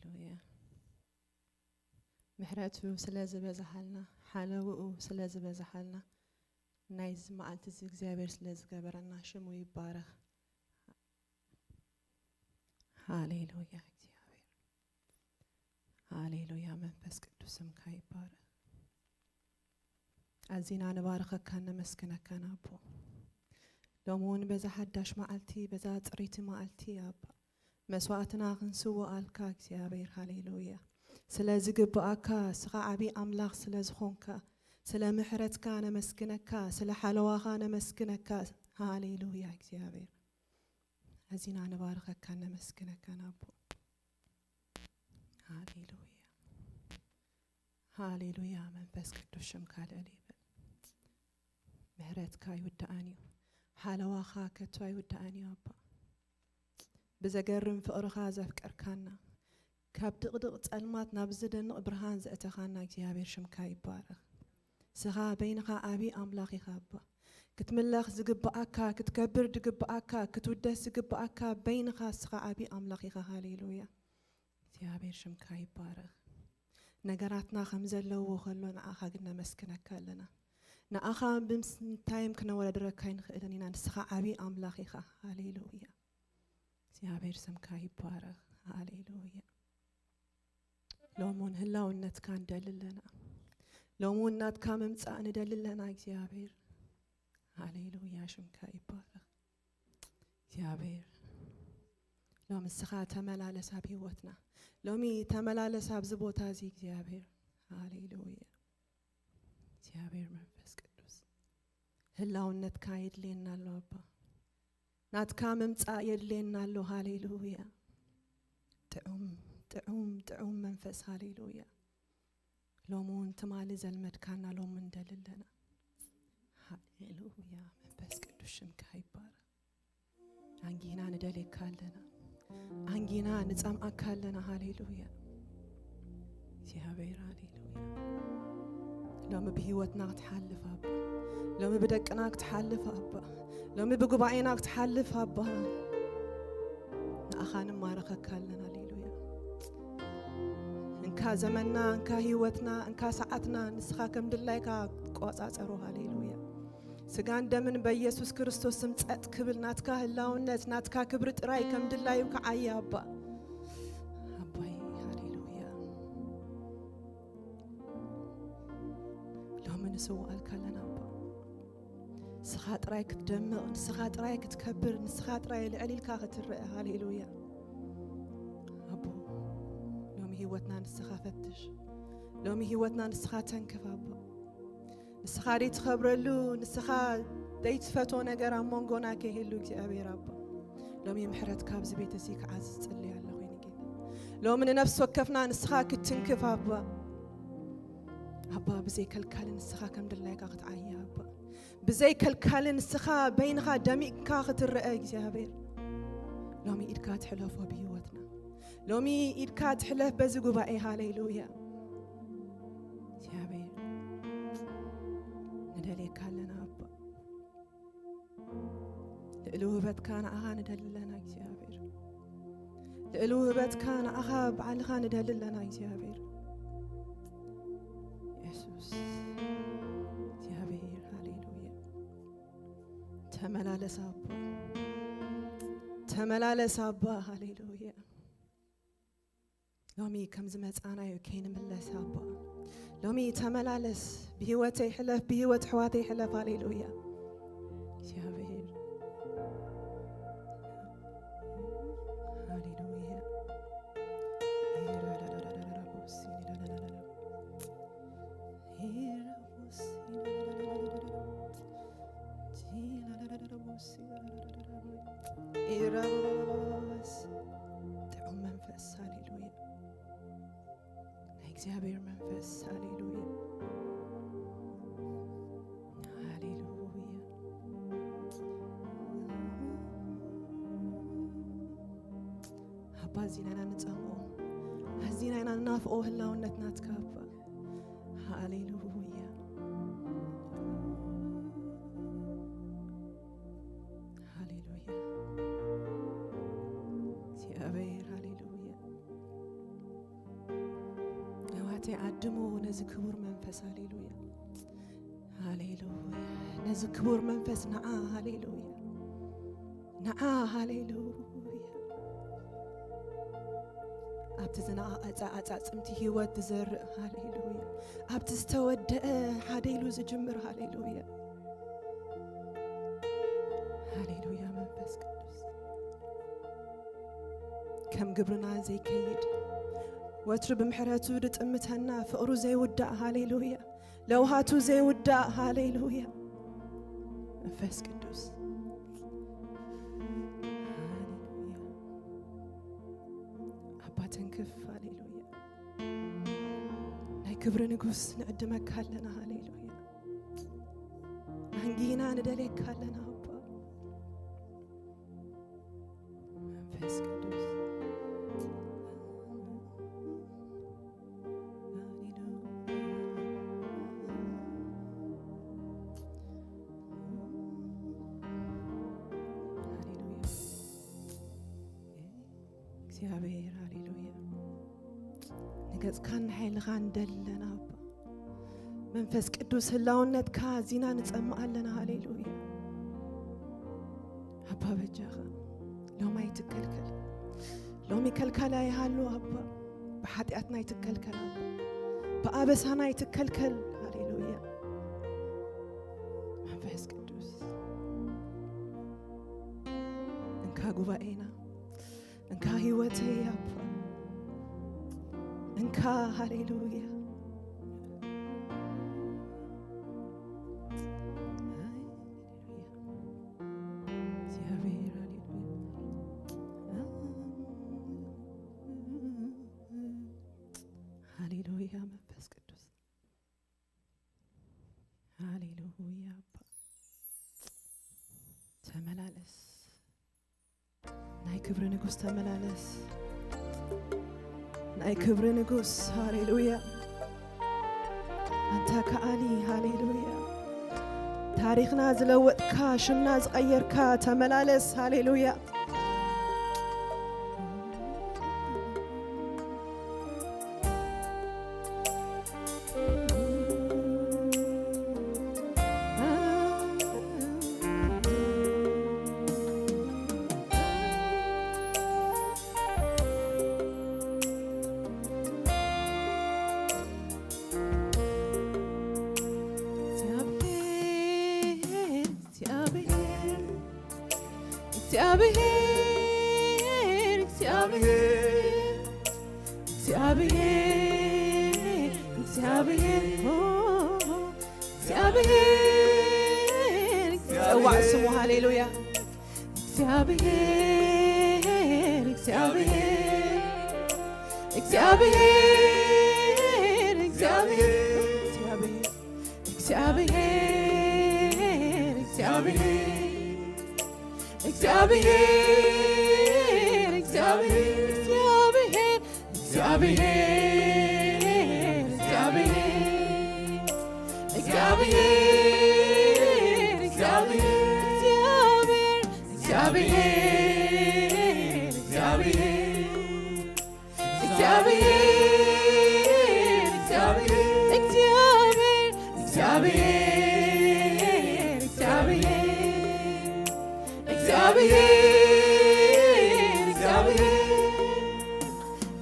ሃሌሉያ። ምሕረቱ ስለ ዝበዝሓልና፣ ሓለውኡ ስለ ዝበዝሓልና፣ ናይዚ መዓልቲ እዚ እግዚኣብሔር ስለ ዝገበረና ሽሙ ይባረኽ። ሃሌሉያ እግዚኣብሔር። ሃሌሉያ መንፈስ ቅዱስ ስምካ ይባረኽ። ኣዚና ንባርኸካን ነመስግነካን ኣቦ። ሎሚ እውን በዛ ሓዳሽ መዓልቲ፣ በዛ ጽሪቲ መዓልቲ ኣባ፣ መስዋዕትና ክንስውኣልካ እግዚኣብሔር፣ ሃሌሉያ። ስለ ዝግብኣካ፣ እስኻ ዓቢ ኣምላኽ ስለ ዝኾንካ፣ ስለ ምሕረትካ ነመስግነካ፣ ስለ ሓለዋኻ ነመስግነካ። ሃሌሉያ እግዚኣብሔር። ኣዚና ንባርኸካን ነመስግነካን ኣቦ። ሃሌሉያ። ሃሌሉያ መንፈስ ቅዱስ ሽምካ ልዕል ይበል። ምሕረትካ ኣይውዳእን እዩ። ሓለዋኻ ከቶ ኣይውዳእን እዩ ኣባ። ብዘገርም ፍቕርኻ ዘፍቀርካና፣ ካብ ድቕድቕ ጸልማት ናብ ዝደንቕ ብርሃን ዘእተኻና እግዚኣብሔር ሽምካ ይባረኽ። ስኻ በይንኻ ዓቢ ኣምላኽ ኢኻ ኣባ። ክትምለኽ ዝግብኣካ፣ ክትከብር ዝግብኣካ፣ ክትውደስ ዝግብኣካ በይንኻ ስኻ ዓቢ ኣምላኽ ኢኻ። ሃሌሉያ። እግዚኣብሔር ሽምካ ይባረኽ። ነገራትና ከም ዘለዎ ከሎ ንዓኻ ግን ነመስግነካ ኣለና። ንዓኻ ብምንታይም ክነወዳድረካ ኣይንኽእልን ኢና። ንስኻ ዓቢ ኣምላኽ ኢኻ። ሃሌሉያ። እግዚኣብሔር ስምካ ይባረኽ። ሃሌሉያ። ሎሚ እውን ህላውነትካ ንደሊ ኣለና። ሎሚ እውን ናትካ ምምጻእ ንደሊ ኣለና እግዚኣብሔር። ሃሌሉያ ሽምካ ይባረኽ። እግዚኣብሔር ሎሚ ንስኻ ተመላለስ ኣብ ህይወትና። ሎሚ ተመላለስ ኣብዚ ቦታ እዚ እግዚኣብሔር። ሃሌሉያ። እግዚኣብሔር መንፈስ ቅዱስ ህላውነትካ የድልየና ኣሎ ኣባ። ናትካ ምምጻእ የድልየና ኣሎ። ሃሌሉያ። ጥዑም፣ ጥዑም፣ ጥዑም መንፈስ። ሃሌሉያ። ሎሚ እውን ትማሊ ዘልመድካና ሎሚ ንደሊ ኣለና። ሃሌሉያ። መንፈስ ቅዱስ ሽምካ ይባረኽ። ኣንጊና ንደልየካ ኣለና። ኣንጊና ንጸምኣካ ኣለና። ሃሌሉያ። እግዚኣብሔር ሃሌሉያ። ሎሚ ብህይወትና ክትሓልፍ ኣባ። ሎሚ ብደቅና ክትሓልፍ ኣባ። ሎሚ ብጉባኤና ክትሓልፍ ኣባ። ንኣኻ ንማረኸካ ኣለና። ሃሌሉያ። እንካ ዘመንና፣ እንካ ህይወትና፣ እንካ ሰዓትና ንስኻ ከም ድላይካ ቆጻጸሮ። ሃሌሉያ። ስጋን ደምን በኢየሱስ ክርስቶስ ስም ጸጥ ክብል፣ ናትካ ህላውነት፣ ናትካ ክብሪ ጥራይ ከም ድላዩ ክዓይ ኣባ። ኣባይ ሃሌሉያ። ሎሚ ንስውኣልካ ኣለና ኣባ። ንስኻ ጥራይ ክትደምቕ፣ ንስኻ ጥራይ ክትከብር፣ ንስኻ ጥራይ ልዕል ኢልካ ክትረአ። ሃሌሉያ። ኣቦ ሎሚ ህይወትና ንስኻ ፈትሽ። ሎሚ ህይወትና ንስኻ ተንክፍ ኣባ። ንስኻ ደይትኸብረሉ፣ ንስኻ ደይትፈቶ ነገር ኣብ መንጎና ከይህሉ እግዚኣብሔር ኣባ። ሎሚ ምሕረትካ ኣብዚ ቤት እዚ ክዓዝዝ ጽልይ ኣለኹ ይኒ ጌታ። ሎሚ ንነፍሲ ወከፍና ንስኻ ክትትንክፍ ኣባ። ኣባ ብዘይ ከልካሊ ንስኻ ከም ድላይካ ክትዓየ ኣባ። ብዘይ ከልካሊ ንስኻ በይንኻ ደሚቕካ ክትረአ እግዚኣብሔር። ሎሚ ኢድካ ትሕለፎ ብህይወትና። ሎሚ ኢድካ ትሕለፍ በዚ ጉባኤ። ሃሌሉያ። እግዚኣብሔር ንደልየካ ኣለና ኣባ። ልዕሊ ውህበትካ ንኣኻ ንደሊ ኣለና እግዚኣብሔር። ልዕሊ ውህበትካ ንኣኻ ባዕልኻ ንደሊ ኣለና እግዚኣብሔር። የሱስ እግዚኣብሔር ሃሌሉያ። ተመላለስ ኣባ፣ ተመላለስ ኣባ ሃሌሉያ። ሎሚ ከም ዝመጻናዮ ከይንምለስ ኣባ። ሎሚ ተመላለስ፣ ብህይወተይ ሕለፍ፣ ብህይወት ኣሕዋተይ ሕለፍ። ሃሌሉያ። እግዚኣብሔር። ሃሌሉያ። ጥዑም መንፈስ። ሃሌሉያ። ናይ እግዚኣብሔር መንፈስ። ሃሌሉያ። ሃሌሉያ። ኣባ ኣዚና ኢና ንጸምኦ፣ ኣዚና ኢና ንናፍቆ ህላውነት ናትካ ኣባ። ሃሌሉያ። ሃሌሉያ። እግዚኣብሔር ሃሌሉያ። ተዓድሞ ነዚ ክቡር መንፈስ። ሃሌሉያ፣ ሃሌሉያ። ነዚ ክቡር መንፈስ ንዓ፣ ሃሌሉያ፣ ንዓ፣ ሃሌሉያ። ኣብቲ ዝነቓቐጸ ዓጻጽምቲ ህይወት ዝዘርእ፣ ሃሌሉያ። ኣብቲ ዝተወደአ ሓደ ኢሉ ዝጅምር፣ ሃሌሉያ፣ ሃሌሉያ። መንፈስ ቅዱስ ከም ግብርና ዘይከይድ፣ ወትሩ ብምሕረቱ ድጥምተና፣ ፍቕሩ ዘይውዳእ፣ ሃሌሉያ። ለውሃቱ ዘይውዳእ፣ ሃሌሉያ። መንፈስ ቅዱስ፣ ሃሌሉያ። ኣባ ተንክፍ፣ ሃሌሉያ። ናይ ክብሪ ንጉስ ንዕድመካ ኣለና፣ ሃሌሉያ። ኣንጊና ንደልየካ ኣለና፣ ኣባ መንፈስ ቅዱስ። ሃሌሉያ። እግዚኣብሔር፣ ሃሌሉያ። ንገጽካን ንሓይልኻን ንደሊ ኣለና፣ ኣባ። መንፈስ ቅዱስ፣ ህላውነትካ ኣዚና ንጸምእ ኣለና፣ ሃሌሉያ። ኣባ በጃኻ፣ ሎሚ ኣይትከልከል። ሎሚ ከልካላይ ይሃሉ፣ ኣባ። ብሓጢኣትና ኣይትከልከል፣ ኣባ። ብኣበሳና ኣይትከልከል፣ ሃሌሉያ። መንፈስ ቅዱስ፣ እንካ ጉባኤና፣ እንካ ህይወተይ፣ ኣባ። እንካ፣ ሃሌሉያ። እግዚኣብሔር፣ ሃሌሉያ። ሃሌሉያ፣ መንፈስ ቅዱስ። ሃሌሉያ፣ ኣባ። ተመላለስ። ናይ ክብሪ ንጉስ ተመላለስ። ናይ ክብሪ ንጉስ፣ ሃሌሉያ። ኣንታ ከኣሊ፣ ሃሌሉያ። ታሪኽና ዝለወጥካ፣ ሽምና ዝቐየርካ፣ ተመላለስ፣ ሃሌሉያ። እግዚኣብሔር፣ ኦ፣ እግዚኣብሔር፣ ጸዋዕ ስሙ፣ ሃሌሉያ። እግዚኣብሔር፣ እግዚኣብሔር፣ እግዚኣብሔር፣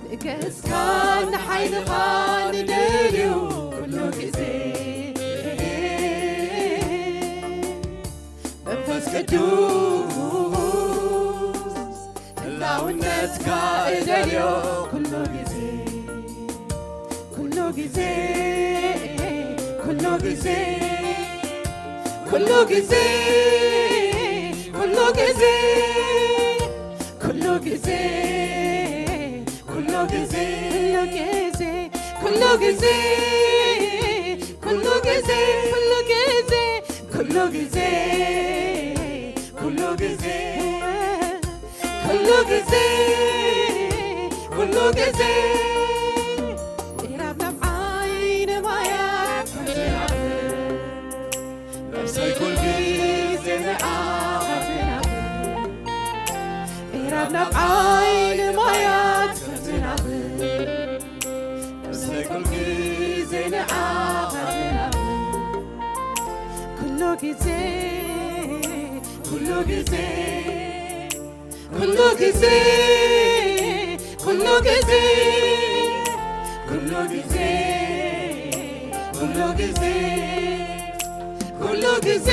ንገስካ ንሓይልኻ ንደልዩ ኩሉ ግዜ። መንፈስ ቅዱስ ህላውነትካ እደልዮ ኩሉ ግዜ፣ ኩሉ ግዜ፣ ኩሉ ግዜ፣ ኩሉ ግዜ፣ ኩሉ ግዜ፣ ኩሉ ግዜ፣ ኩሉ ግዜ፣ ኩሉ ግዜ፣ ኩሉ ግዜ፣ ኩሉ ግዜ፣ ኩሉ ግዜ፣ ኩሉ ግዜ፣ ኩሉ ግዜ፣ ኩሉ ግዜ። ራብ ናብ ዓይኒ ማያት ነብሰይ ኩል ግዜ ንዓኻ ትናፍቕ። ራብ ናብ ዓይኒ ማያት ከም ዝናፍቕ ነብሰይ ኩል ግዜ ጊዜ ኩሉ ጊዜ ኩሉ ጊዜ ኩሉ ጊዜ ኩሉ ጊዜ ኩሉ ጊዜ ኩሉ ጊዜ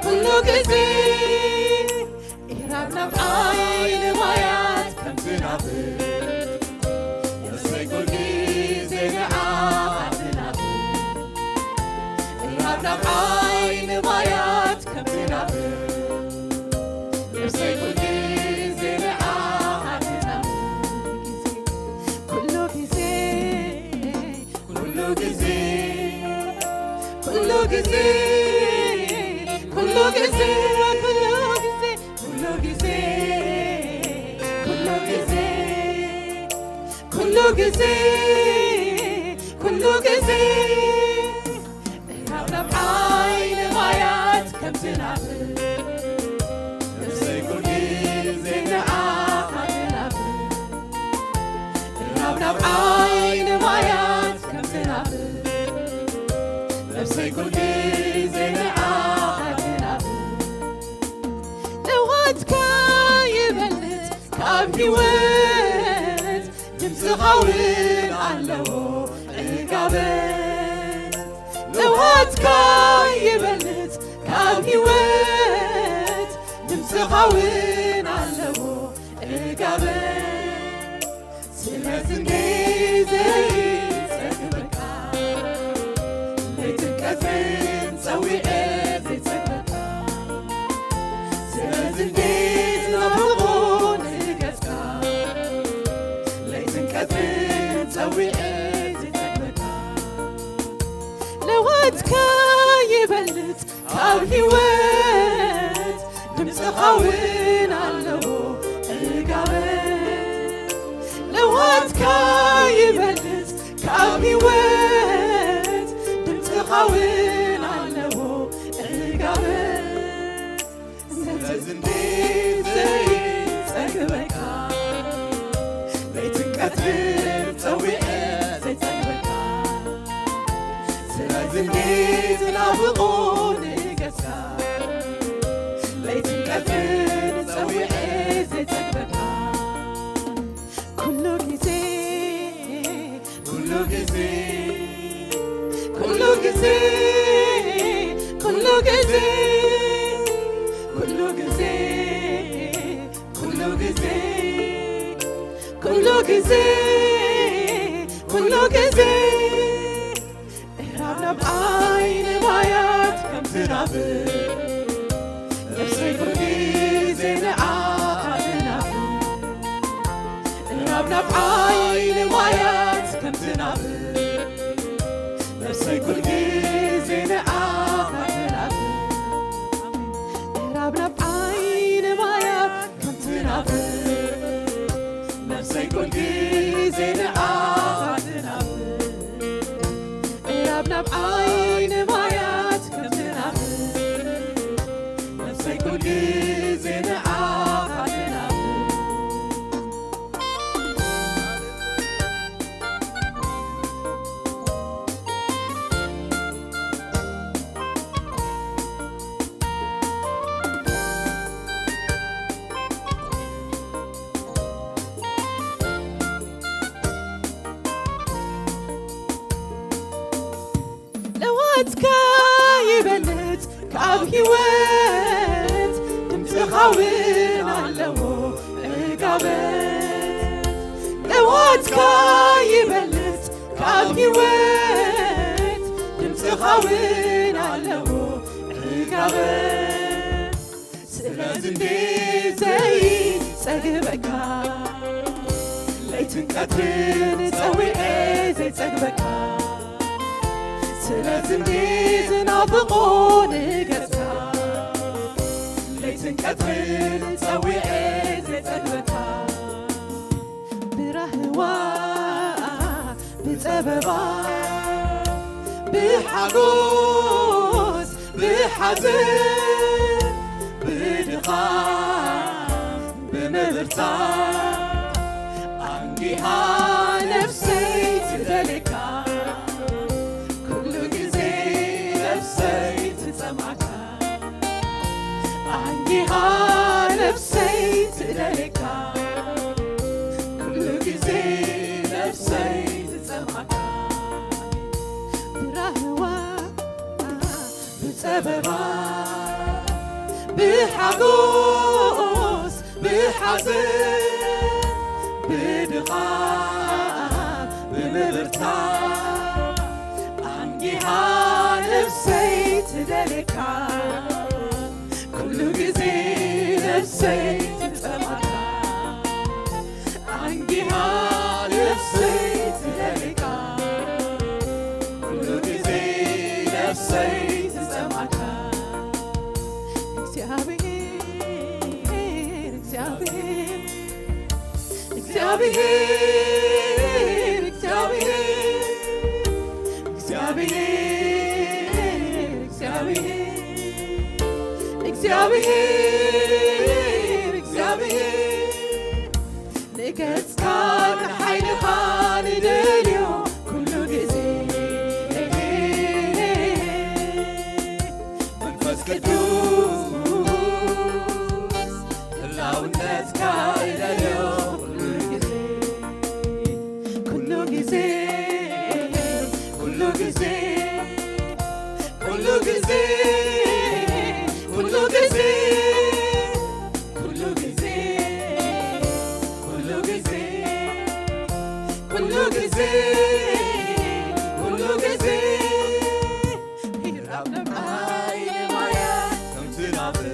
ኩሉ ጊዜ ኢራብ ናብ ዓይኒ ማያት ከም ዝናብ ነፍሰይ ኩል ጊዜ ንዓኻ ትናፍቕ። ኢራብ ናብ ዓይኒ ማያት ከም ዝናብ ነፍሰይ ኩል ጊዜ ንዓኻ ትናፍቕ። ኩሉ ጊዜ ኩሉ ጊዜ ኩሉ ጊዜ ኩሉ ጊዜ ኩሉ ጊዜ ኩሉ ጊዜ ኩሉ ጊዜ ኩሉ ጊዜ ኩሉ ጊዜ ኢራብ ናብ ዓይኒ ማያት ከም ዝናብ ነፍሰይ ኩል ጊዜ ንዓኻ ትናፍቕ። ኢራብ ናብ ዓይኒ ማያት ከም ዝናብ ነፍሰይ ኩል ጊዜ ንዓኻ ትናፍቕ። ለዋትካ ይበልጽ ካብ ህይወት ድምፅኻ እውን ኣለዎ ዕጋበት። ለዋትካ ይበልጽ ካብ ህይወት ድምፅኻ እውን ኣለዎ ዕጋበት። ስለዚ እንዴት ዘይጸግበካ ለይትን ቀትርን ጸዊዐ ዘይጸግበካ። ስለዚ እንዴት ናፍቆ ንገጽካ ለይትን ቀትርን ጸዊዐ ዘይጸግበካ። ለዋትካ ይበልጽ ካብ ህይወት ድምፅኻ እውን ኣለዎ ዕጋበት። ለዋትካ ይበልጽ ካብ ህይወት ድምፅኻ እውን ኣለዎ ዕጋበት። ስለዚ እንዴት ዘይጸግበካ ለይትን ቀትርን ጸዊዐ ዘይጸግበካ። ስለዚ እንዴት ናፍቆ ንገጽካ ለይትን ቀትርን ጸዊዐ ዘይጸግበካ። ኩሉ ጊዜ ኩሉ ጊዜ ኩሉ ጊዜ ኩሉ ጊዜ ኩሉ ጊዜ ኩሉ ጊዜ ኩሉ ጊዜ ኩሉ ጊዜ ኢራብ ናብ ዓይኒ ማያት ከም ትናፍቕ ነፍሰይ ኩል ጊዜ ንዓኻ ትናፍቕ። ኢራብ ናብ ዓይኒ ማያት ከም ትናፍቕ ነፍሰይ ኩል ጊዜ ንዓኻ ትናፍቕ። ኢራብ ናብ ዓይኒ ማያት ከም ትናፍቕ ነፍሰይ ኩል ጊዜ ንዓኻ ትናፍቕ። ኢራብ ናብ ዓይኒ ማያት ከም ትናፍቕ ነፍሰይ ኩል ጊዜ ንዓኻ ትናፍቕ። ለዋትካ ይበልጽ ካብ ህይወት ድምፅኻ እውን ኣለዎ ዕጋበት። ለዋትካ ይበልጽ ካብ ህይወት ድምፅኻ እውን ኣለዎ ዕጋበት። ስለዚ እንዴት ዘይጸግበካ ለይትን ቀትርን ጸዊዐ ዘይጸግበካ። ስለዚ እንዴት ናፍቆ ንገጽካ ለይትን ቀትርን ጸዊዐ ዘይጸግበካ። ብራህዋ ብጸበባ ብሓጎስ ብሓዘን ብድኻም ብምብርታዕ ኣንጊሃ ነፍሰይ ትደልየካ። ኩሉ ግዜ ነፍሰይ ነፍሰይ ትጸምኣካ። ብራህዋ፣ ብጸበባ፣ ብሓጎስ፣ ብሓዘን፣ ብድኻም፣ ብምብርታዕ፣ ኣንጊሃ ነፍሰይ ትደልየካ። ኩሉ ግዜ ነፍሰይ ትጸምኣካ። ኣንጊሃ ነፍሰይ ትደልየካ። ኩሉ ግዜ ነፍሰይ ትጸምኣካ። እግዚኣብሔር፣ እግዚኣብሔር፣ እግዚኣብሔር፣ እግዚኣብሔር፣ እግዚኣብሔር፣ እግዚኣብሔር፣ እግዚኣብሔር፣ ንገጽካ ንሓይልኻ ንደልዮ ኩሉ ግዜ። መንፈስ ቅዱስ ህላውነትካ እደልዮ ኩሉ ግዜ፣ ኩሉ ግዜ፣ ኩሉ ግዜ፣ ኩሉ ግዜ፣ ኩሉ ግዜ፣ ኩሉ ግዜ፣ ኩሉ ግዜ፣ ኩሉ ግዜ፣ ኩሉ ግዜ። ይራብ ነብዓይ ንማያት ከም ትናፍቕ፣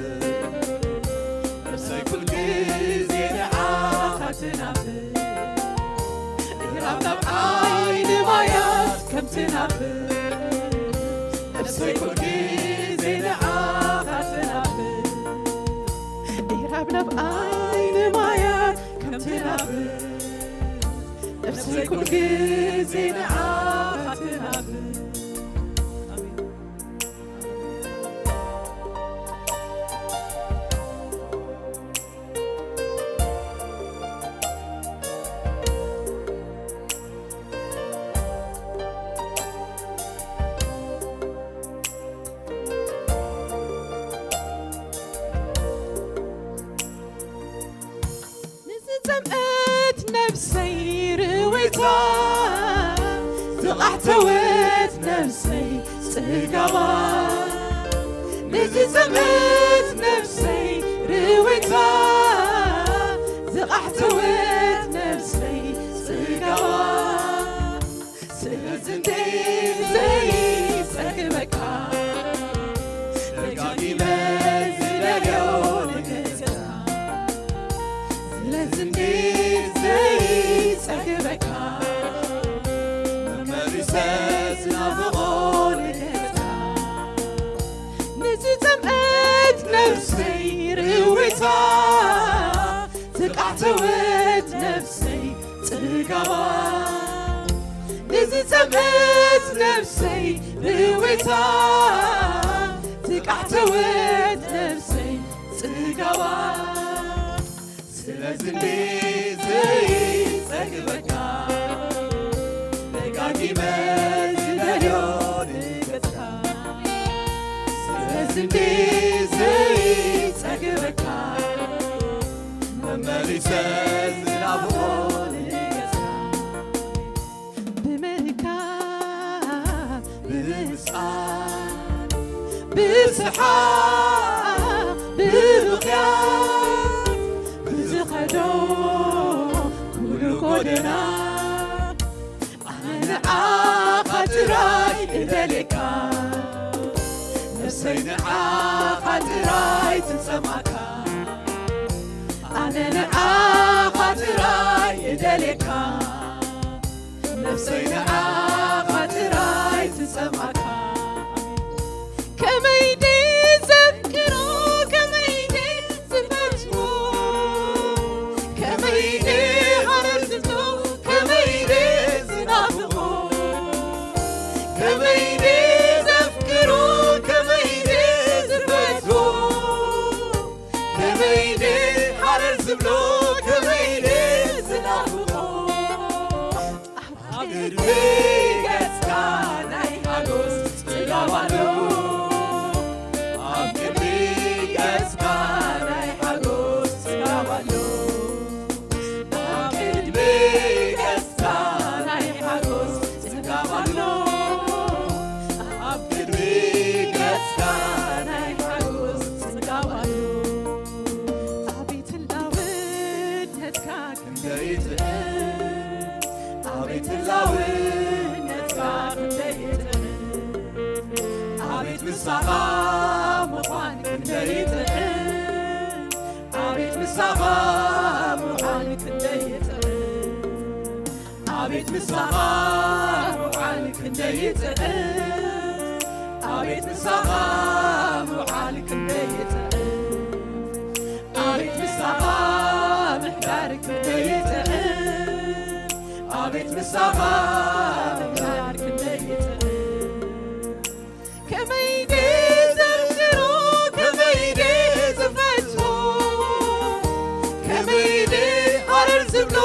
ነፍሰይ ኩል ግዜ ንዓኻ ትናፍቕ። ይራብ ነብዓይ ንማያት ከም ትናፍቕ፣ ነፍሰይ ኩል ግዜ ንዓኻ ትናፍቕ። ይራብ ነብዓይ ንማያት ከም ትናፍቕ፣ ነፍሰይ ኩል ግዜ ንዓኻ ትናፍቕ። ንዝጸምአት ነፍሰይ ርዌታ፣ ዝቓሕተወት ነፍሰይ ጽጋባ። ንዝጸምአት ነፍሰይ ርዌታ፣ ዝቓሕተወት ነፍሰይ ጽጋባ። ስለዚ እንዴ ዘይጸግበካ፣ ደጋጊመ ዝደልዮ ንገስካ። ስለዚ እንዴ ዘይጸግበካ፣ መመሊሰ ዝናፍቖ ንገስካ። ንዝጸምአት ነፍሰይ ርዌታ፣ ዝቃሕተወት ነፍሰይ ጽጋባ። ንዝጸምአት ነፍሰይ ርዌታ፣ ዝቃሕተወት ነፍሰይ ጽጋባ። ስለዚ እንዴ ዘይጸግበካ፣ ደጋጊመ ዝደልዮ ንገጽካ። ስለዚ እንዴ ዘይጸግበካ፣ መመሊሰ ዝናፍቖ ንገጽካ። ብምእካብ፣ ብምስዓል፣ ብስሓቕ፣ ብምኽያት፣ ብዝኸዶ ኩሉ ጎደና፣ ኣነ ንዓኻ ጥራይ እደልየካ። ነፍሰይ ንዓኻ ጥራይ ትጸምኣካ። ኣነ ንዓኻ ጥራይ እደልየካ። ነፍሰይ ንዓኻ ጥራይ ትጸምኣካ። ከመይ ድየ ዘፍቅሮ፣ ከመይ ድየ ዝፈትዎ፣ ከመይ ድየ ሃረር ዝብሎ፣ ከመይ ድየ ዝናፍቖ፣ ከመይ ድየ ዘፍቅሮ፣ ከመይ ድየ ዝፈትዎ፣ ከመይ ድየ ሃረር ዝብሎ፣ ከመይ ድየ ዝናፍቖ። ኣብ ቅድሚ ገጽካ ናይ ሓጎስ ጽጋብ ኣሎ። ኣብ ቅድሚ ገጽካ ናይ ሓጎስ ጽጋብ ኣሎ። ኣብ ቅድሚ ገጽካ ትላውነትካ ክንደይ ይጥዕም፣ ኣቤት ምሳኻ ምዃን ክንደይ ይጥዕም፣ ኣቤት ምሳኻ ምዃን ክንደይ ይጥዕም፣ ኣቤት ምሳኻ ምዃን ክንደይ ይጥዕም፣ ኣቤት ምሳኻ ምዃን ክንደይ ይጥዕም፣ ኣቤት ምሳኻ ምሕዳር ክንደይ ይጥዕም፣ ኣቤት ምሳኻ ምሕዳር ክንደይ ይጥዕም። ከመይ ድየ ዘፍቅሮ፣ ከመይ ድየ ዝፈትዎ፣ ከመይ ድየ ሃረር ዝብሎ፣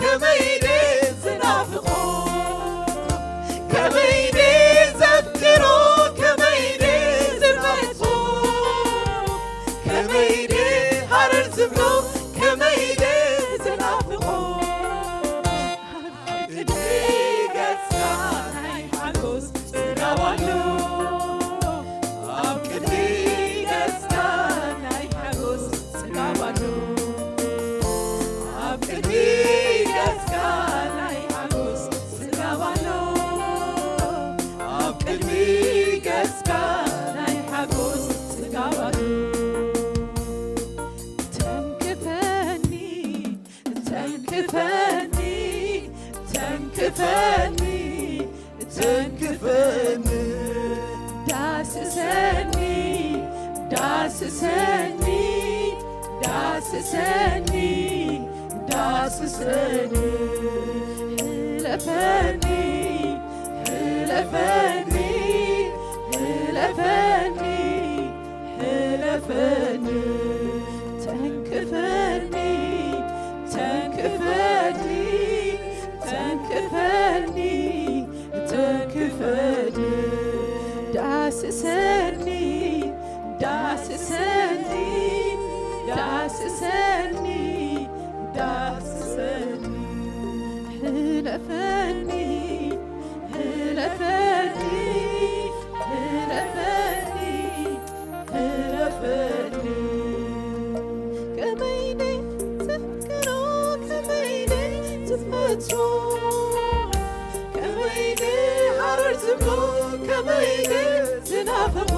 ከመይ ድየ ዝናፍቖ፣ ከመይ ድየ ዘፍቅሮ፣ ከመይ ድየ ዝፈትዎ፣ ከመይ ድየ ሃረር ዝብሎ፣ ከመይ ድየ ዝናፍቖ። ኣብ ቅድሚ ገጽካ ናይ ሓጎስ ጽጋብ ኣሎ። ኣብ ቅድሚ ገጽካ ናይ ሓጎስ ጽጋብ ኣሎ። ኣብ ቅድሚ ገጽካ ናይ ሓጎስ ጽጋብ ኣሎ። ኣብ ቅድሚ ገጽካ ናይ ሓጎስ ጽጋብ ኣሎ። ተንክፈኒ፣ ተንክፈኒ፣ ተንክፈኒ፣ ተንክፈኒ። ዳስሰኒ፣ ዳስሰኒ፣ ዳስሰኒ፣ ዳስሰኒ። ሕለፈኒ፣ ሕለፈኒ፣ ሕለፈኒ፣ ሕለፈኒ። ተንክፈኒ፣ ተንክፈኒ፣ ተንክፈኒ፣ ተንክፈኒ። ዳስሰኒ፣ ዳስሰኒ፣ ዳስሰኒ፣ ዳስሰኒ። ሕለፈኒ፣ ሕለፈኒ፣ ሕለፈኒ፣ ሕለፈኒ። ከመይ ድየ ዘፍቅሮ፣ ከመይ ድየ ዝፈትዎ፣ ከመይ ድየ ሃረር ዝብሎ፣ ከመይ ድየ ዝናፍቖ፣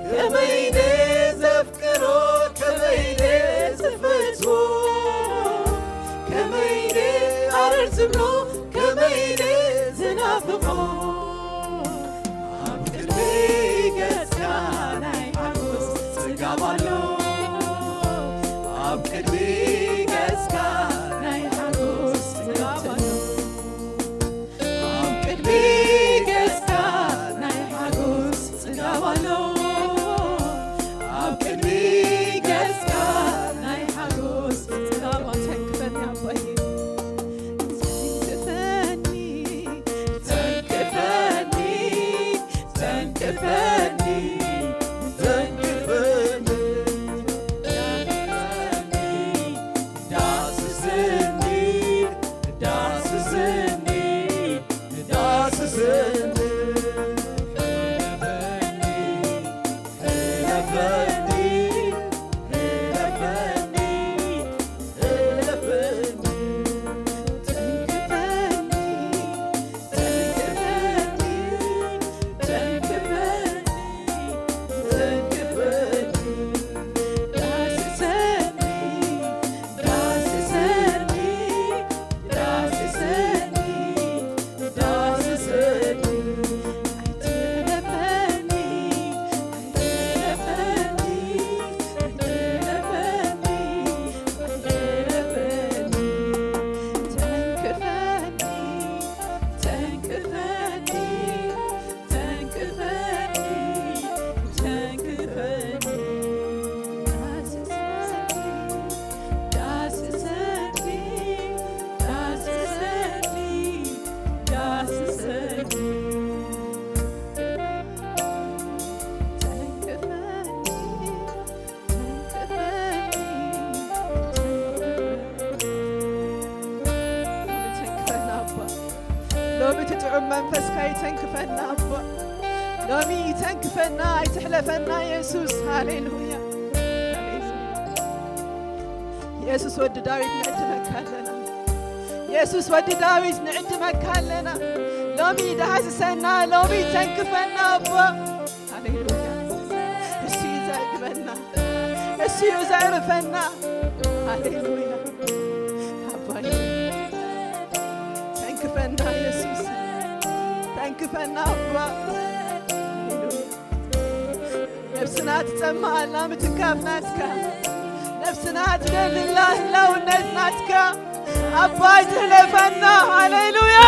ከመይ ድየ ዘፍቅሮ፣ ከመይ ድየ ዝፈትዎ፣ ከመይ ድየ ሃረር ዝብሎ፣ ከመይ ድየ ዝናፍቖ። ኣብ ቅድሚ ገጽካ ናይ ሓጎስ ጽጋብ ኣሎ። ኣብ ቅድሚ ገጽካ ናይ ሓጎስ ጽጋብ ኣሎ። ኣብ ቅድሚ ገጽካ ናይ ሓጎስ ጽጋብ ኣሎ። ኣብ ቅድሚ ገጽካ ናይ ሓጎስ ጽጋብ ኣሎ። ተንክፈኒ ኣባዬ። ተንክፈኒ፣ ተንክፈኒ፣ ተንክፈኒ፣ ተንክፈኒ። ዳስሰኒ፣ ዳስሰኒ፣ ዳስሰኒ። ሕለፈኒ፣ ሕለፈኒ፣ ሕለፈኒ፣ ሕለፈኒ። ተንክፈኒ፣ ተንክፈኒ፣ ተንክፈኒ፣ ተንክፈኒ። ዳስሰኒ፣ ዳስሰኒ፣ ዳስሰኒ፣ ዳስሰኒ። ኣይትሕለፈኒ፣ ኣይትሕለፈኒ፣ ኣይትሕለፈኒ፣ ኣይትሕለፈኒ። ተንክፈኒ፣ ተንክፈኒ፣ ተንክፈኒ፣ ተንክፈኒ። ዳስሰኒ፣ ዳስሰኒ፣ ዳስሰኒ፣ ዳስሰኒ። ተንክፈኒ፣ ተንክፈኒ፣ ተንክፈኒ ኣባ። ሎሚ እቲ ጥዑም መንፈስካ ይተንክፈና ኣባ። ሎሚ ይተንክፈና፣ ኣይትሕለፈና የሱስ። ሃሌሉያ፣ ሃሌሉያ። የሱስ ወዲ ዳዊት ንዕድመካ ኣለና። የሱስ ወዲ ዳዊት ንዕድመካ ኣለና። ሎሚ ዳህስሰና፣ ሎሚ ተንክፈና ኣቦ። ሃሌሉያ። እሱ እዩ ዘዕግበና፣ እሱ እዩ ዘዕርፈና። ሃሌሉያ። ኣባይ ተንክፈና የሱስ፣ ተንክፈና ኣባ። ሃሌሉያ። ነፍስና ትጸምኣላ ምትንካፍ ናትካ፣ ነፍስና ትደልላ ህላውነት ናትካ። ኣባይ ትሕለፈና። ሃሌሉያ።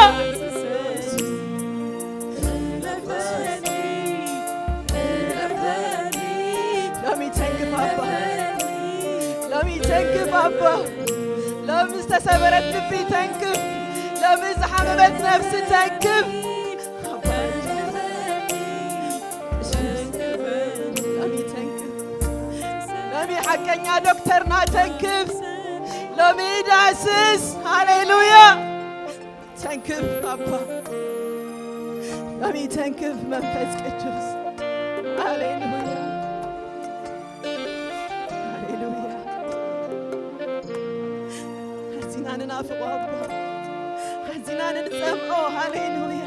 ሎሚ ተንክፍ ኣባ፣ ሎሚ ተንክፍ ኣባ። ሎሚ ዝተሰበረት ልቢ ተንክፍ፣ ሎሚ ዝሓመመት ነፍሲ ተንክፍ። ኣባ ሎሚ ተንክፍ፣ ሎሚ ሓቀኛ ዶክተርና ተንክፍ፣ ሎሚ ዳስስ። ሃሌሉያ። ተንክፍ ኣባ፣ ሎሚ ተንክፍ መንፈስ ቅዱስ። ሃሌሉያ፣ ሃሌሉያ። ኣዚና ንናፍቆ ኣባ፣ ኣዚና ንጸምኦ። ሃሌሉያ።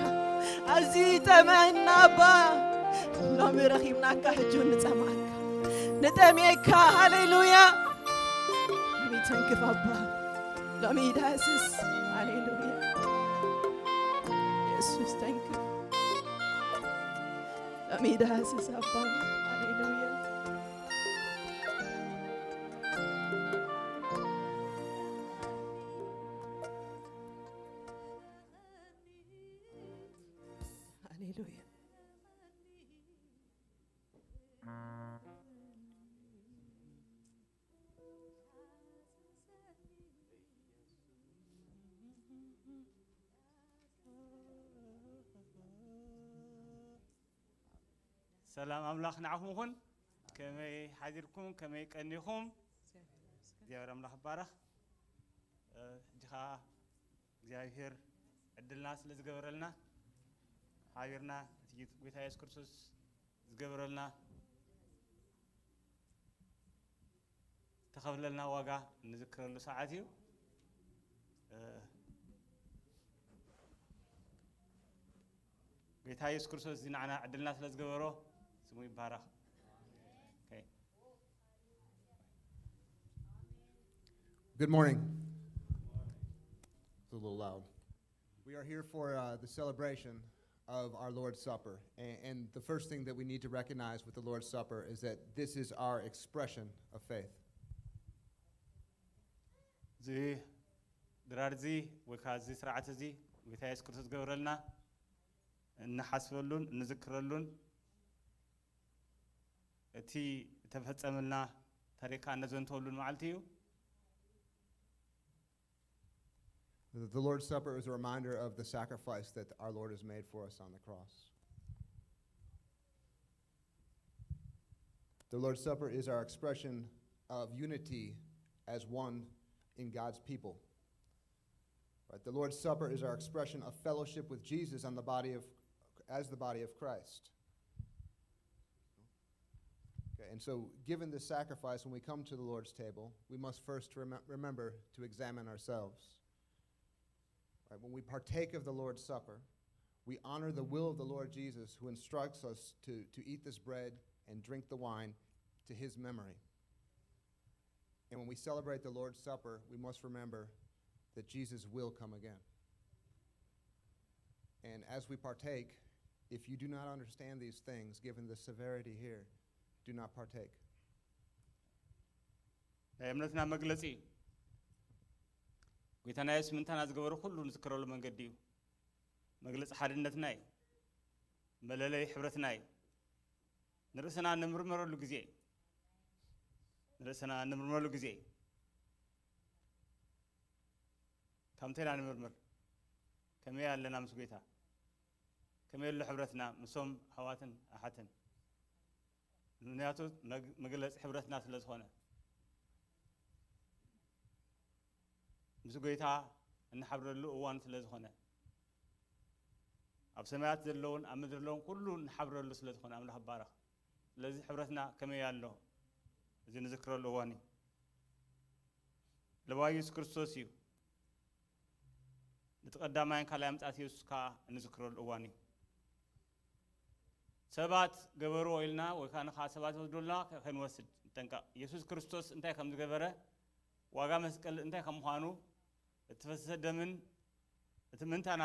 ኣዚ ጠመና ኣባ፣ ሎሚ ረኺብናካ፣ ሕጂ ንጸምኣካ፣ ንጠምየካ። ሃሌሉያ። ሎሚ ተንክፍ ኣባ፣ ሎሚ ዳስስ። ሃሌሉያ። የሱስ ተንክፍ፣ ሎሚ ዳስስ ኣባ። ሃሌሉያ። ሃሌሉያ። ሰላም ኣምላኽ ንዓኹም ይኹን። ከመይ ሓዲርኩም? ከመይ ቀኒኹም? እግዚኣብሔር ኣምላኽ ይባረኽ። እ፣ ሕጂ ኸዓ እግዚኣብሔር ዕድልና ስለ ዝገበረልና፣ ሓቢርና እቲ ጎይታ የሱስ ክርስቶስ ዝገበረልና፣ ዝተኸፍለልና ዋጋ እንዝክረሉ ሰዓት እዩ። እ፣ ጎይታ የሱስ ክርስቶስ እዚ ንዓና ዕድልና ስለ ዝገበሮ ስሙ ይባረኽ። ኦኬ። Good morning. It's a little loud. We are here for uh, the celebration of our Lord's Supper. And, and the first thing that we need to recognize with the Lord's Supper is that this is our expression of faith. እዚ ድራር እዚ ወይ ከዓ እዚ ስርዓት እዚ ጎይታ የሱስ ክርስቶስ ዝገበረልና እንሓስበሉን እንዝክረሉን እቲ እተፈጸመልና ታሪካ እነዘንተወሉን መዓልቲ እዩ። The Lord's Supper is a reminder of the sacrifice that our Lord has made for us on the cross. The Lord's Supper is our expression of unity as one in God's people. Right? The Lord's Supper is our expression of fellowship with Jesus and the body of, as the body of Christ. Okay, and so, given this sacrifice, when we come to the Lord's table, we must first rem- remember to examine ourselves. Right? When we partake of the Lord's Supper, we honor the will of the Lord Jesus, who instructs us to, to eat this bread and drink the wine to his memory. And when we celebrate the Lord's Supper, we must remember that Jesus will come again. And as we partake, if you do not understand these things, given the severity here, do not partake. ናይ እምነትና መግለጺ እዩ። ጎይታና የሱስ ምንታና ዝገበረ ኩሉ ንዝክረሉ መንገዲ እዩ። መግለጺ ሓድነትና እዩ። መለለይ ሕብረትና እዩ። ንርእስና እንምርመረሉ ግዜ እዩ። ንርእስና እንምርመረሉ ግዜ እዩ። ካብ ምንታይ ኢና ንምርምር? ከመይ ኣለና ምስ ጎይታ? ከመይ ኣሎ ሕብረትና ምስቶም ኣሕዋትን ኣሓትን? ምኽንያቱ መግ-፣ መግለጺ ሕብረትና ስለ ዝኾነ፣ ምስ ጎይታ እንሓብረሉ እዋን ስለ ዝኾነ፣ ኣብ ሰማያት ዘለውን ኣብ ምድሪ ዘለውን ኩሉ እንሓብረሉ ስለ ዝኾነ ኣምላኽ ይባረኽ። ስለዚ ሕብረትና ከመይ ኣሎ? እዚ ንዝክረሉ እዋን እዩ። ለባዊ የሱስ ክርስቶስ እዩ። እቲ ቀዳማይን ካልኣይ ምጽኣት የሱስ ከኣ እንዝክረሉ እዋን እዩ። ሰባት ገበርዎ ኢልና ወይ ከኣ ንኻ ሰባት ይወስዱልና ከ-፣ ከይንወስድ ንጠንቀቕ። የሱስ ክርስቶስ እንታይ ከም ዝገበረ፣ ዋጋ መስቀል እንታይ ከም ምዃኑ፣ እቲ ፈሰሰ ደምን እቲ ምንታና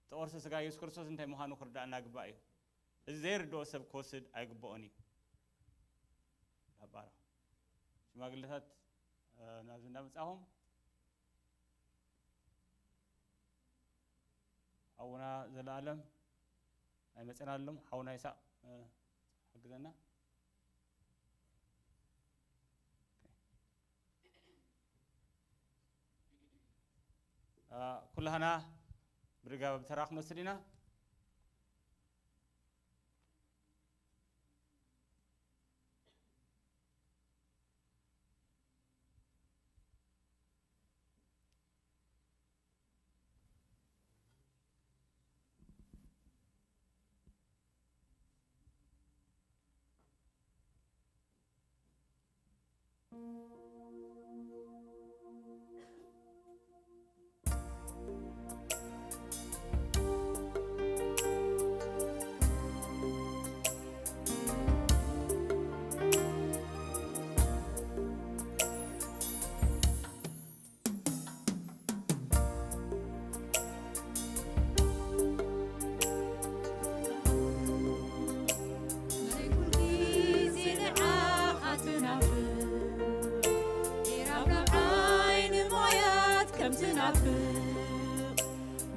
ዝተቖርሰ ስጋ የሱስ ክርስቶስ እንታይ ምዃኑ ክርዳእና ግባእ እዩ። እዚ ዘይርድኦ ሰብ ክወስድ ኣይግብኦን እዩ። ባባራ ሽማግለታት፣ እ፣ ናብዚ እንዳመጻኹም ሓውና ዘለኣለም ኣይመጸናሎም። ሓውና ይሳቕ፣ እ፣ ሓግዘና። እ፣ ኩላህና ብርጋ ብተራ ክንወስድ ኢና።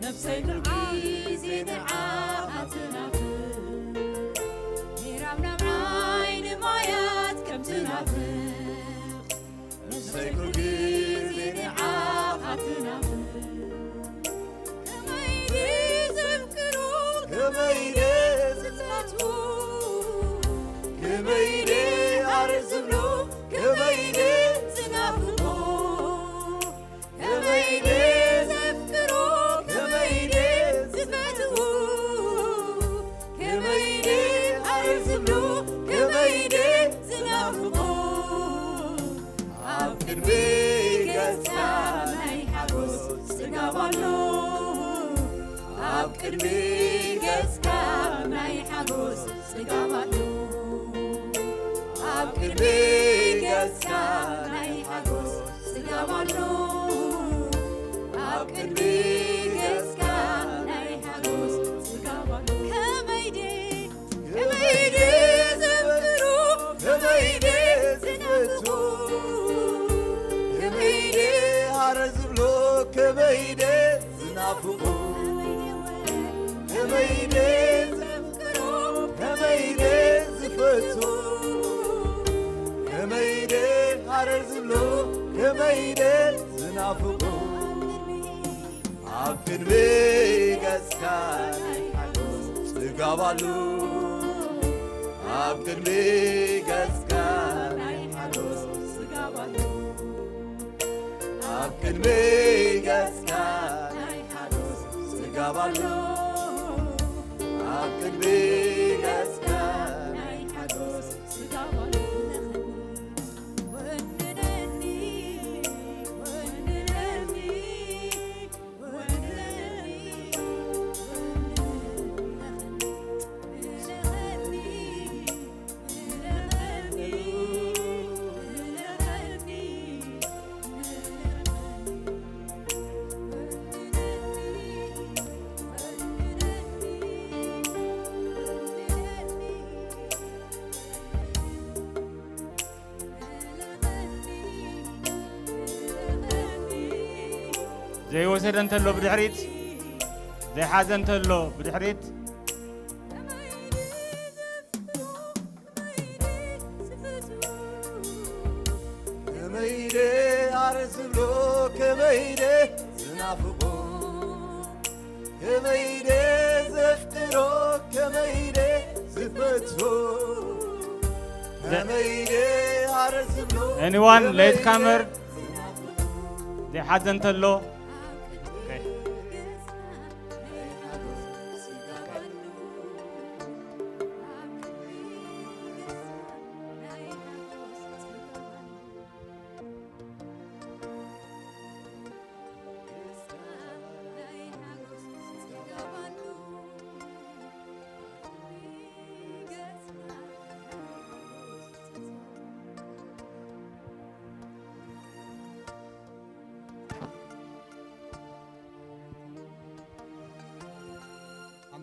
ነብሰይ ኩል ግዜ ንዓኻ ትናፍቕ፣ ሜራብ ናብ ዓይኒ ማያት ከም ትናፍቕ። ነብሰይ ኩል ግዜ ንዓኻ ትናፍቕ። ከመይ ድየ ዘፍቅሮ፣ ከመይ ድየ ዝፈትዎ፣ ከመይ ድየ ሃረር ዝብሎ፣ ከመይ ድየ ዝናፍቆ። ከመይ ድየ ዘፍቅሮ፣ ከመይ ድየ ዝፈትዎ፣ ከመይ ድየ ሃረር ዝብሎ፣ ከመይ ድየ ዝናፍቆ። ኣብ ቅድሚ ገጽካ ናይ ሓጎስ ጽጋብ ኣሎ፣ ኣብ ቅድሚ ገጽካ ናይ ሓጎስ ጽጋብ ኣሎ፣ ኣብ ቅድሚ ገጽካ ናይ ሓጎስ ጽጋብ ኣሎ፣ ኣብ ቅድሚ ገጽካ ናይ ሓጎስ ጽጋብ ኣሎ። ከመይ ድየ፣ ከመይ ድየ ዘፍቅሮ፣ ከመይ ድየ ዝፈትዎ፣ ከመይ ድየ ሃረር ዝብሎ፣ ከመይ ድየ ዝናፍቆ፣ ከመይ ድየ ዘፍቅሮ፣ ከመይ ድየ ዝፈትዎ፣ ከመይ ድየ ሃረር ዝብሎ፣ ከመይ ድየ ዝናፍቆ። ኣብ ቅድሚ ገጽካ ናይ ሓጎስ ጽጋብ ኣሎ፣ ኣብ ቅድሚ ገጽካ ናይ ሓጎስ ጽጋብ ኣሎ። ኣብ ቅድሚ ገጽካ ናይ ሓጎስ ጽጋብ ኣሎ፣ ኣብ ቅድሚ ገጽካ ናይ ሓጎስ ጽጋብ ኣሎ። ወንነኒ፣ ወንነኒ፣ ወንነኒ፣ ወንነኒ። ዘይወሰደ እንተሎ ብድሕሪት፣ ዘይሓዘ እንተሎ ብድሕሪት። ከመይደ ኣረ ዝብሎ ከመይደ ዝናፍቆ ከመይደ ዘፍቅሮ ከመይደ ዝፈትዎ ከመይደ ኣረ ዝብሎ Anyone? Late comer? ዘይሓዘ እንተሎ።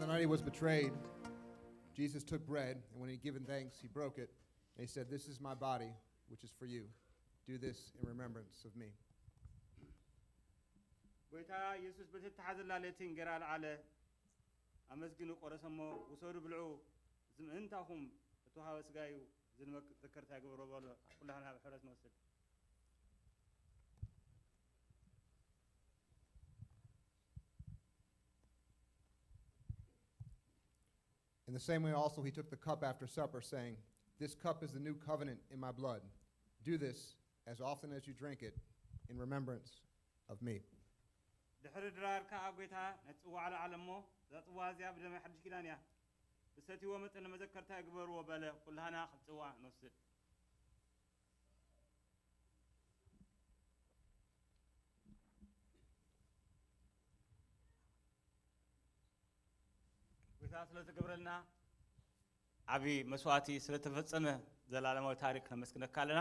Night he was betrayed, Jesus took bread, and when he had given thanks, he broke it, and he said, "This is my body, which is for you. Do this in remembrance of me." ጎይታ ኢየሱስ በቲ እተሓዘላ ለይቲ እንጌራ ኣልዓለ፣ ኣመስጊኑ ቆረሰ እሞ፣ "ውሰዱ ብልዑ፣ እዚ ምእንታኹም እተዋህበ ስጋይ እዩ፣ እዚ ንመዘከርታይ ግበርዎ" በሎ። ኩላህና ብሕብረት ንወስድ። In the same way also he took the cup after supper, saying, "This cup is the new covenant in my blood. Do this as often as you drink it in remembrance of me." ድሕሪ ድራር ከኣ ጎይታ ነቲ ጽዋዕ ኣልዓለ እሞ፣ "እዛ ጽዋዕ እዚኣ ብደመይ ሓድሽ ኪዳን እያ። ብሰትይዎ መጠን ንመዘከርታ ግበርዎ" በለ። ኩላህና ካብ ጽዋዕ ንወስድ። ጎይታ ስለ ዝገብረልና ዓቢ መስዋእቲ ስለ ተፈጸመ ዘላለማዊ ታሪኽ ነመስግነካ ኣለና።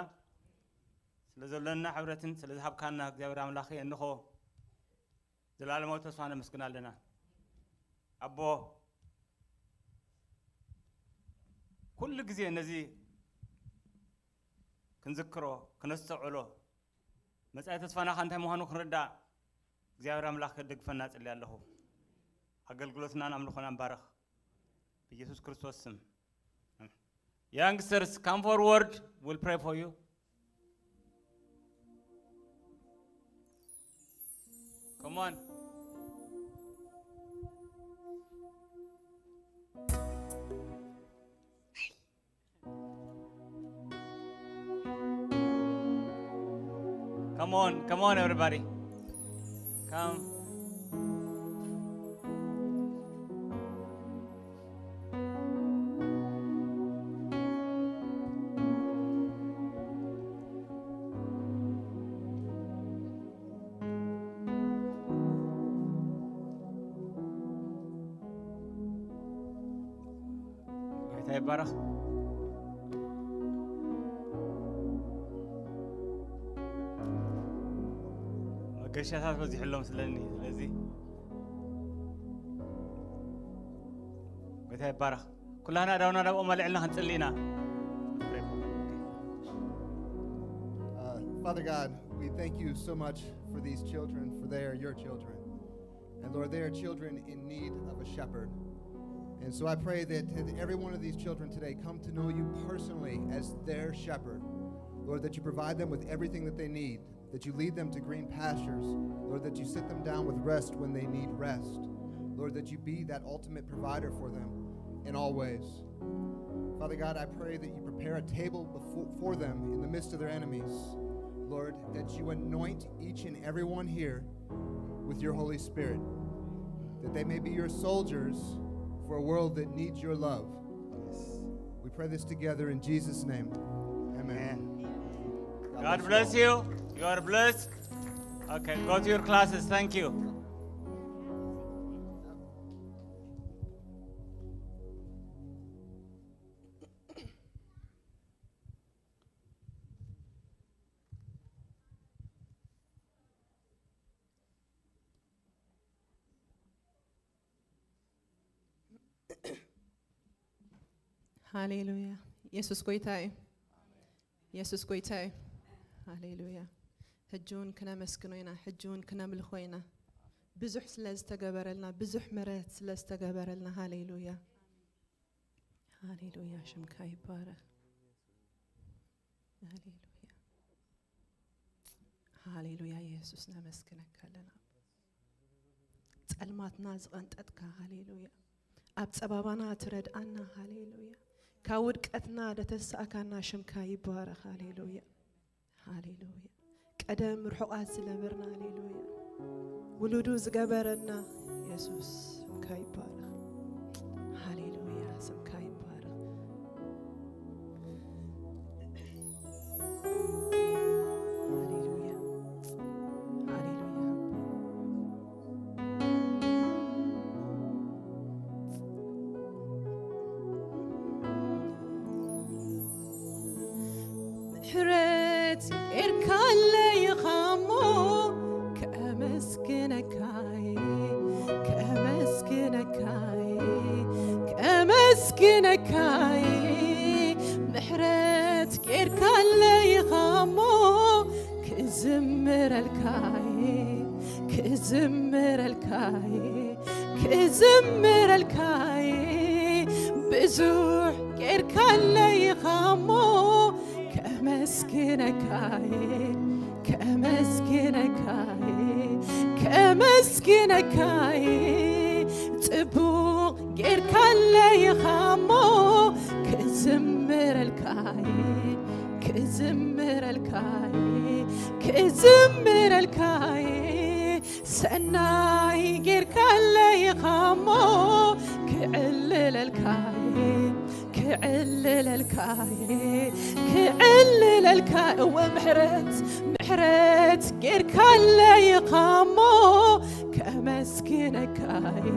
ስለ ዘለና ሕብረትን ስለ ዝሃብካና እግዚኣብሔር ኣምላኽ እንኾ ዘላለማዊ ተስፋ ነመስግን ኣለና። ኣቦ፣ ኩሉ ግዜ ነዚ ክንዝክሮ፣ ክነስተውዕሎ፣ መጻኢ ተስፋና ከ እንታይ ምዃኑ ክንርዳእ እግዚኣብሔር ኣምላኽ ከደግፈና እጽሊ ኣለኹ። ኣገልግሎትናን ኣምልኾናን ባርኽ። ብኢየሱስ ክርስቶስ ስም። Youngsters, come forward. We'll pray for you. Come on. Come on, come on, everybody. Come. ጎይታ ይባረኽ። መገሻታት በዚሕሎም ስለኒ፣ ስለዚ ጎይታ ይባረኽ። ኩላህና ዳውና ዳብኦም ኣልዕልና ክንጽሊ ኢና። Uh, Father God, we thank you so much for these children, for they are your children. And Lord, they are children in need of a shepherd. And so I pray that every one of these children today come to know you personally as their shepherd. Lord, that you provide them with everything that they need, that you lead them to green pastures. Lord, that you sit them down with rest when they need rest. Lord, that you be that ultimate provider for them in all ways. Father God, I pray that you prepare a table before, for them in the midst of their enemies. Lord, that you anoint each and every one here with your Holy Spirit, that they may be your soldiers for a world that needs your love. We pray this together in Jesus' name. Amen. God bless you. You are blessed. Okay, go to your classes. Thank you. ሃሌሉያ። የሱስ ጎይታ እዩ። የሱስ ጎይታ እዩ። ሃሌሉያ። ሕጂ እውን ክነመስግኖ ኢና፣ ሕጂ እውን ክነምልኾ ኢና። ብዙሕ ስለ ዝተገበረልና፣ ብዙሕ ምሕረት ስለ ዝተገበረልና። ሃሌሉያ። ሃሌሉያ፣ ሽምካ ይባረኽ። ሃሌሉያ። ሃሌሉያ የሱስ ነመስግነካ ኣለና። ጸልማትና ዝቐንጠጥካ፣ ሃሌሉያ። ኣብ ጸባባና ትረድኣና፣ ሃሌሉያ። ካብ ውድቀትና ደተሳእካና ሽምካ ይባረኽ፣ ሃሌሉያ። ሃሌሉያ። ቀደም ርሑቓት ዝነበርና፣ ሃሌሉያ። ውሉዱ ዝገበረና የሱስ ስምካ ይባረኽ። ሃሌሉያ፣ ስምካ ይባረኽ። ሃሌሉያ። ሃሌሉያ። ምሕረት ጌርካለይ ኢኻ እሞ ከመስግነካይ፣ ከመስግነካይ። ከመስግነካይ ምሕረት ጌርካለይ ኢኻ እሞ ክዝምረልካይ ክዝምረልካይ ክዝምረልካይ ብዙሕ ጌርካለይ ኢኻ እሞ ከመስግነካይ ከመስግነካይ ከመስግነካይ ጽቡቕ ጌርካለይ ኢኻ እሞ ክዝምረልካይ ክዝምረልካይ ክዝምረልካይ ሰናይ ጌርካለይ ኢኻ እሞ ክዕልለልካይ ክዕልለልካይ ክዕልለልካይ እወ ምሕረት ምሕረት ጌርካለይ ኢኻ እሞ ከመስግነካይ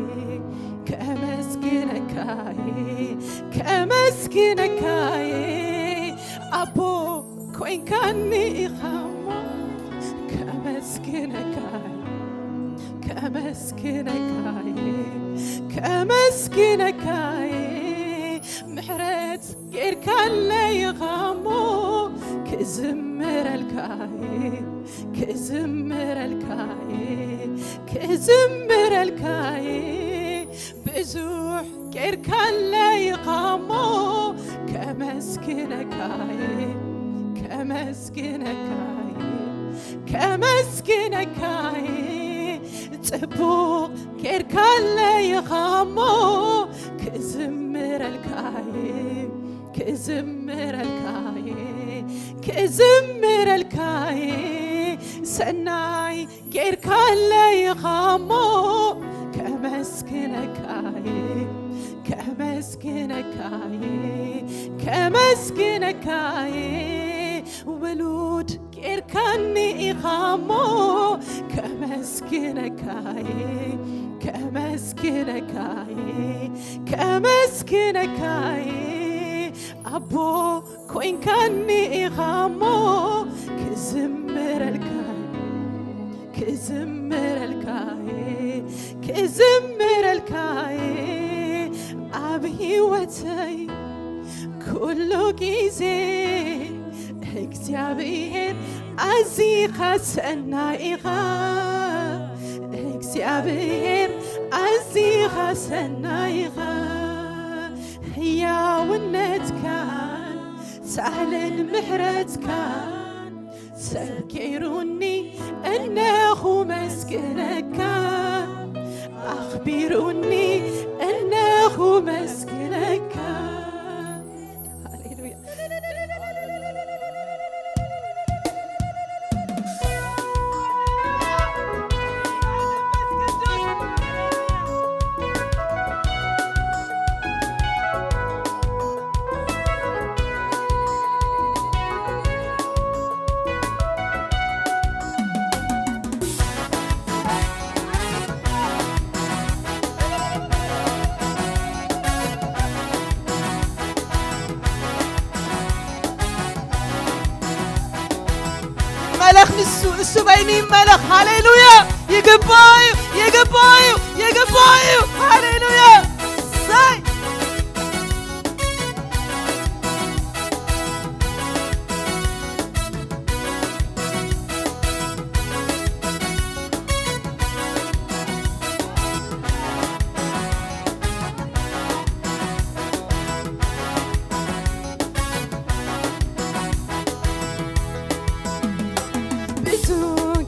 ከመስግነካይ ከመስግነካይ ኣቦ ኮይንካኒ ኢኻ እሞ ከመስግነካይ ከመስግነካይ ከመስግነካይ ምሕረት ጌርካለይ ኢኻ እሞ ክዝምረልካይ ክዝምረልካይ ክዝምረልካይ ብዙሕ ጌርካለይ ኢኻ እሞ ከመስግነካይ ከመስግነካይ ከመስግነካይ ጽቡቕ ጌርካለይ ኢኻ እሞ ክዝምረልካይ ክዝምረልካይ ክዝምረልካይ ሰናይ ጌርካለይ ኢኻ እሞ ከመስግነካይ ከመስግነካይ ከመስግነካይ ውሉድ ጌርካኒ ኢኻ እሞ ከመስግነካይ ከመስግነካይ ከመስግነካይ ኣቦ ኮይንካኒ ኢኻ እሞ ክዝምረልካይ ክዝምረልካይ ክዝምረልካይ ኣብ ህይወተይ ኩሉ ግዜ እግዚኣብሔር ኣዚኻ ሰናይ ኢኻ እግዚኣብሔር ኣዚኻ ሰናይ ኢኻ ህያውነትካን ሳህልን ምሕረትካን ሰብ ገይሩኒ እነኹ መስግነካ ኣኽቢሩኒ እነኹ መስግነካ ሃሌሉያ መለኽ ንሱ እሱ በይኑ ይመለኽ ሃሌሉያ ይግባዩ ይግባዩ ይግባዩ ይግባዩ ሃሌሉያ ሳይ ብዙ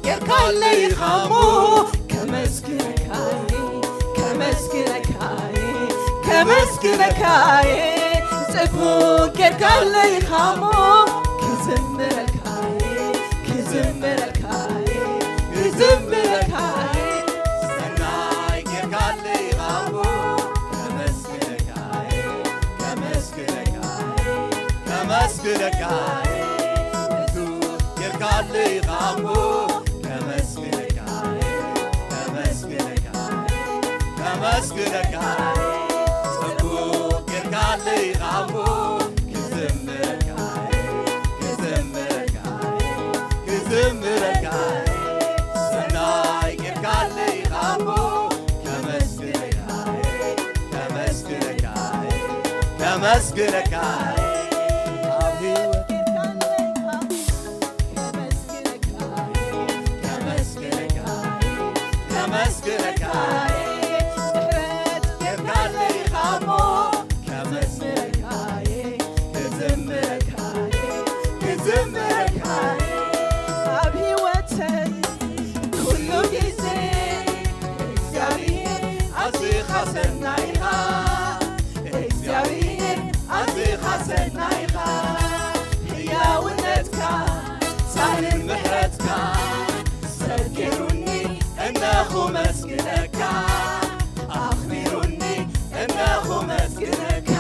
ጌርካለይ ኢኻ እሞ ከመስግነካይ ከመስግነካይ ከመስግነካይ ጽቡቅ ጌርካለይ ኢኻ እሞ ክዝምረልካይ ክዝምረልካይ ክዝምረልካይ ሰናይ ጌርካለይ ኢኻ እሞ ከመስግነካይ ከመስግነካይ ከመስግነካይ ብዙ ጌርካለይ ኢኻ እሞ ከመስግነካይ ከመስግነካይ ከመስግነካይ ጽቡቅ ጌርካለይ ኢኻ እሞ ክዝምረልካይ ክዝምረልካይ ክዝምረልካይ ሰናይ ጌርካለይ ኢኻ እሞ ከመስግነካይ ከመስግነካይ ከመስግነካ ኣብ ህይወት ከመስግነካ ከመስግነካ ከመስግነካ ምሕረት ጌርካለይ ኢኻ እሞ ከመስግነካ ክዝምረካ ክዝምረካ ኣብ ህይወተይ ኩሉ ግዜ እግዚኣብሔር ኣዚኻ ሰናይ ኢኻ እግዚኣብሔር ኣዚኻ ሰናይ ኢኻ ህያውነትካ ሳልን ምሕረትካ ሰብ ገይሩኒ እነኹ መስግነካ ኣኽቢሩኒ እነኹ መስግነካ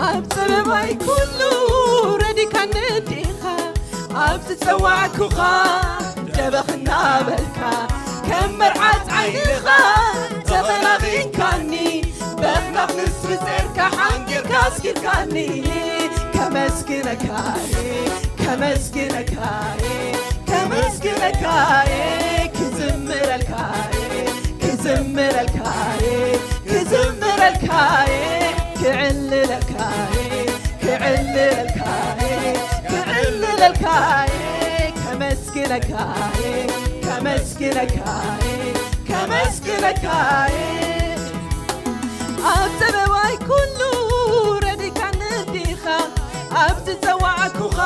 ኣብ ጸበባይ ኩሉ ረዲካኒ እንዲኻ ኣብ ዝጸዋዕኩኻ ደበኽ እናበልካ ከም መርዓት ዓይንኻ ተኸናኺንካኒ በኽናኽ ንስሪ ጸርካ ሓንጊርካ ኣስኪርካኒ ከመስግነካ ከመስግነካ ከመስግነካ ክዝምረልካ ክዝምረልካ ክዝምረልካ ክዕልለልካ ክዕልለልካ ክዕልለልካ ከመስግነካ ከመስግነካ ከመስግነካ ኣብ ጸበባይ ኩሉ ረዲካኒ እንዲኻ ኣብ ዝጸዋዕኩኻ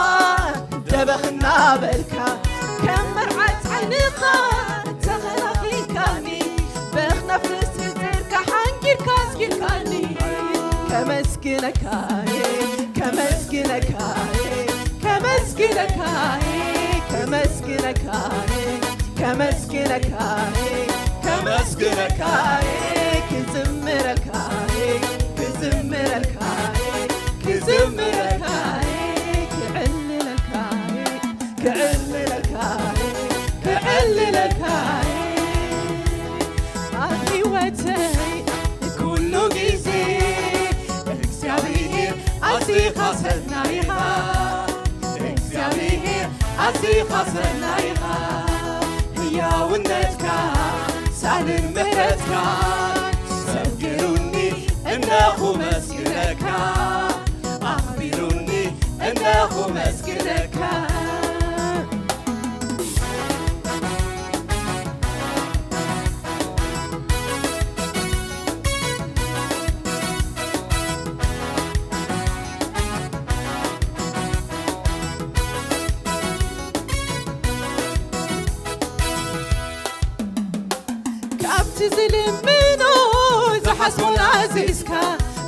ደበኽ እናበልካ ከም መርዓት ዓይንኻ ተኸናኺንካኒ በኽናፍ ንስሪ ጸርካ ሓንጊርካ ኣስኪርካኒ ከመስግነካ ከመስግነካ ከመስግነካ ከመስግነካ ከመስግነካ ከመስግነካ ክዝምረልካ ክዝምረልካ ክዝምረልካ ክዕልለልካ ክዕልለልካ ክዕልለልካ ኣብ ህይወተይ ኩሉ ግዜ እግዚኣብሔር ኣዚኻ ሰናይ ኢኻ እግዚኣብሔር ኣዚኻ ሰናይ ኢኻ ህያውነትካ ሳልን ምሕረትካ ሰብ ገይሩኒ እነኹ መስግነካ ኣኽቢሩኒ እነኹ መስግነካ ካብቲ ዝልምኖ ዝሓስቦን ኣዚዝካ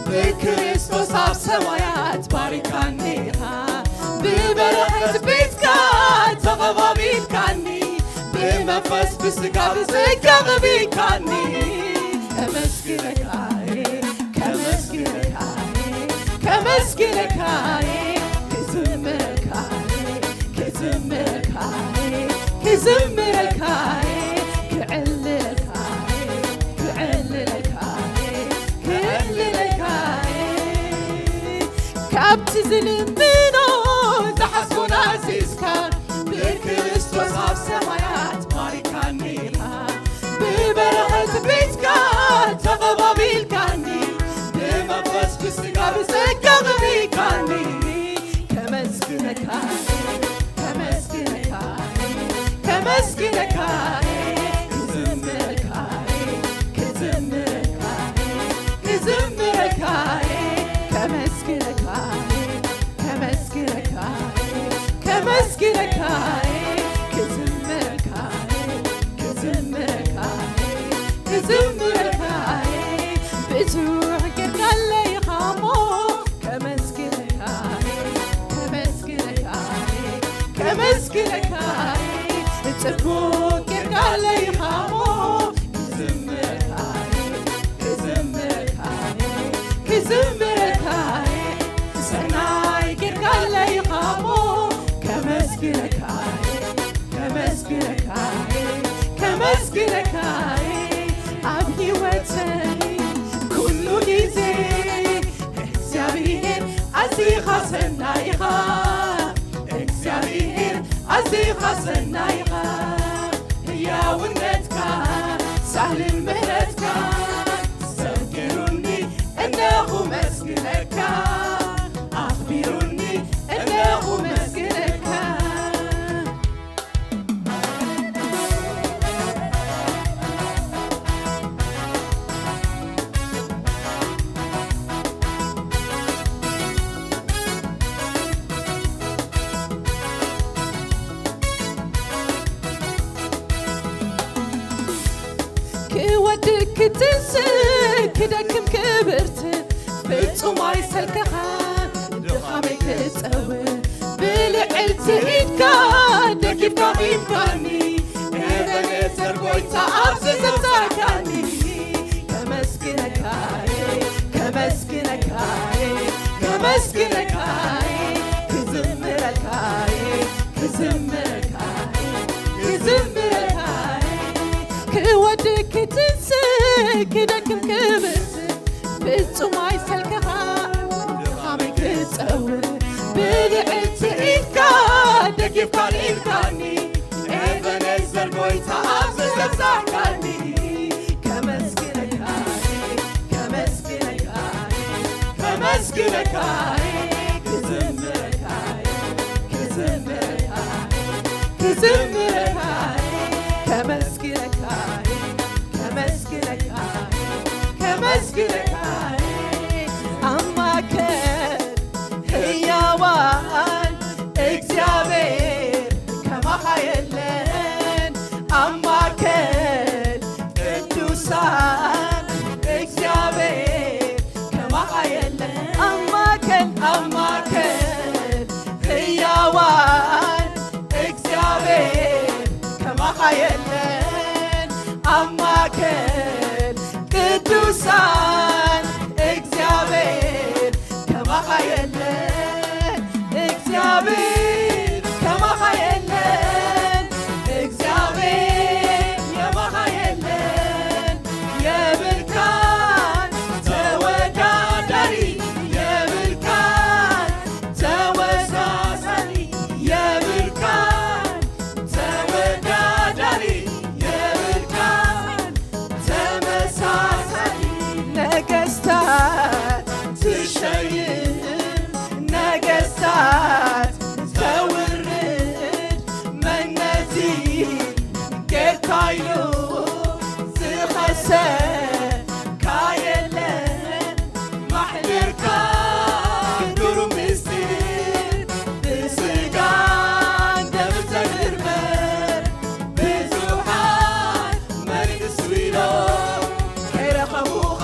ብክርስቶስ ኣብ ሰማያት ባሪካኒ ኢኻ ብበረኸት ቤትካ ተቐባቢልካኒ ብመንፈስ ብስጋ ብጸጋ ቀቢልካኒ ከመስግነካ ከመስግነካ ከመስግነካ ክዝምረካ ክዝምረካ ክዝምረካ ክዕልለካ ክዕልለካ ክዕልለካ ካብቲ ዝልምኖ ዝሓስቦን ኣዚዝካ ብክርስቶስ ኣብ ሰማያት ባሪካኒ ኢኻ ብበረኸት ቤትካ ተቐባቢልካኒ ብመንፈስ ብስጋ ብጸጋ ቀቢልካኒ ከመስግነካ ከመስግነካ ከመስግነካ ክዝምረልካ ክዝምረልካ ክዝምረልካ ከመስግነካ ከመስግነካ ከመስግነካ ክዝምረልካ ክዝምረልካ ክዝምረልካ ብዙሕ ጌርካለይ ኢኻ እሞ ከመስግነካ ከመስግነካ ከመስግነካ ጽቡቕ ጌርካለይ ኢኻ እሞ ክዝምረልካ ክዝምረልካ ክዝምረልካ ሰናይ ጌርካለይ ኢኻ እሞ ከመስግነካ ከመስግነካ ከመስግነካ ኻሰናይኻ እግዚኣብሔር ኣዚኻ ሰናይኻ ህያውነትካ ሳህልን ምህረትካ ሰጊሩኒ እነኹ መስግነካ ኣኽቢሩኒ እነኹ መስግነካ። ክወድቅ ክትንስእ ክደክም ክብርት ፍጹም ኣይሰልከኻ ድኻመይ ክጸውር ብልዕልቲ ኢድካ ደጊፍካ ቂምካኒ ኤበኔዘር ጎይታ ኣብዚ ዘብጻሕካኒ ከመስግነካየ ከመስግነካየ ከመስግነካየ ክዝምረካየ ክዝምረካየ ክዝምረካየ ክወድቅ ክትንስእ ክደክም ክብርት ፍጹም ኣይሰልከኻ ድኻመይ ክጸውር ብልዕልቲ ኢድካ ደጊፍካ ቂምካኒ ኤበኔዘር ጎይታ ኣብዚ ዘብጻሕካኒ ከመስግነካየ ከመስግነካየ ከመስግነካየ ክዝምረካየ ክዝምረካየ ክዝምረካየ ከመስግነካየ ከመስግነካየ ከመስግነካየ ኣብ ማእከል ህያዋን እግዚኣብሔር ከማኻ የለን ኣብ ማእከል ቅዱሳን እግዚኣብሔር ከማኻ የለን ኣብ ማእከል ኣብ ማእከል ህያዋን እግዚኣብሔር ከማኻ የለን ኣብ ማእከል ቅዱሳን እግዚኣብሔር ከማኻ የለን እግዚኣብሔር ከማኻ የለን እግዚኣብሔር ከማኻ የለን የብልካን ተወዳዳሪ የብልካን ተወሳሳሪ የብልካን ተወዳዳሪ የብልካን ተመሳሳሊ ነገስታት ትሸይም ነገስታት ተውርድ መነዚ ጌርካ ኢሉ ዝኸሰካ የለን ማሕደርካ ግሩም ምስጢር ብስጋን ደምን ዘይምርመር ብዙሓት መንግስቱ ኢሎም ከይረኸቡኻ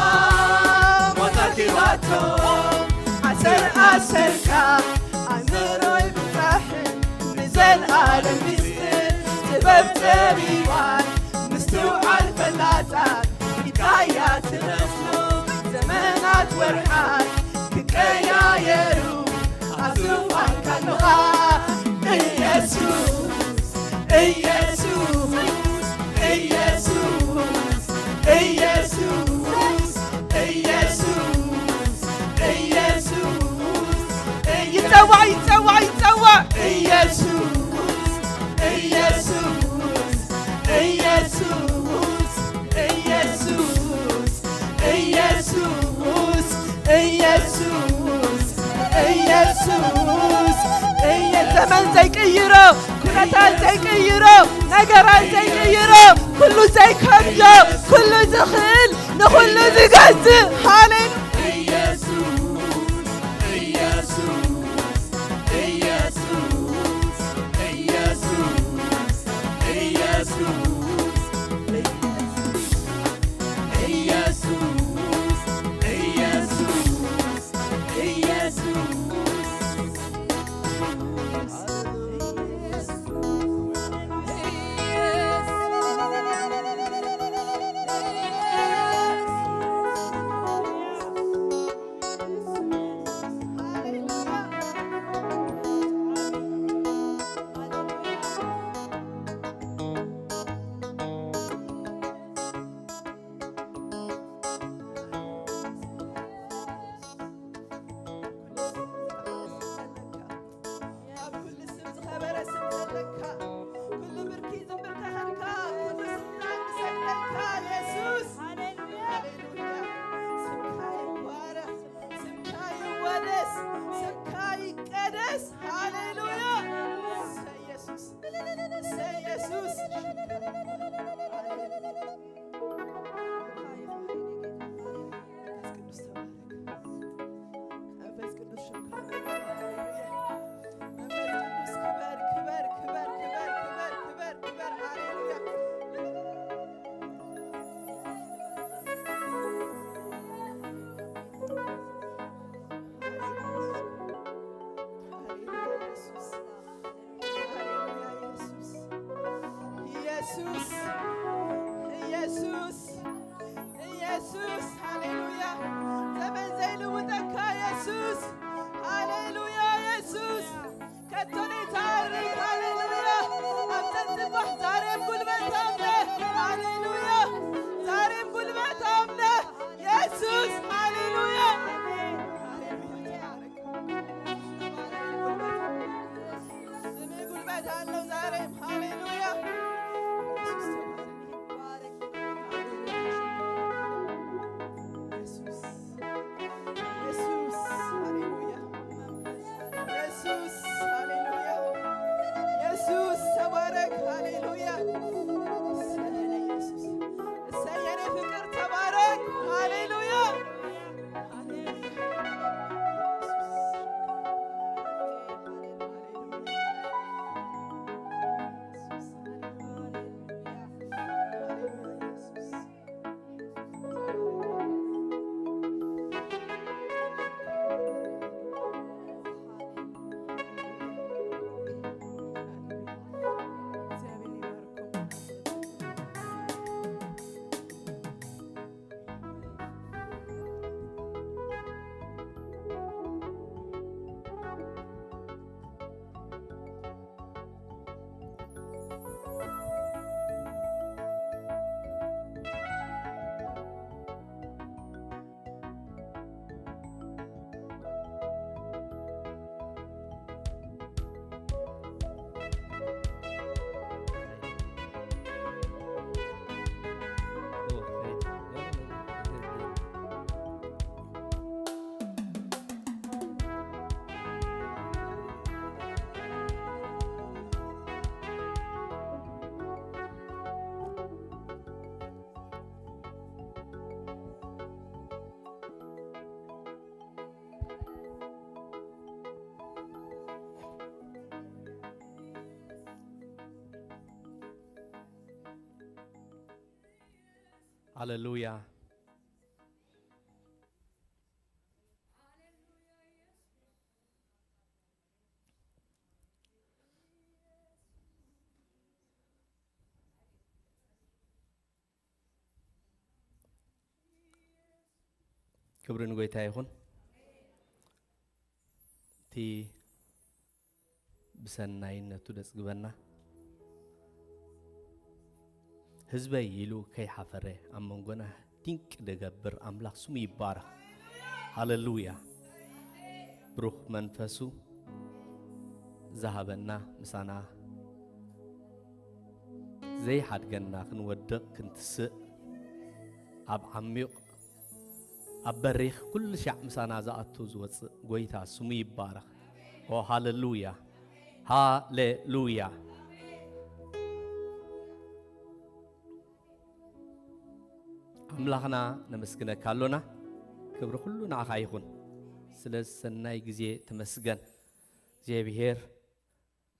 ሞት ኣርኪባቶም ኣሰር ኣሰርካ ኣእምሮይ ብጻሕን ንዘለኣለም ምስጢር ጥበብ ጠቢባን ምስትውዓል ፈላጣት ኢድካያ ትመስሎ ዘመናት ወርሓት ክቀያየሩ ኣብ ዙፋንካ ኣለኻ ኢየሱስ ኢየሱስ ኢየሱስ ኢየሱስ ኢየሱስ ኢየሱስ ይጸዋዕ ይጸዋዕ ይጸዋዕ ኢየሱስ ኢየሱስ ኢየሱስ ኢየሱስ ኢየሱስ ኢየሱስ ኢየሱስ እየ ዘመን ዘይቅይሮ ኩነታት ዘይቅይሮ ነገራት ዘይቅይሮ ኩሉ ዘይከብዶ ኩሉ ዝኽእል ንኹሉ ዝገዝእ ሃሌሉያ ኢየሱስ ኢየሱስ ኢየሱስ ኢየሱስ ኢየሱስ ኢየሱስ ኢየሱስ ኢየሱስ፣ ኢየሱስ፣ ኢየሱስ፣ ሃሌሉያ። ዘመን ዘይልውጠካ ኢየሱስ፣ ሃሌሉያ። ኢየሱስ ከቶ ዘይተዓርግ፣ ሃሌሉያ። ኣብ ጸጽባሕ ዛሬም ጉልበታም ነህ፣ ሃሌሉያ። ዛሬም ጉልበታም ነህ ኢየሱስ፣ ሃሌሉያ። ስምህ ጉልበት አለው ዛሬም። ሃሌሉያ። ኢየሱስ ተባረክ። ኢየሱስ፣ ኢየሱስ፣ ሃሌሉያ። ኢየሱስ፣ ሃሌሉያ። ኢየሱስ ተባረክ። ሃሌሉያ። እሰይ የኔ ኢየሱስ፣ እሰይ የኔ ፍቅር ተባረክ። ሃሌሉያ። ሃሌሉያ። ክብሪ ንጎይታ ይኹን። እቲ ብሰናይነቱ ደጽግበና፣ ህዝበይ ኢሉ ከይሓፈረ ኣብ መንጎና ድንቂ ደገብር ኣምላኽ ስሙ ይባረኽ። ሃሌሉያ። ብሩኽ መንፈሱ ዝሃበና፣ ምሳና ዘይሓድገና፣ ክንወድቕ ክንትስእ፣ ኣብ ዓሚቕ ኣብ በሪኽ ኩሉ ሻዕ ምሳና ዝኣቱ ዝወጽእ ጎይታ ስሙ ይባረኽ። ኦ ሃሌሉያ፣ ሃሌሉያ። ኣምላኽና ነመስግነካ ኣሎና። ክብሪ ኩሉ ንዓኻ ይኹን። ስለ ሰናይ ግዜ ተመስገን እግዚኣብሔር።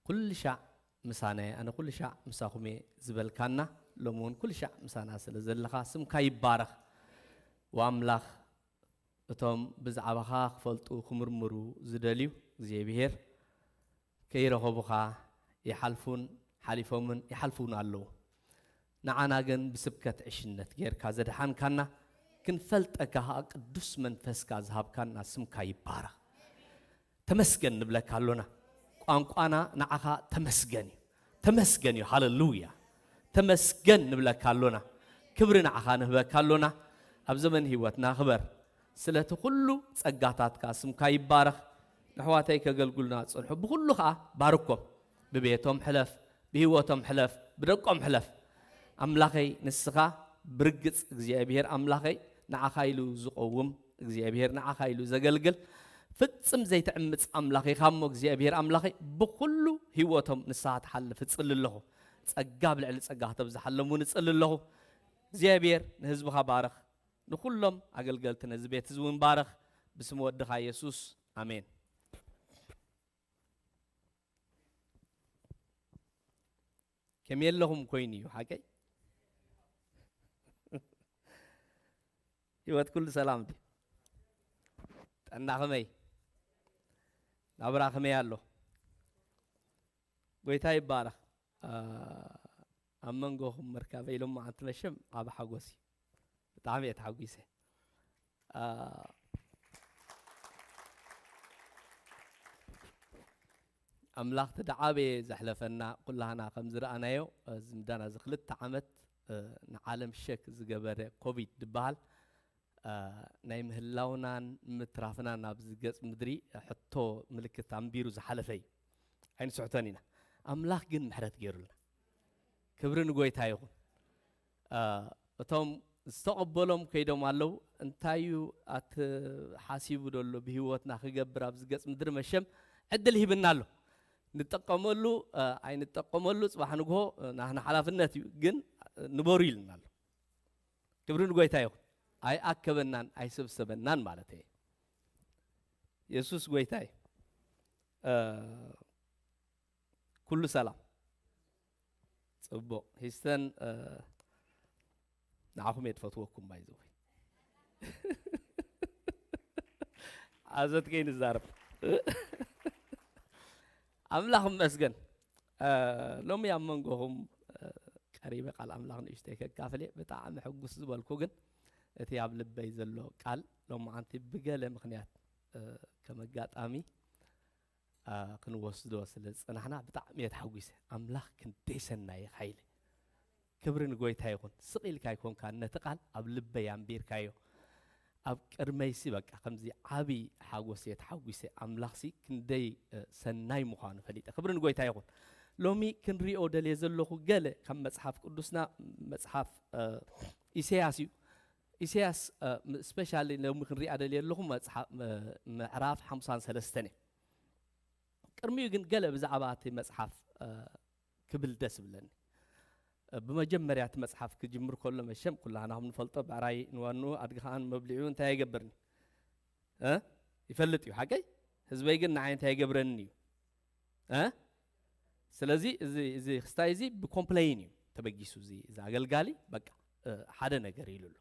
ኩሉ ሻዕ ምሳና እየ፣ ኣነ ኩሉ ሻዕ ምሳኹም እየ ዝበልካና፣ ሎሚ እውን ኩሉ ሻዕ ምሳና ስለ ዘለኻ ስምካ ይባረኽ። ወኣምላኽ፣ እቶም ብዛዕባኻ ክፈልጡ ክምርምሩ ዝደልዩ እግዚኣብሔር፣ ከይረኸቡኻ ይሓልፉን ሓሊፎምን ይሓልፉን ኣለዉ። ንዓና ግን ብስብከት ዕሽነት ጌርካ ዘድሓንካና፣ ክንፈልጠካ ኸኣ ቅዱስ መንፈስካ ዝሃብካና ስምካ ይባረኽ። ተመስገን ንብለካ ኣሎና። ቋንቋና ንዓኻ ተመስገን እዩ። ተመስገን እዩ። ሃሌሉያ። ተመስገን ንብለካ ኣሎና። ክብሪ ንዓኻ ንህበካ ኣሎና። ኣብ ዘመን ህይወትና ክበር። ስለቲ ኩሉ ጸጋታትካ ስምካ ይባረኽ። ንኣሕዋተይ ከገልግሉና ዝጸንሑ ብኹሉ ኸኣ ባርኮም። ብቤቶም ሕለፍ፣ ብህይወቶም ሕለፍ፣ ብደቆም ሕለፍ። ኣምላኸይ ንስኻ ብርግጽ እግዚኣብሔር ኣምላኸይ ንዓኻ ኢሉ ዝቐውም፣ እግዚኣብሔር ንዓኻ ኢሉ ዘገልግል ፍጽም ዘይትዕምጽ ኣምላኽ ኢኻ እሞ እግዚኣብሔር ኣምላኸይ ብኹሉ ህይወቶም ንስኻ ትሓልፍ እጽሊ ኣለኹ። ጸጋ ኣብ ልዕሊ ጸጋ ክተብዝሓሎም እውን እጽሊ ኣለኹ። እግዚኣብሔር ንህዝብኻ ባርኽ፣ ንኹሎም ኣገልገልቲ ነዚ ቤት እዚ እውን ባርኽ። ብስም ወድኻ የሱስ ኣሜን። ከመይ ኣለኹም ኮይኑ እዩ ሓቀይ? ህይወት ኩሉ ሰላም ድዩ? ጥዕና ከመይ? ናብራ ከመይ ኣሎ? ጎይታ ይባረኽ። ኣ፣ ኣብ መንጎኹም ምርካበይ ኢሎም መዓንቲ መሸም ዓቢ ሓጎስ እዩ። ብጣዕሚ እየ ተሓጒሰ። አ፣ ኣምላኽ እቲ ደዓበየ ዘሕለፈና ኩላህና ከም ዝረኣናዮ፣ እ፣ ዝምዳና እዚ ክልተ ዓመት፣ እ፣ ንዓለም ሸክ ዝገበረ ኮቪድ ዝበሃል፣ እ፣ ናይ ምህላውናን ምትራፍናን ኣብዚ ገጽ ምድሪ ሕቶ ምልክት ኣንቢሩ ዝሓለፈ እዩ። ኣይንስሕቶን ኢና። ኣምላኽ ግን ምሕረት ገይሩልና። ክብሪ ንጎይታ ይኹን። እ፣ እቶም ዝተቐበሎም ከይዶም ኣለዉ። እንታይ እዩ ኣቲ ሓሲቡ ደሎ ብህይወትና ክገብር ኣብዚ ገጽ ምድሪ መሸም ዕድል ሂብና ኣሎ። ንጠቀመሉ፣ እ፣ ኣይንጠቀመሉ ጽባሕ ንግሆ፣ እ፣ ናህና ሓላፍነት እዩ። ግን፣ እ፣ ንበሩ ኢልና ኣሎ። ክብሪ ንጎይታ ይኹን። ኣይኣከበናን፣ ኣይሰብሰበናን ማለት እየ። የሱስ ጎይታ እዩ። እ፣ ኩሉ ሰላም። ጽቡቕ። ሂስተን፣ እ፣ ንዓኹም እየ ትፈትወኩም፣ by the way። ኣዘት ከይንዛረብ። ኣምላኽ ይመስገን። እ፣ ሎሚ ኣብ መንጎኹም፣ እ፣ ቀሪበ ቃል ኣምላኽ ንእሽተይ ከካፍል እየ። ብጣዕሚ ሕጉስ ዝበልኩ ግን እቲ ኣብ ልበይ ዘሎ ቃል ሎማዓንቲ ብገለ ምኽንያት፣ እ፣ ከም ኣጋጣሚ፣ እ፣ ክንወስዶ ስለ ዝጸናሕና ብጣዕሚ እየ ተሓጒሰ። ኣምላኽ ክንደይ ሰናይ እዩ ሓይለ። ክብሪ ንጎይታ ይኹን። ስቕ ኢልካ ኣይኮንካን ነቲ ቃል ኣብ ልበይ ኣንቢርካዮ። ኣብ ቅድመይሲ በቃ ከምዚ ዓቢ ሓጎስ እየ ተሓጒሰ። ኣምላኽሲ ክንደይ፣ እ፣ ሰናይ ምዃኑ ፈሊጠ። ክብሪ ንጎይታ ይኹን። ሎሚ ክንሪኦ ደልየ ዘለኹ ገለ ካብ መጽሓፍ ቅዱስና መጽሓፍ፣ እ፣ ኢሳያስ እዩ። ኢሳያስ፣ እ፣ ም-፣ ስፔሻሊ ሎሚ ክንሪኣ ደልየ ኣለኹ መጽሓፍ፣ ም-፣ ምዕራፍ ሓምሳን ሰለስተን እየ። ቅድሚኡ ግን ገለ ብዛዕባ እቲ መጽሓፍ፣ እ፣ ክብል ደስ ይብለኒ። እ፣ ብመጀመርያ እቲ መጽሓፍ ክጅምር ከሎ መሸም ኩላህና ከም ንፈልጦ ብዕራይ ንዋንኡ ኣድጊ ከኣ ንመብልዒኡ እንታይ ኣይገብርን? እ? ይፈልጥ እዩ፣ ሓቀይ? ህዝበይ ግን ንዓይ እንታይ ይገብረኒ እዩ? እ? ስለዚ እዚ፣ እዚ ክስታይ እዚ ብኮምፕለይን እዩ ተበጊሱ። እዚ፣ እዚ ኣገልጋሊ በቃ፣ እ፣ ሓደ ነገር ኢሉ ኣሎ።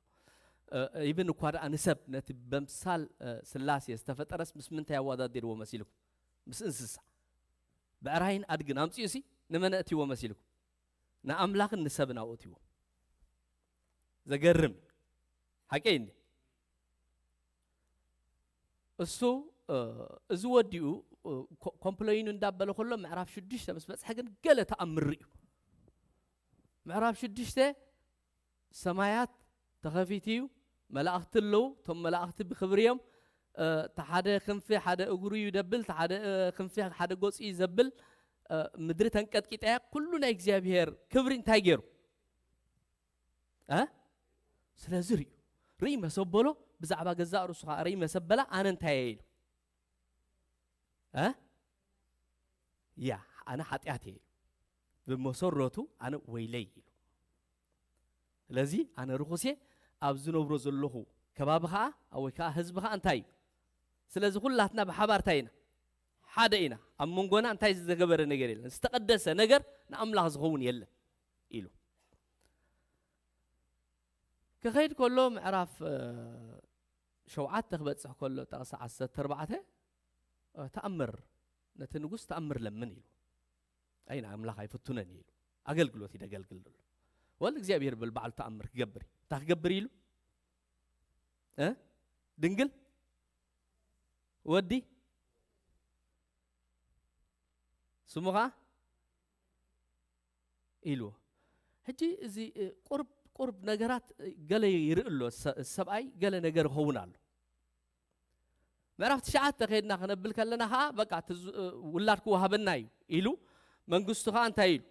እ፣ ኢብን እኳ ደኣ ንሰብ ነቲ በምሳል፣ እ፣ ስላሴ ዝተፈጠረስ ምስ ምንታይ ኣወዳዲርዎ መሲልኩም? ምስ እንስሳ። ብዕራይን ኣድግን ኣምጺኡሲ ንመን ኣእትይዎ መሲልኩም? ንኣምላኽን ንሰብን ኣብኡ እትይዎ። ዘገርም። ሓቀይ እንዴ? እሱ፣ እ፣ እዚ ወዲኡ፣ እ፣ ኮ-፣ ኮምፕለይኑ እንዳበለ ከሎ ምዕራፍ ሽዱሽተ ምስ በጽሐ ግን ገለ ተኣምር እዩ። ምዕራፍ ሽዱሽተ ሰማያት ተኸፊቱ እዩ፣ መላእኽቲ ኣለዉ፣ እቶም መላእኽቲ ብኽብሪ እዮም። እ፣ እቲ ሓደ ክንፊ ሓደ እግሩ እዩ ደብል፣ እቲ ሓደ፣ እ፣ ክንፊ ሓደ ገጹ እዩ ዘብል። እ፣ ምድሪ ተንቀጥቂጣ እያ። ኩሉ ናይ እግዚኣብሔር ክብሪ እንታይ ገይሩ? እ? ስለዚ ርእዩ። ርእይ መሰበሎ ብዛዕባ ገዛእ ርእሱ ኸዓ ርእይ መሰበላ ኣነ እንታይ እየ ኢሉ? እ? ያ፣ ኣነ ሓጢኣት እየ ኢሉ። ብመሰረቱ ኣነ ወይለይ ኢሉ። ስለዚ ኣነ ርኹስ እየ፣ ኣብ ዝነብሮ ዘለኹ ከባቢ ኸዓ፣ ወይ ከዓ ህዝቢ ኸዓ እንታይ እዩ? ስለዚ ኩላትና ብሓባር እንታይ ኢና? ሓደ ኢና። ኣብ መንጎና እንታይ ዝተገበረ ነገር የለን። ዝተቐደሰ ነገር ንኣምላኽ ዝኸውን የለን ኢሉ። ክኸይድ ከሎ ምዕራፍ፣ እ፣ ሸውዓተ ክበጽሕ ከሎ ጥቕሲ ዓሰርተ ኣርባዕተ፣ እ፣ ተኣምር፣ ነቲ ንጉስ ተኣምር ለምን ኢሉ። ኣይ ንኣምላኽ ኣይፍቱነን እዩ ኢሉ። ኣገልግሎት እዩ ደገልግል ዘሎ። ወል እግዚኣብሔር በል ባዕሉ ተኣምር ክገብር እዩ። እንታይ ክገብር ኢሉ? እ? ድንግል ወዲ ስሙ ኸዓ ኢልዎ። ሕጂ እዚ፣ እ፣ ቁርብ፣ ቁርብ ነገራት፣ እ፣ ገለ ይርኢ ኣሎ። ሰ-፣ ሰብኣይ ገለ ነገር ይኸውን ኣሎ። ምዕራፍ ትሽዓተ ከይድና ክነብል ከለና ኸዓ፣ በቃ፣ እቲ ዝ-፣ እ፣ ውላድ ክወሃበና እዩ ኢሉ፣ መንግስቱ ኸዓ እንታይ ኢሉ?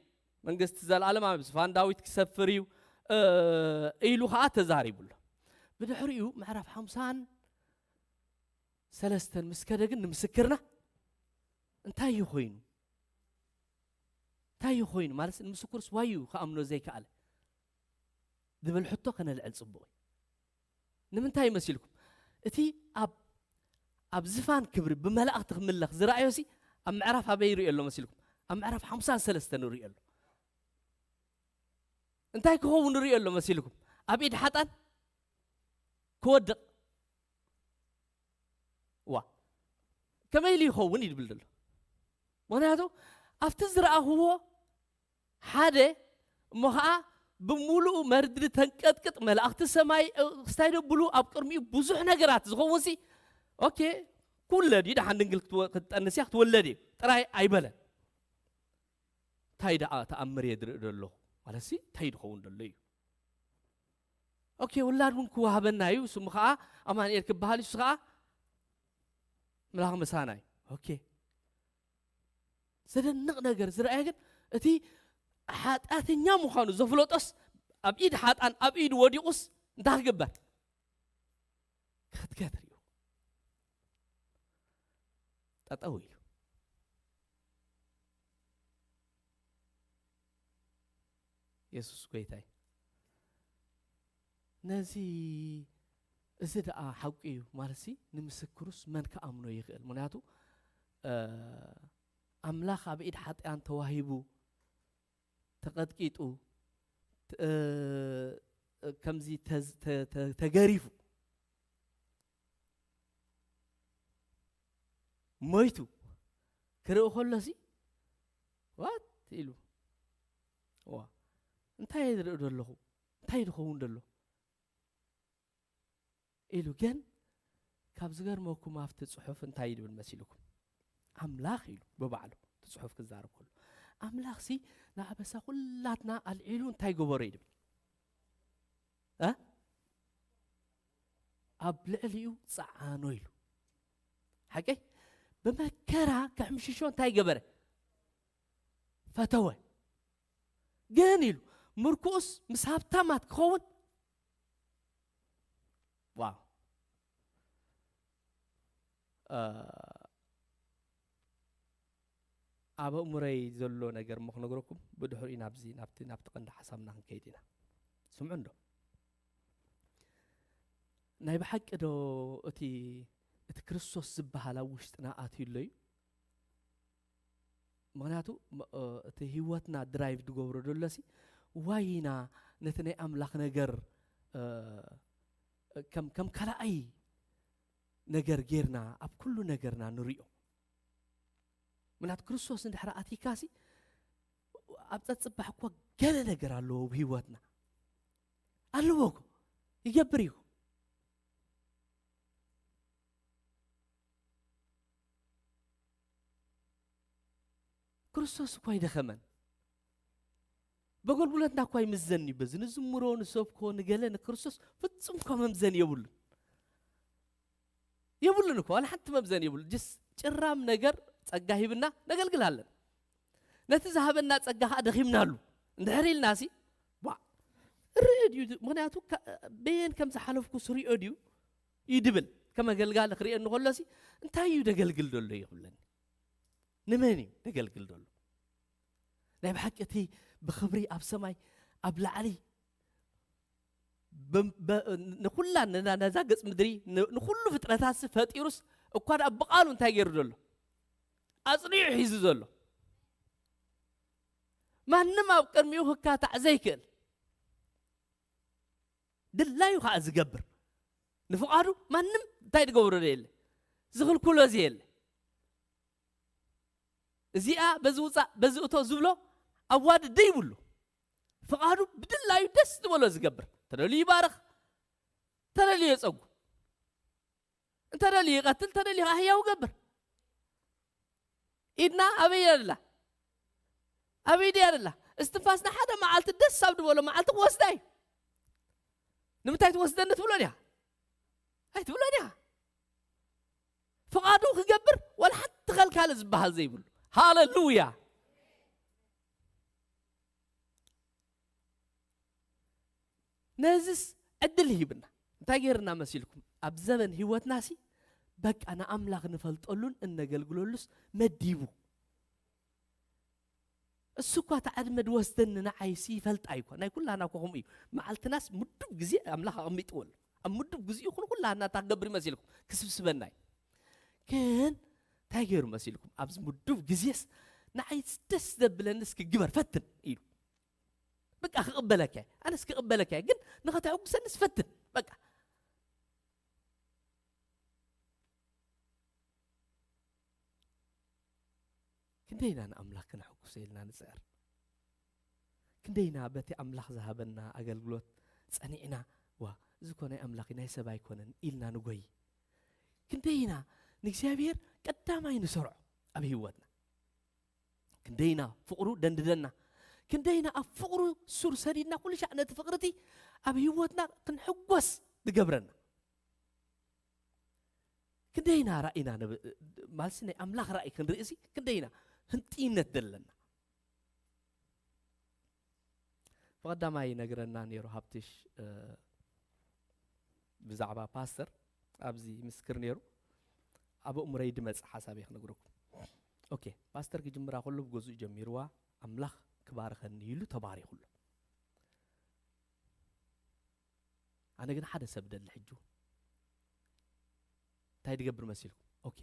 መንግስቲ ዘለኣለም ኣብ ዝፋን ዳዊት ክሰፍር እዩ፣ እ፣ ኢሉ ኸዓ ተዛሪቡ ኣሎ። ብድሕሪኡ ምዕራፍ ሓምሳን ሰለስተን ምስ ከደ ግን ንምስክርና እንታይ እዩ ኮይኑ? እንታይ እዩ ኮይኑ? ማለት ንምስክርስ ዋይ እዩ ክኣምኖ ዘይከኣለ? ዝብል ሕቶ ከነልዕል ጽቡቕ እዩ። ንምንታይ መሲልኩም? እቲ ኣብ፣ ኣብ ዝፋን ክብሪ ብመላእኽቲ ክምለኽ ዝረኣዮሲ ኣብ ምዕራፍ ኣበይ ይርእዮ ኣሎ መሲልኩም? ኣብ ምዕራፍ ሓምሳን ሰለስተን ይርእዮ ኣሎ። እንታይ ክኸውን ይርእዮ ኣሎ መሲልኩም? ኣብ ኢድ ሓጣን ክወድቕ። ዋ፣ ከመይ ኢሉ ይኸውን እዩ ዝብል ዘሎ። ምኽንያቱ ኣብቲ ዝረኣኽዎ ሓደ እሞ ኸዓ ብምሉኡ መርድሪ ተንቀጥቅጥ፣ መላእኽቲ ሰማይ፣ እ፣ ክስታይ ደብሉ ኣብ ቅድሚኡ ብዙሕ ነገራት ዝኸውን ሲ፣ ኦኬ፣ ክውለድ እዩ፣ ደሓን ድንግል ክትወ-፣ ክትጠንስ እያ፣ ክትወለድ እዩ ጥራይ ኣይበለን። እንታይ ደኣ ተኣምር እየ ዝርኢ ዘለኹ? ማለት ሲ፣ እንታይ ዝኸውን ዘሎ እዩ? ኦኬ፣ ውላድ እውን ክወሃበና እዩ፣ ስሙ ኸዓ ኣማኑኤል ክበሃል እዩ፣ ንሱ ኸዓ መልኣኽ ምሳና እዩ። ኦኬ። ዘደንቕ ነገር ዝረኣየ ግን፣ እቲ ሓጢኣተኛ ምዃኑ ዘፍለጦስ፣ ኣብ ኢድ ሓጥኣን ኣብ ኢዱ ወዲቑስ እንታይ ክግበር? ክትገት ርእዩ። ጠጠው ኢሉ። የሱስ ጎይታ እዩ። ነዚ፣ እዚ ደኣ ሓቂ እዩ ማለትሲ፣ ንምስክሩስ መን ክኣምኖ ይኽእል? ምኽንያቱ፣ እ፣ ኣምላኽ ኣብ ኢድ ሓጥኣን ተዋሂቡ፣ ተቐጥቂጡ፣ ተ-፣ እ፣ ከምዚ ተዝ-፣ ተ-፣ ተ-፣ ተገሪፉ፣ ሞይቱ ክርኢ ከሎሲ፣ ዋት ኢሉ፣ ዋ፣ እንታይ እየ ዝርኢ ዘለኹ? እንታይ ዝኸውን ዘሎ? ኢሉ። ግን ካብ ዝገርመኩም፣ ኣብቲ ጽሑፍ እንታይ ይብል መሲልኩም? ኣምላኽ ኢሉ ብባዕሉ፣ እቲ ጽሑፍ ክዛረብ ከሎ፣ ኣምላኽሲ ንኣበሳ ኩላትና ኣልዒሉ እንታይ ገበሮ እዩ ዝብል? እ? ኣብ ልዕሊኡ ጸዓኖ ኢሉ። ሓቀይ? ብመከራ ከሕምሽሾ እንታይ ገበረ? ፈተወ። ግን ኢሉ፣ ምርኩኡስ ምስ ሃብታማት ክኸውን? ዋው። እ፣ ኣብ ኣእምሮይ ዘሎ ነገር እሞ ክነግረኩም፣ ብድሕሪኡ ናብዚ፣ ናብቲ፣ ናብቲ ቀንዲ ሓሳብና ክንከይድ ኢና። ስምዑ እንዶ። ናይ ብሓቂ ዶ እቲ፣ እቲ ክርስቶስ ዝበሃል ኣብ ውሽጥና ኣትዩ ኣሎ እዩ? ምኽንያቱ፣ ም-፣ እ፣ እቲ ህይወትና ድራይቭ ዝገብሮ ዘሎሲ፣ ዋይ ኢና ነቲ ናይ ኣምላኽ ነገር፣ እ፣ ከም፣ ከም ካልኣይ ነገር ጌርና ኣብ ኩሉ ነገርና ንሪኦ። ምኽንያቱ፣ ክርስቶስ እንድሕር ኣቲካሲ፣ ኣብ ጸጽባሕ እኮ ገለ ነገር ኣለዎ ኣብ ህይወትና። ኣለዎ እኮ። ይገብር እዩ። ክርስቶስ እኮ ኣይደኸመን። በገልግሎትና እኮ ኣይምዘን እዩ። በዚ ንዝምሮ፣ ንሰብኮ፣ ንገለ ንክርስቶስ ፍጹም እኮ መምዘኒ የብሉን። የብሉን እኮ፣ ዋላ ሓንቲ መምዘኒ የብሉን። ጅስ ጭራም ነገር ጸጋ ሂብና ነገልግል ኣለን። ነቲ ዝሃበና ጸጋ ኸኣ ደኺምናሉ እንድሕር ኢልናሲ፣ ዋ፣ ርእ ድዩ? ምኽንያቱ፣ ከ-፣ በየን ከም ዝሓለፍኩስ ርእዮ ድዩ? እዩ ድብል። ከም ኣገልጋሊ ክርእየኒ ከሎሲ፣ እንታይ እዩ ደገልግል ዘሎ እዩ ክብለኒ። ንመን እዩ ደገልግል ዘሎ? ናይ ብሓቂ እቲ ብኽብሪ ኣብ ሰማይ ኣብ ላዕሊ ብ-፣ ብ-፣ ንኹላ ን-፣ ነዛ ገጽ ምድሪ ን-፣ ንኹሉ ፍጥረታትሲ ፈጢሩስ እኳ ደኣ ብቓሉ እንታይ ገይሩ ዘሎ? ኣጽኒዑ ሒዙ ዘሎ። ማንም ኣብ ቅድሚኡ ክካታዕ ዘይክእል። ድላዩ ኸዓ ዝገብር። ንፍቓዱ ማንም እንታይ ዝገብሮ የለ። ዝኽልክሎ ዘየለ። እዚኣ በዚ ውጻእ፣ በዚ እቶ ዝብሎ ኣዋድድ ዘይብሉ። ፍቓዱ ብድላዩ ደስ ዝበሎ ዝገብር። ተደልዩ ይባርኽ፣ ተደልዩ የጸጉ። እንተደልዩ ይቐትል፣ እንተደልዩ ኣህያው ገብር። ኢድና ኣበይ ኣላ? ኣበይ ድያ ኣላ? እስትንፋስና ሓደ መዓልቲ ደስ ኣብ ዝበሎ መዓልቲ ክወስዳ እዩ። ንምንታይ ትወስደኒ ትብሎ ድያ? ኣይትብሎ ድያ? ፍቓዱ ክገብር ዋላ ሓንቲ ከልካለ ዝበሃል ዘይብሉ። ሃሌሉያ! ነዚስ ዕድል ሂብና። እንታይ ገይርና መሲልኩም? ኣብ ዘበን ህይወትናሲ በቃ ንኣምላኽ ንፈልጠሉን እነገልግለሉስ መዲቡ። እሱ እኳ እታ ዕድመ ድወስደኒ ንዓይሲ ይፈልጣ እዩ እኳ። ናይ ኩላና እኳ ከምኡ እዩ። መዓልትናስ ምዱብ ግዜ ኣምላኽ ኣቐሚጥዎ ኣሎ። ኣብ ምዱብ ግዜ ይኹን ኩላና እንታይ ክገብር እዩ መሲልኩም? ክስብስበና እዩ። ግን እንታይ ገይሩ መሲልኩም? ኣብዚ ምዱብ ግዜስ ንዓይስ ደስ ዘብለኒ እስኪ ግበር፣ ፈትን ኢሉ። በቃ ክቕበለካ እየ። ኣነስ ክቕበለካ እየ። ግን ንኸተሐጉሰኒስ ፈትን። በቃ። ክንደይ ኢና ንኣምላኽ ክነሐጉሶ ኢልና ንጽዕር? ክንደይና በቲ ኣምላኽ ዝሃበና ኣገልግሎት ጸኒዕና፣ "ዋ፣ እዚ እኮ ናይ ኣምላኽ እዩ፣ ናይ ሰብ ኣይኮነን" ኢልና ንጎይ? ክንደይና ንእግዚኣብሔር ቀዳማይ ንሰርዖ ኣብ ህይወትና? ክንደይና ፍቕሩ ደንድደና? ክንደይና ኣብ ፍቕሩ ሱር ሰዲድና ኩሉ ሻዕ ነቲ ፍቕሪ እቲ ኣብ ህይወትና ክንሕጎስ ዝገብረና? ክንደይና ራእይና ንብ-፣ ማለትሲ ናይ ኣምላኽ ራእይ ክንርኢ ሲ ክንደይና ህንጥይነት ዘለና? ብቐዳማይ ይነግረና ነይሩ ሃብትሽ፣ እ፣ ብዛዕባ ፓስተር ኣብዚ ምስክር ነይሩ። ኣብ ኣእምሮይ ድመጽእ ሓሳብ እየ ክነግረኩም። ኦኬ፣ ፓስተር ክጅምራ ከሎ ብገዝኡ ጀሚርዋ፣ ኣምላኽ ክባርኸኒ ኢሉ ተባሪኹ ኣሎ። ኣነ ግን ሓደ ሰብ ደሊ ሕጂ እንታይ ድገብር መሲልኩም? ኦኬ፣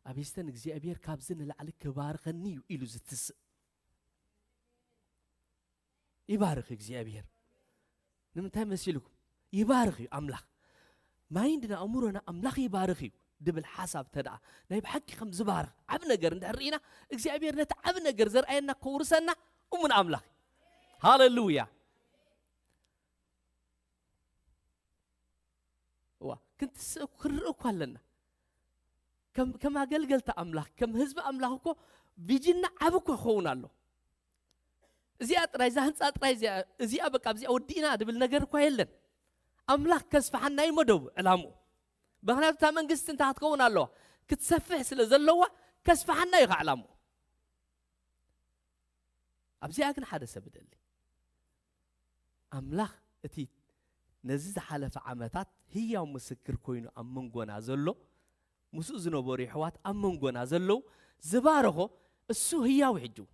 ኣብ ሂስተን እግዚኣብሔር ካብዚ ንላዕሊ ክባርኸኒ እዩ ኢሉ ዝትስእ። ይባርኽ እግዚኣብሔር። ንምንታይ መሲልኩም? ይባርኽ እዩ ኣምላኽ። ማይንድና፣ ኣእምሮና ኣምላኽ ይባርኽ እዩ ድብል ሓሳብ ተደኣ ናይ ብሓቂ ከም ዝባርኽ ዓብ ነገር እንድሕር ርኢና፣ እግዚኣብሔር ነቲ ዓብ ነገር ዘርኣየና ከውርሰና እሙን ኣምላኽ እዩ። ሃሌሉያ። እዋ፣ ክንትስእ እኮ፣ ክንርኢ እኮ ኣለና። ከም፣ ከም ኣገልገልቲ ኣምላኽ፣ ከም ህዝቢ ኣምላኽ እኮ ቪዥንና ዓቢ እኮ ክኸውን ኣሎ። እዚኣ ጥራይ፣ እዛ ህንጻ ጥራይ፣ እዚኣ፣ እዚኣ በቃ፣ ኣብዚኣ ወዲእና ድብል ነገር እኳ የለን። ኣምላኽ ከስፍሓና እዩ መደቡ፣ ዕላምኡ። ምኽንያቱ እታ መንግስቲ እንታይ ክትከውን ኣለዋ? ክትሰፍሕ ስለ ዘለዋ፣ ከስፍሓና እዩ ከዓ ዕላምኡ። ኣብዚኣ ግን ሓደ ሰብ እደሊ። ኣምላኽ እቲ ነዚ ዝሓለፈ ዓመታት ህያው ምስክር ኮይኑ ኣብ መንጎና ዘሎ፣ ምስኡ ዝነበሩ የሕዋት ኣብ መንጎና ዘለዉ፣ ዝባረኾ እሱ ህያው እዩ ሕጂ እውን።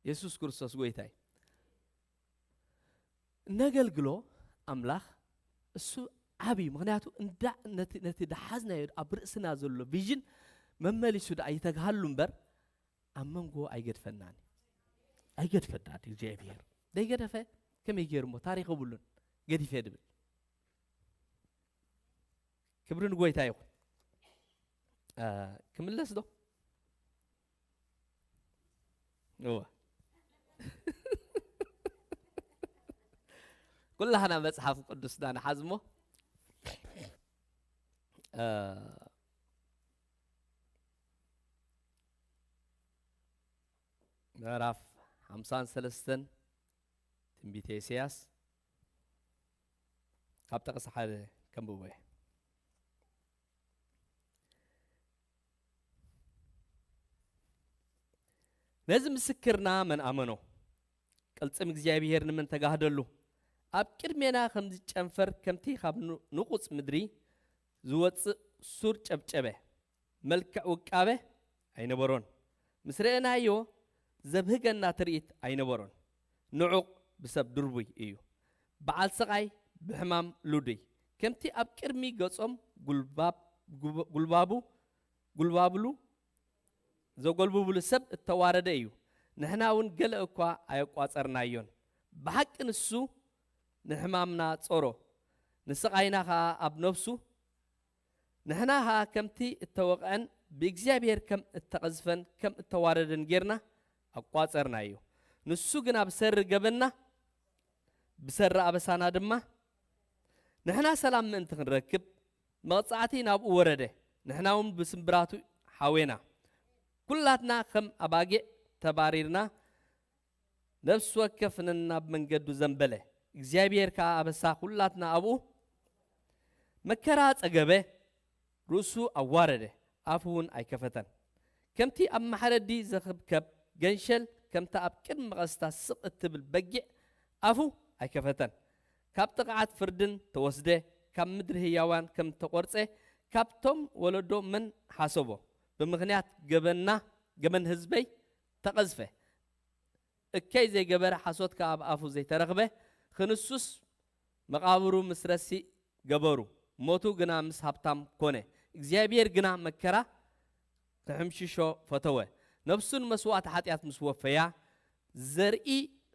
የሱስ ክርስቶስ ጎይታ እዩ። እነገልግሎ ኣምላኽ እሱ ዓቢ እዩ። ምኽንያቱ እንዳ-፣ ነቲ፣ ነቲ ደሓዝናዮ ኣብ ርእስና ዘሎ ቪዥን መመሊሱ ደኣ ይተግሃሉ እምበር ኣብ መንጎ ኣይገድፈናን እዩ። ኣይገድፈናን እዩ እግዚኣብሔር። ደይገደፈ ከመይ ገይሩ እሞ ታሪኽ የብሉን ገዲፈ ድብል። ክብሪ ንጎይታ ይኹን። እ፣ ክምለስ ዶ? እወ። ኩላህና መጽሓፍ ቅዱስና ንሓዝ እሞ፣ እ፣ ምዕራፍ ሓምሳን ሰለስተን ትንቢተ ኢሳያስ ካብ ጥቕሲ ሓደ ከንብቦ እየ። ነዚ ምስክርና መን ኣመኖ? ቅልጽም እግዚኣብሔር ንመን ተጋህደሉ? ኣብ ቅድሜና ከም ዝጨንፈር፣ ከምቲ ካብ ኑ-፣ ንቑጽ ምድሪ ዝወጽእ ሱር ጨብጨበ። መልክዕ ውቃበ ኣይነበሮን። ምስ ረኣናዮ ዘብህገና ትርኢት ኣይነበሮን። ንዑቕ ብሰብ ድርቡይ እዩ። በዓል ስቓይ ብሕማም ልዱይ። ከምቲ ኣብ ቅድሚ ገጾም ጉልባብ-፣ ጉብ-፣ ጉልባቡ፣ ጉልባብሉ ዘጎልብብሉ ሰብ እተዋረደ እዩ። ንሕና እውን ገለ እኳ ኣየቋጸርናዮን። ብሓቂ ንሱ ንሕማምና ጾሮ፣ ንስቓይና ኸኣ ኣብ ነፍሱ። ንሕና ኸኣ ከምቲ እተወቕዐን ብእግዚኣብሔር ከም እተቐዝፈን ከም እተዋረደን ጌርና ኣቋጸርናዮ። ንሱ ግና ብሰሪ ገበንና፣ ብሰሪ ኣበሳና ድማ ንሕና ሰላም ምእንቲ ክንረክብ፣ መቕጻዕቲ ናብኡ ወረደ፣ ንሕና እውን ብስምብራቱ ሓዌና። ኩላትና ከም ኣባጊዕ ተባሪርና፣ ነፍሲ ወከፍ ነናብ መንገዱ ዘንበለ፣ እግዚኣብሔር ከኣ ኣበሳ ኩላትና ኣብኡ። መከራ ጸገበ፣ ርእሱ ኣዋረደ፣ ኣፉ እውን ኣይከፈተን። ከምቲ ኣብ ማሕረዲ ዘኽብከብ ገንሸል፣ ከምታ ኣብ ቅድሚ መቐስታ ስቕ እትብል በጊዕ ኣፉ ኣይከፈተን። ካብ ጥቕዓት ፍርድን ተወስደ፣ ካብ ምድሪ ህያዋን ከም ተቖርጸ፣ ካብቶም ወለዶ መን ሓሰቦ? ብምኽንያት ገበንና፣ ገበን ህዝበይ ተቐዝፈ። እከይ ዘይገበረ፣ ሓሶት ከኣ ኣብ ኣፉ ዘይተረኽበ፣ ክንሱስ መቓብሩ ምስ ረሲእ ገበሩ፣ ሞቱ ግና ምስ ሃብታም ኮነ። እግዚኣብሔር ግና መከራ ክሕምሽሾ ፈተወ። ነፍሱ ንመስዋእቲ ሓጢኣት ምስ ወፈያ፣ ዘርኢ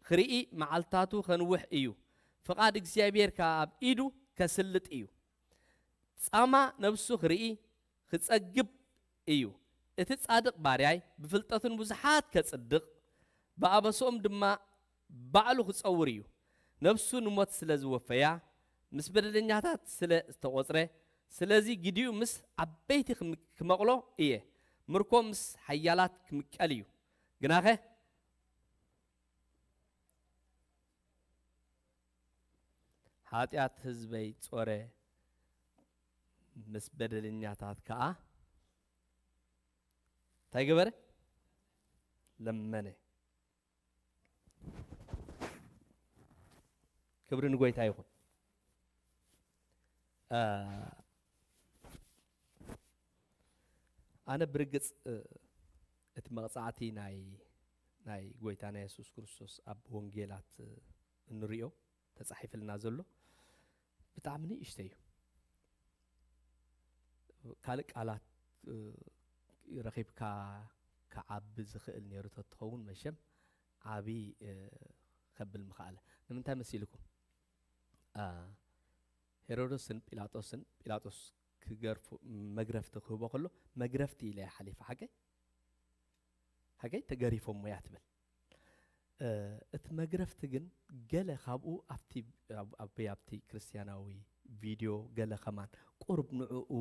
ክርኢ መዓልታቱ ከንውሕ እዩ፣ ፍቓድ እግዚኣብሔር ከኣ ኣብ ኢዱ ከስልጥ እዩ። ጻማ ነፍሱ ክርኢ ክጸግብ እዩ፣ እቲ ጻድቕ ባርያይ ብፍልጠቱ ንብዙሓት ከጽድቕ፣ ብኣበስኦም ድማ ባዕሉ ክጸውር እዩ። ነፍሱ ንሞት ስለ ዝወፈያ፣ ምስ በደለኛታት ስለ ዝተቖጽረ፣ ስለዚ ግዲኡ ምስ ዓበይቲ ክም-፣ ክመቕሎ እየ፣ ምርኮ ምስ ሓያላት ክምቀል እዩ። ግናኸ ሓጢኣት ህዝበይ ጾረ፣ ምስ በደለኛታት ከኣ እንታይ ገበረ? ለመነ። ክብሪ ንጎይታ ይኹን። እ፣ ኣነ ብርግጽ፣ እ፣ እቲ መቕጻዕቲ ናይ፣ ናይ ጎይታና የሱስ ክርስቶስ ኣብ ወንጌላት፣ እ፣ እንሪኦ ተጻሒፍልና ዘሎ ብጣዕሚ ንእሽተይ እዩ። ካልእ ቃላት፣ እ፣ ረኺብካ ክዓቢ ዝኽእል ነይሩ ተትኸውን መሸም ዓቢ፣ እ፣ ከብል ምኽኣለ። ንምንታይ መሲልኩም? እ፣ ሄሮዶስን ጲላጦስን፣ ጲላጦስ ክገርፉ፣ መግረፍቲ ክህቦ ከሎ፣ መግረፍቲ ኢለ እየ ሓሊፈ። ሓቀይ? ሓቀይ? ተገሪፎም እያ ትብል። እ፣ እቲ መግረፍቲ ግን ገለ ካብኡ ኣብቲ፣ ኣብ-፣ ኣብ-፣ ኣብቲ ክርስትያናዊ ቪድዮ ገለ ከማን ቁሩብ ንዕኡ፣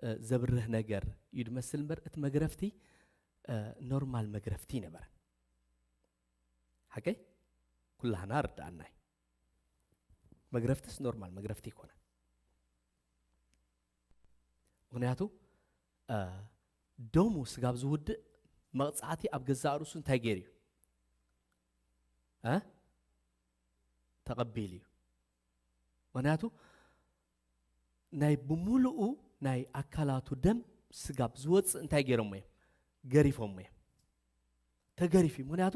እ፣ ዘብርህ ነገር እዩ ዝመስል እምበር፣ እቲ መግረፍቲ፣ እ፣ ኖርማል መግረፍቲ ይነበረ። ሓቀይ? ኩላህና ርድኣና እዩ። መግረፍትስ ኖርማል መግረፍቲ ይኮነ። ምኽንያቱ፣ እ፣ ደሙ ስጋብ ዝውድእ መቕጻዕቲ ኣብ ገዛእ ርእሱ እንታይ ገይሩ እዩ? እ? ተቐቢሉ እዩ። ምኽንያቱ፣ ናይ ብምሉኡ ናይ ኣካላቱ ደም ስጋብ ዝወጽእ እንታይ ገይሮሞ እዮም? ገሪፎሞ እዮም። ተገሪፉ እዩ። ምኽንያቱ፣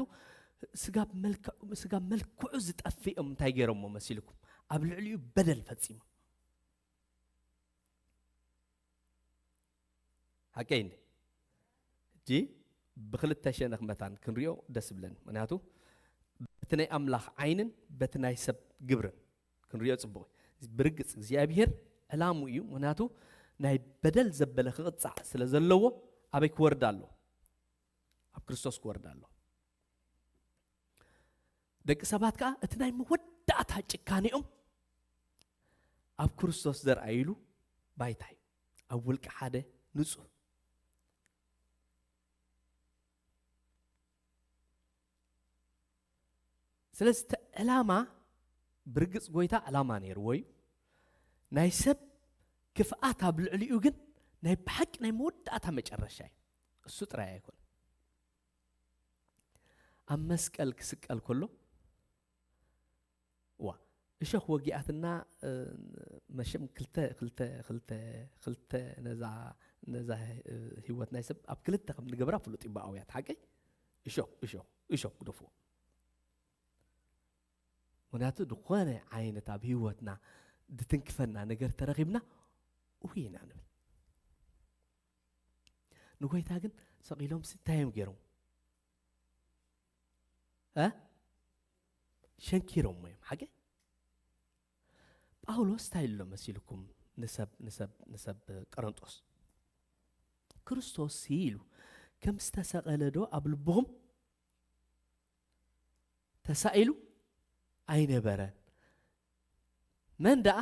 ስጋብ መልክዑ፣ ስጋብ መልክዑ ዝጠፍእ እዮም እንታይ ገይሮሞ መሲልኩም? ኣብ ልዕሊኡ በደል ፈጺሞም። ሓቀይ እንዴ? ሕጂ ብክልተ ሸነኽ መታን ክንሪኦ ደስ ይብለኒ። ምኽንያቱ፣ በቲ ናይ ኣምላኽ ዓይንን በቲ ናይ ሰብ ግብርን ክንሪኦ ጽቡቕ እዩ። ብርግጽ እግዚኣብሔር ዕላሙ እዩ። ምኽንያቱ፣ ናይ በደል ዘበለ ክቕጻዕ ስለ ዘለዎ ኣበይ ክወርድ ኣሎ? ኣብ ክርስቶስ ክወርድ ኣሎ። ደቂ ሰባት ከኣ እቲ ናይ መወዳእታ ጭካኔኦም ኣብ ክርስቶስ ዘርኣይሉ ባይታ እዩ። ኣብ ውልቂ ሓደ ንጹህ። ስለዚ እቲ ዕላማ፣ ብርግጽ ጎይታ ዕላማ ነይርዎ እዩ። ናይ ሰብ ክፍኣት ኣብ ልዕሊኡ ግን ናይ ብሓቂ ናይ መወዳእታ መጨረሻ እዩ። እሱ ጥራይ ኣይኮነን። ኣብ መስቀል ክስቀል ከሎ፣ ዋ፣ እሾኽ ወጊኣትና፣ እ፣ መሸም ክልተ፣ ክልተ፣ ክልተ፣ ክልተ ነዛ፣ ነዛ፣ እ፣ ህይወት ናይ ሰብ ኣብ ክልተ ከም ንገብራ ፍሉጥ እዩ ብኣውያት ሓቀይ። እሾኽ፣ እሾኽ፣ እሾኽ ግደፍዎ። ምኽንያቱ፣ ዝኾነ ዓይነት ኣብ ህይወትና ዝትንክፈና ነገር ተረኺብና፣ ውይ ኢና ንብል። ንጎይታ ግን ሰቒሎምሲ እንታይ እዮም ገይሮም? እ? ሸንኪሮሞ እዮም። ሓቂ? ጳውሎስ እንታይ ኢሉ መሲልኩም ንሰብ፣ ንሰብ፣ ንሰብ ቆሮንጦስ? ክርስቶስ ኢሉ ከም ዝተሰቐለ ዶ ኣብ ልብኹም ተሳኢሉ ኣይነበረን? መን ደኣ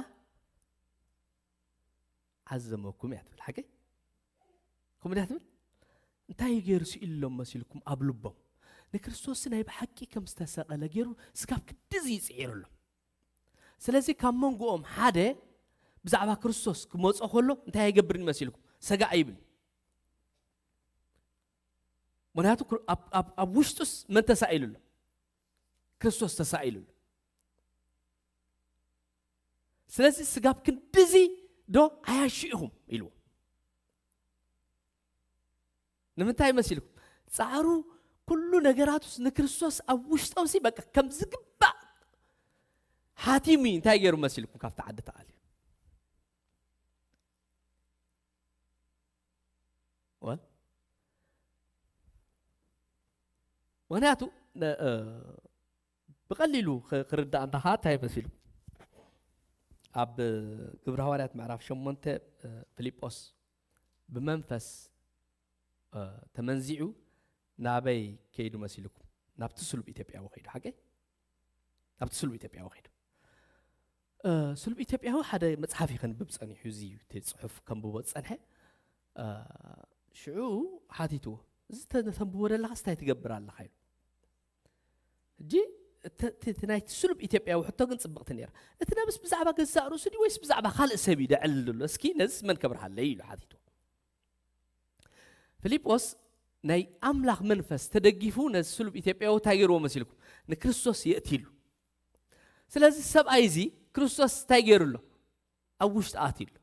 ዓዘመኩም እያ ትብል። ሓቂ? ከምኡ ድያ ትብል? እንታይ እዩ ገይሩ ስኢሉሎም መሲልኩም ኣብ ልቦም? ንክርስቶስ ናይ ብሓቂ ከም ዝተሰቐለ ገይሩ ስጋብ ክንድዚ ይጽዒሩሎም። ስለዚ ካብ መንጎኦም ሓደ ብዛዕባ ክርስቶስ ክመጾ ከሎ እንታይ ኣይገብርን መሲልኩም? ሰጋእ ይብል። ምኽንያቱ ክር-፣ ኣብ፣ ኣብ፣ ኣብ ውሽጡስ መን ተሳኢሉ ኣሎ? ክርስቶስ ተሳኢሉ ኣሎ። ስለዚ ስጋብ ክንድዚ ዶ ዓያሹ ኢኹም ኢልዎ። ንምንታይ መሲልኩም? ጻዕሩ ኩሉ ነገራቱስ ንክርስቶስ ኣብ ውሽጦምሲ በቃ ከም ዝግባእ ሓቲሙ እዩ። እንታይ ገይሩ መሲልኩም? ካብቲ ዓዲ ተኣልዩ። ወል-፣ ምኽንያቱ ነ-፣ እ፣ ብቐሊሉ ክ-፣ ክርዳእ እንዳ ኸኣ እንታይ መሲሉ? ኣብ ግብሪ ሃዋርያት ምዕራፍ ሸሞንተ፣ እ፣ ፊልጶስ ብመንፈስ እ፣ ተመንዚዑ ናበይ ከይዱ መሲልኩም? ናብቲ ስሉብ ኢትዮጵያዊ ከይዱ። ሓቀይ? ናብቲ ስሉብ ኢትዮጵያዊ ከይዱ። እ፣ ስሉብ ኢትዮጵያዊ ሓደ መጽሓፍ እዩ ከንብብ ጸኒሑ፣ እዚ እዩ እቲ ጽሑፍ ከንብቦ ዝጸንሐ። እ፣ ሽዑ ሓቲትዎ፣ "እዚ ተ-፣ ተንብቦ ዘለኻስ እንታይ ትገብር ኣለኻ?" ኢሉ። ሕጂ እቲ፣ እቲ፣ እቲ ናይቲ ስሉብ ኢትዮጵያዊ ሕቶ ግን ጽብቕቲ ነይራ። "እቲ ነብስ ብዛዕባ ገዛእ ርእሱ ድዩ ወይስ ብዛዕባ ካልእ ሰብ እዩ ደዕልል ዘሎ? እስኪ ነዚስ መን ከብርሃለይ?" ኢሉ ሓቲትዎ። ፊልጶስ ናይ ኣምላኽ መንፈስ ተደጊፉ ነዚ ስሉብ ኢትዮጵያዊ እንታይ ገይርዎ መሲልኩም? ንክርስቶስ የእትይሉ። ስለዚ ሰብኣይ እዚ ክርስቶስ እንታይ ገይሩ ኣሎ? ኣብ ውሽጢ ኣትዩ ኣሎ።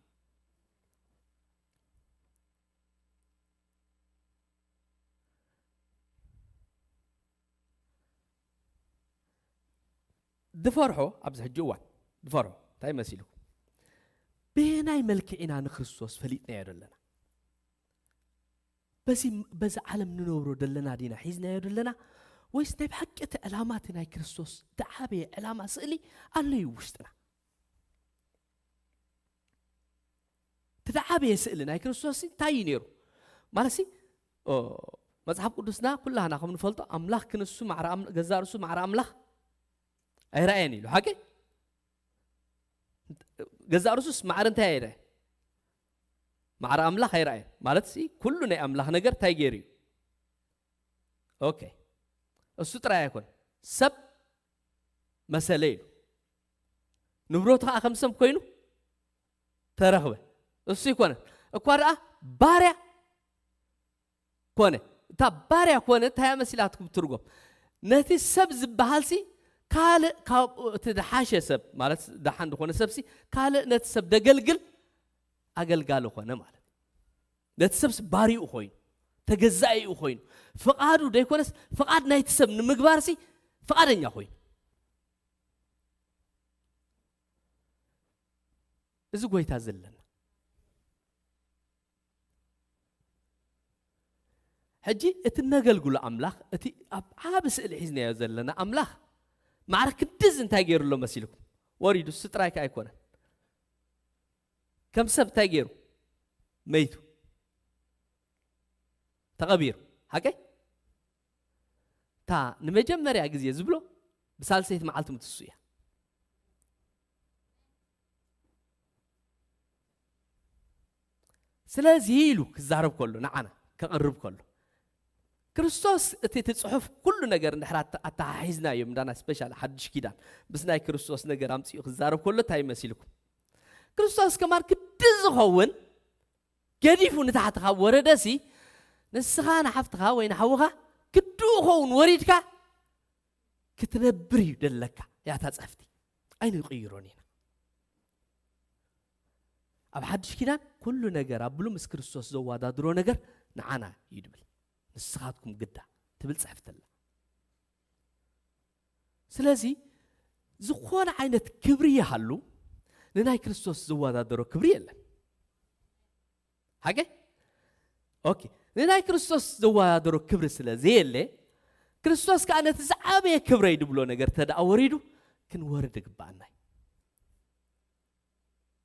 ድፈርሖ፣ ኣብዚ ሕጂ እዋን ድፈርሖ። እንታይ መሲልኩም? በየናይ መልክዕ ኢና ንክርስቶስ ፈሊጥናዮ ዘለና? በዚ፣ በዚ ዓለም ንነብሮ ዘለና ዲና ሒዝናዮ ዘለና? ወይስ ናይ ብሓቂ እቲ ዕላማ፣ እቲ ናይ ክርስቶስ ዝዓበየ ዕላማ ስእሊ ኣሎ እዩ ውሽጥና? እቲ ዝዓበየ ስእሊ ናይ ክርስቶስ እንታይ እዩ ነይሩ? ማለት ሲ፣ ኦ፣ መጽሓፍ ቅዱስና ኩላህና ከም ንፈልጦ ኣምላኽ ክንሱ ማዕረ ኣም-፣ ገዛእ ርእሱ ማዕረ ኣምላኽ ኣይረኣየን ኢሉ። ሓቂ? ገዛእ ርእሱስ ማዕረ እንታይ ኣይረኣየን? ማዕረ ኣምላኽ ኣይረኣየን። ማለት ሲ፣ ኩሉ ናይ ኣምላኽ ነገር እንታይ ገይሩ እዩ? ኦኬ። እሱ ጥራይ ኣይኮን። "ሰብ መሰለ" ኢሉ። ንብረቱ ከዓ ከም ሰብ ኮይኑ ተረኽበ። እሱ ይኮነ። እኳ ደኣ ባርያ ኮነ። እታ ባርያ ኮነ እንታይ እያ መሲላትኩም ትርጎም? ነቲ ሰብ ዝበሃልሲ ካልእ ካብኡ እቲ ደሓሸ ሰብ፣ ማለት ደሓን ዝኾነ ሰብሲ ካልእ ነቲ ሰብ ደገልግል ኣገልጋሊ ኮነ ማለት እዩ። ነቲ ሰብሲ ባርይኡ ኮይኑ፣ ተገዛኢኡ ኮይኑ፣ ፍቓዱ ደይኮነስ ፍቓድ ናይቲ ሰብ ንምግባርሲ ፍቓደኛ ኮይኑ። እዚ ጎይታ ዘለና። ሕጂ እቲ እነገልግሎ ኣምላኽ፣ እቲ ኣብ ዓቢ ስእሊ ሒዝናዮ ዘለና ኣምላኽ፣ ማዕረ ክንድዚ እንታይ ገይሩ ኣሎ መሲልኩም? ወሪዱ፣ እሱ ጥራይ ከኣ ኣይኮነን። ከም ሰብ እንታይ ገይሩ? መይቱ። ተቐቢሩ። ሓቀይ? እታ ንመጀመርያ ግዜ ዝብሎ፣ ብሳልሰይቲ መዓልቲ ምትሱ እያ። ስለዚ ኢሉ ክዛረብ ከሎ፣ ንዓና ከቕርብ ከሎ፣ ክርስቶስ እቲ፣ እቲ ጽሑፍ ኩሉ ነገር እንድሕር ኣተ-፣ ኣተሓሒዝናዮ፣ እንዳና ስፔሻል ሓድሽ ኪዳን ምስ ናይ ክርስቶስ ነገር ኣምጺኡ ክዛረብ ከሎ እንታይ ይመሲልኩም? ክርስቶስ ከማን ክዲ ዝኸውን ገዲፉ ንታሕቲ ካብ ወረደሲ፣ ንስኻ ንሓፍትኻ ወይ ንሓውኻ ክድኡ ኸውን ወሪድካ ክትነብር እዩ ደለካ። ያታ ጸፍቲ ኣይንቕይሮን ኢና። ኣብ ሓድሽ ኪዳን ኩሉ ነገር ኣብሉ ምስ ክርስቶስ ዘወዳድሮ ነገር ንዓና እዩ ድብል። ንስኻትኩም ግዳ ትብል ጽሕፍቲ ኣላ። ስለዚ ዝኾነ ዓይነት ክብሪ ይሃሉ፣ ንናይ ክርስቶስ ዘወዳደሮ ክብሪ የለን። ሓቂ? ኦኬ። ንናይ ክርስቶስ ዘወዳደሮ ክብሪ ስለ ዘየለ፣ ክርስቶስ ከኣ ነቲ ዝዓበየ ክብረይ ድብሎ ነገር ተደኣ ወሪዱ፣ ክንወርድ ይግብኣና እዩ።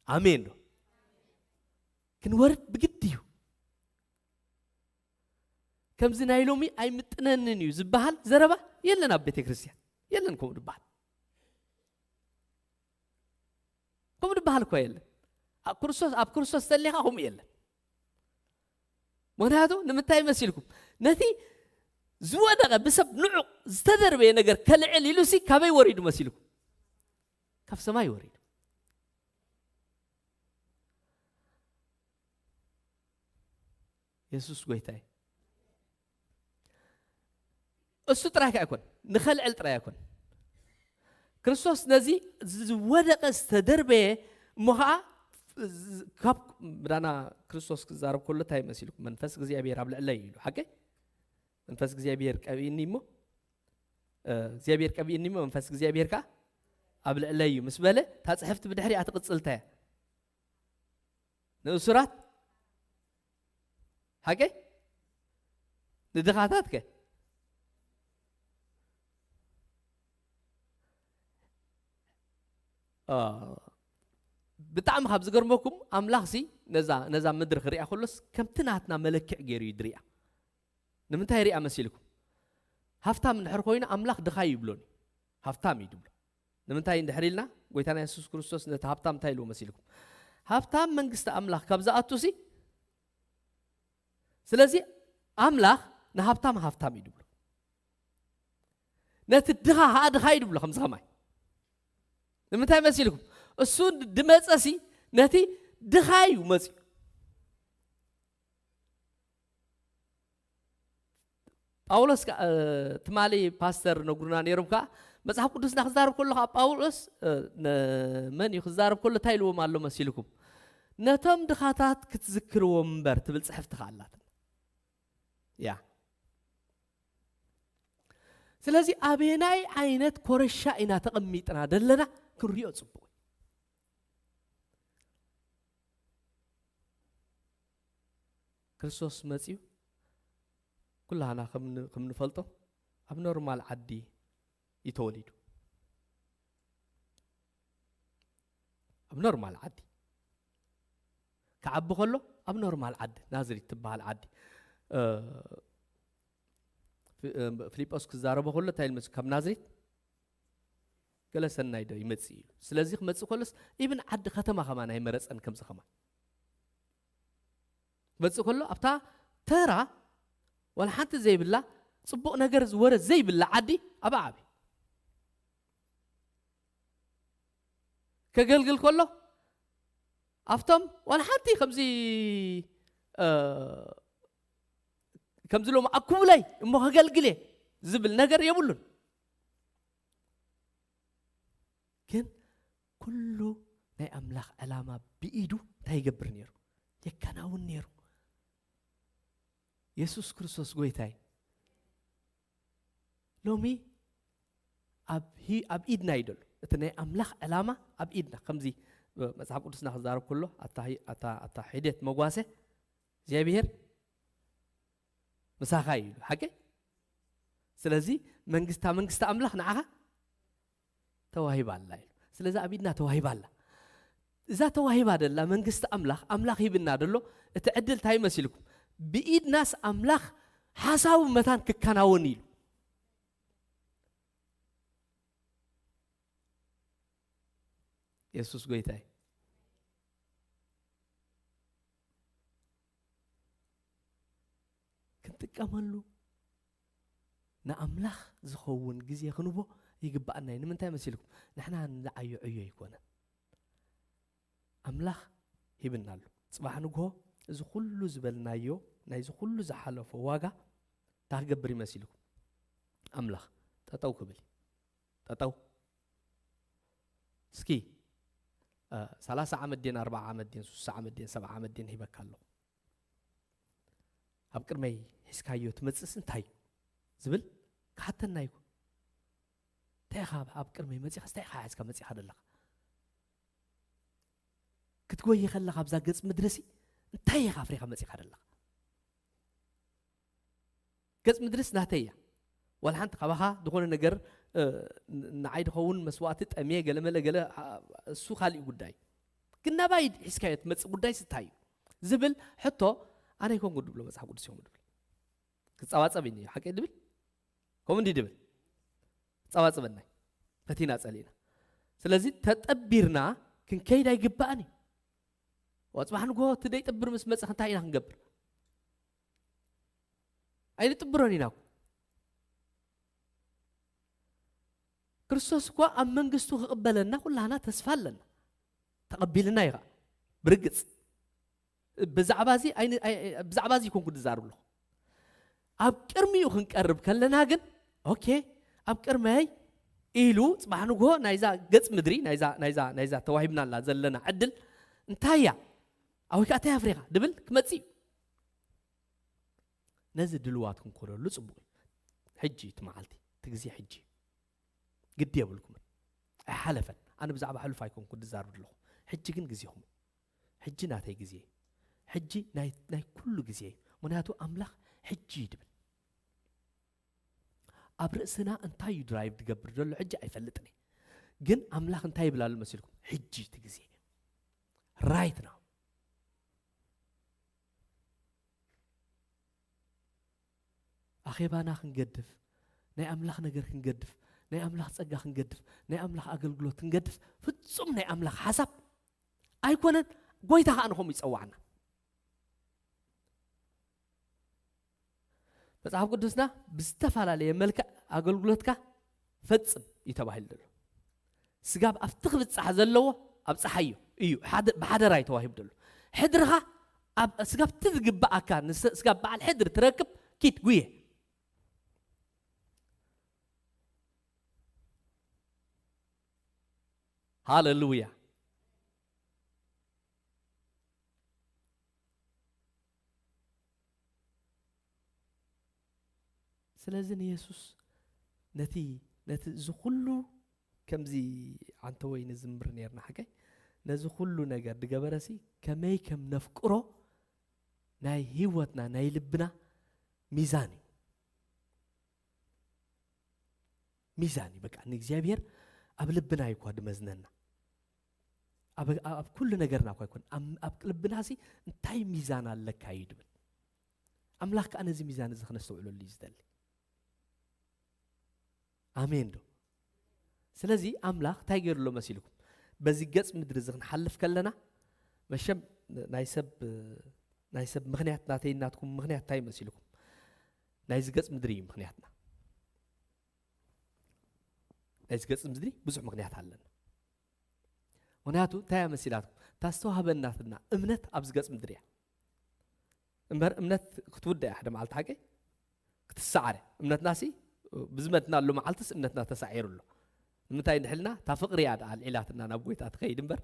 ኣሜን ዶ? ክንወርድ ብግዲ እዩ። ከምዚ ናይ ሎሚ ኣይምጥነንን እዩ ዝበሃል ዘረባ የለን ኣብ ቤተ ክርስቲያን። የለን ከምኡ ዝበሃል። ከምኡ ዝበሃል እኮ የለን። ኣብ ክርስቶስ፣ ኣብ ክርስቶስ ተሊኻ ከምኡ የለን። ምኽንያቱ ንምንታይ መሲልኩም? ነቲ ዝወደቐ ብሰብ ንዑቕ ዝተደርበየ ነገር ከልዕል ኢሉሲ ካበይ ወሪዱ መሲልኩም? ካብ ሰማይ ወሪዱ። የሱስ ጎይታ እዩ። እሱ ጥራይ ከኣ ኣይኮን፣ ንኸልዕል ጥራይ ኣይኮን። ክርስቶስ ነዚ ዝወደቐ ዝተደርበየ እሞ ኸዓ ካብ ምዳና ክርስቶስ ክዛረብ ከሎ እንታይ መሲልኩም? መንፈስ እግዚኣብሔር ኣብ ልዕለይ ኢሉ። ሓቂ? መንፈስ እግዚኣብሔር ቀቢእኒ እሞ፣ እ፣ እግዚኣብሔር ቀቢእኒ እሞ መንፈስ እግዚኣብሔር ከኣ ኣብ ልዕለይ እዩ ምስ በለ፣ እታ ጽሕፍቲ ብድሕሪኣ ትቕጽል እንታይ እያ? ንእሱራት ሓቂ? ንድኻታት ከ? አ፣ ብጣዕሚ ካብ ዝገርመኩም፣ ኣምላኽሲ ነዛ፣ ነዛ ምድሪ ክሪኣ ከሎስ ከምቲ ናትና መለክዕ ገይሩ እዩ ድሪኣ። ንምንታይ ሪኣ መሲልኩም? ሃፍታም እንድሕር ኮይኑ ኣምላኽ ድኻ ይብሎን እዩ። ሃፍታም እዩ ድብሎ። ንምንታይ እንድሕር ኢልና፣ ጎይታና የሱስ ክርስቶስ ነቲ ሃብታም እንታይ ኢልዎ መሲልኩም? ሃብታም መንግስቲ ኣምላኽ ካብ ዝኣቱሲ፣ ስለዚ ኣምላኽ ንሃብታም ሃብታም እዩ ድብሎ። ነቲ ድኻ ኸዓ ድኻ እዩ ድብሎ ከምዚ ኸማይ። ንምንታይ መሲልኩም? እሱ ድመጸሲ ነቲ ድኻ እዩ መጺኡ። ጳውሎስ ከ-፣ እ፣ ትማሊ ፓስተር ነግሩና ነይሮም ከኣ፣ መጽሓፍ ቅዱስና ክዛረብ ከሎ ከኣ ጳውሎስ፣ እ፣ ነ-፣ መን እዩ ክዛረብ ከሎ እንታይ ኢልዎም ኣሎ መሲልኩም? "ነቶም ድኻታት ክትዝክርዎም እምበር" ትብል ጽሕፍቲ ከኣ ኣላትና። ያ። ስለዚ ኣበየናይ ዓይነት ኮረሻ ኢና ተቐሚጥና ዘለና ክንሪኦ ጽቡቕ እዩ። ክርስቶስ መጺኡ ኩላህና ከም ን-፣ ከም ንፈልጦ ኣብ ኖርማል ዓዲ እዩ ተወሊዱ። ኣብ ኖርማል ዓዲ ክዓቢ ከሎ ኣብ ኖርማል ዓዲ ናዝሪት ትበሃል ዓዲ፣ እ፣ ፊ-፣ እ፣ ፊልጶስ ክዛረቦ ከሎ እንታይ ኢሉ መስ-፣ ካብ ናዝሪት ገለ ሰናይ ዶ ይመጽእ ኢሉ። ስለዚ ክመጽእ ከሎስ ኢብን ዓዲ ከተማ ከማን ኣይመረጸን ከምዚ ከማን። ክመጽእ ከሎ ኣብታ ተራ ዋላ ሓንቲ ዘይብላ ጽቡቕ ነገር ወረ ዘይብላ ዓዲ ኣብ ዓቢ። ከገልግል ከሎ ኣብቶም ዋላ ሓንቲ ከምዚ፣ እ፣ ከምዚ ሎም ኣኩብለይ እሞ ከገልግል እየ ዝብል ነገር የብሉን። ግን ኩሉ ናይ ኣምላኽ ዕላማ ብኢዱ እንታይ ይገብር ነይሩ? የከናውን ነይሩ። የሱስ ክርስቶስ ጎይታይ። ሎሚ ኣብ ሂ-፣ ኣብ ኢድና እዩ ዘሎ። እቲ ናይ ኣምላኽ ዕላማ ኣብ ኢድና። ከምዚ መጽሓፍ ቅዱስና ክዛረብ ከሎ፣ ኣታ ሂደት መጓሰ እግዚኣብሔር ምሳኻ እዩ ኢሉ። ሓቂ? ስለዚ መንግስታ፣ መንግስቲ ኣምላኽ ንዓኻ ተዋሂባ ኣላ ኢሉ። ስለዚ ኣብ ኢድና ተዋሂባ ኣላ። እዛ ተዋሂባ ደላ መንግስቲ ኣምላኽ፣ ኣምላኽ ሂብና ደሎ፣ እቲ ዕድል እንታይ መሲልኩም? ብኢድናስ ኣምላኽ ሓሳቡ መታን ክከናወን ኢሉ። የሱስ ጎይታይ። ክንጥቀመሉ ንኣምላኽ ዝኸውን ግዜ ክንቦ ይግባኣና እዩ። ንምንታይ መሲልኩም? ንሕና ንዓዮ ዕዮ ኣይኮነን። ኣምላኽ ሂብና ኣሎ። ጽባሕ ንግሆ እዚ ኩሉ ዝበልናዮ፣ ናይዚ ኩሉ ዝሓለፎ ዋጋ እንታይ ክገብር ይመሲልኩም? ኣምላኽ ጠጠው ክብል እዩ። ጠጠው። እስኪ፣ እ፣ ሰላሳ ዓመት ድየን፣ ኣርብዓ ዓመት ድየን፣ ሱሳ ዓመት ድየን፣ ሰብዓ ዓመት ድየን ሂበካ ኣለኹ። ኣብ ቅድመይ ሒዝካዮ ትመጽእስ እንታይ እዩ? ዝብል ክሓተና እዩ። እንታይ ኢኻ ኣብ፣ ኣብ ቅድመይ መጺኻስ እንታይ ኢኻ ሒዝካ መጺኻ ዘለኻ? ክትጎይ ከለኻ ኣብዛ ገጽ ምድርሲ እንታይ ኢኻ ኣፍሪኻ መጺኻ ዘለኻ? ገጽ ምድርስ ናተይ እያ። ዋላ ሓንቲ ካባኻ ዝኾነ ነገር፣ እ፣ ን-፣ ንዓይ ድኸውን መስዋእቲ ጠምየ ገለመለ ገለ፣ ኣ-፣ እሱ ካልእ ጉዳይ። ግን ናባይ ሒዝካዮ ትመጽእ ጉዳይስ እንታይ እዩ? ዝብል ሕቶ ኣነ ኣይኮንኩ ድብሎ መጽሓፍ ቅዱስ እዮም ድብል። ክጸባጸብ እዩ ሓቂ ድብል? ከምኡ እንዲ ድብል? ክጸባጸበና እዩ። ፈቲና ጸሊእና። ስለዚ ተጠቢርና ክንከይድ ኣይግባእን እዩ። ወጽባሕ ንግሆ እቲ ደይጥብር ምስ መጸ እንታይ ኢና ክንገብር? ኣይንጥብሮን ኢና እኮ። ክርስቶስ እኳ ኣብ መንግስቱ ክቕበለና ኩላህና ተስፋ ኣለና። ተቐቢልና እዩ ኸዓ። ብርግጽ። ብዛዕባ እዚ ኣይን-፣ ኣይ-፣ ኣይ-፣ ብዛዕባ እዚ ይኮንኩ ዝዛረብ ኣለኹ። ኣብ ቅድሚኡ ክንቀርብ ከለና ግን፣ ኦኬ፣ ኣብ ቅድመይ ኢሉ ጽባሕ ንግሆ ናይዛ ገጽ ምድሪ፣ ናይዛ፣ ናይዛ፣ ናይዛ ተዋሂብናላ ዘለና ዕድል እንታይ እያ? ኣወይ ከኣ እንታይ ኣፍሪኻ? ድብል ክመጽእ እዩ። ነዚ ድልዋት ክንኮነሉ ጽቡቕ እዩ። ሕጂ እቲ መዓልቲ፣ እቲ ግዜ ሕጂ እዩ። ግዲ የብልኩምን። ኣይሓለፈን። ኣነ ብዛዕባ ሕሉፍ ኣይኮንኩ ዝዛረብ ዘለኹ። ሕጂ ግን ግዜኹም እዩ። ሕጂ ናተይ ግዜ እዩ። ሕጂ ናይ፣ ናይ ኩሉ ግዜ እዩ። ምኽንያቱ ኣምላኽ ሕጂ እዩ ድብል። ኣብ ርእስና እንታይ እዩ ድራይቭ ዝገብር ዘሎ ሕጂ ኣይፈልጥን እየ። ግን ኣምላኽ እንታይ ይብል ኣሎ መሲልኩም? ሕጂ እቲ ግዜ እዩ። ራይት ናው። ኣኼባና ክንገድፍ፣ ናይ ኣምላኽ ነገር ክንገድፍ፣ ናይ ኣምላኽ ጸጋ ክንገድፍ፣ ናይ ኣምላኽ ኣገልግሎት ክንገድፍ፣ ፍጹም ናይ ኣምላኽ ሓሳብ ኣይኮነን። ጎይታ ከኣ ንኸምኡ ይጸዋዕና። መጽሓፍ ቅዱስና ብዝተፈላለየ መልክዕ ኣገልግሎትካ ፈጽም እዩ ተባሂሉ ዘሎ። ስጋብ ኣብቲ ክብጻሕ ዘለዎ ኣብጽሓዮ እዩ። ሓደ ብሓደራ እዩ ተዋሂቡ ዘሎ። ሕድርኻ ኣብ ስጋብ እቲ ዝግብኣካ ንስ- ስጋብ በዓል ሕድሪ ትረክብ ኪድ ጉየ። ሃሌሉያ። ስለዚ ንየሱስ ነቲ ነቲ እዚ ኩሉ ከምዚ ዓንተወይ ንዝምር ነርና ሓቀይ ነዚ ኩሉ ነገር ድገበረሲ ከመይ ከም ነፍቅሮ ናይ ህይወትና ናይ ልብና ሚዛን እዩ። ሚዛን እዩ በቃ ንእግዚኣብሔር ኣብ ልብና እዩ እኳ ድመዝነና። ኣብ ኣብ ኩሉ ነገርና እኳ ይኮን ኣብ ኣብ ልብናሲ እንታይ ሚዛን ኣለካ እዩ ድብል። ኣምላኽ ከኣ ነዚ ሚዛን እዚ ክነስተውዕለሉ እዩ ዝደሊ። ኣሜን ዶ? ስለዚ ኣምላኽ እንታይ ገይሩ ኣሎ መሲልኩም? በዚ ገጽ ምድሪ እዚ ክንሓልፍ ከለና መሸም ናይ ሰብ ናይ ሰብ ምኽንያት ናተይ ናትኩም ምኽንያት እንታይ መሲልኩም? ናይዚ ገጽ ምድሪ እዩ ምኽንያትና። ናይዚ ገጽ ምድሪ ብዙሕ ምኽንያት ኣለና። ምኽንያቱ እንታይ እያ መሲላትኩም? እታ ዝተዋህበናትና እምነት ኣብዚ ገጽ ምድሪ እያ። እምበር እምነት ክትውዳ እያ ሓደ መዓልቲ ሓቂ ክትሰዓር እያ። እምነትናሲ ብዝመትናሉ መዓልትስ እምነትና ተሳዒሩ ኣሎ። ንምንታይ ንሕልና እታ ፍቕሪ እያ ደኣ ኣልዒላትና ናብ ጎይታ ትኸይድ እምበር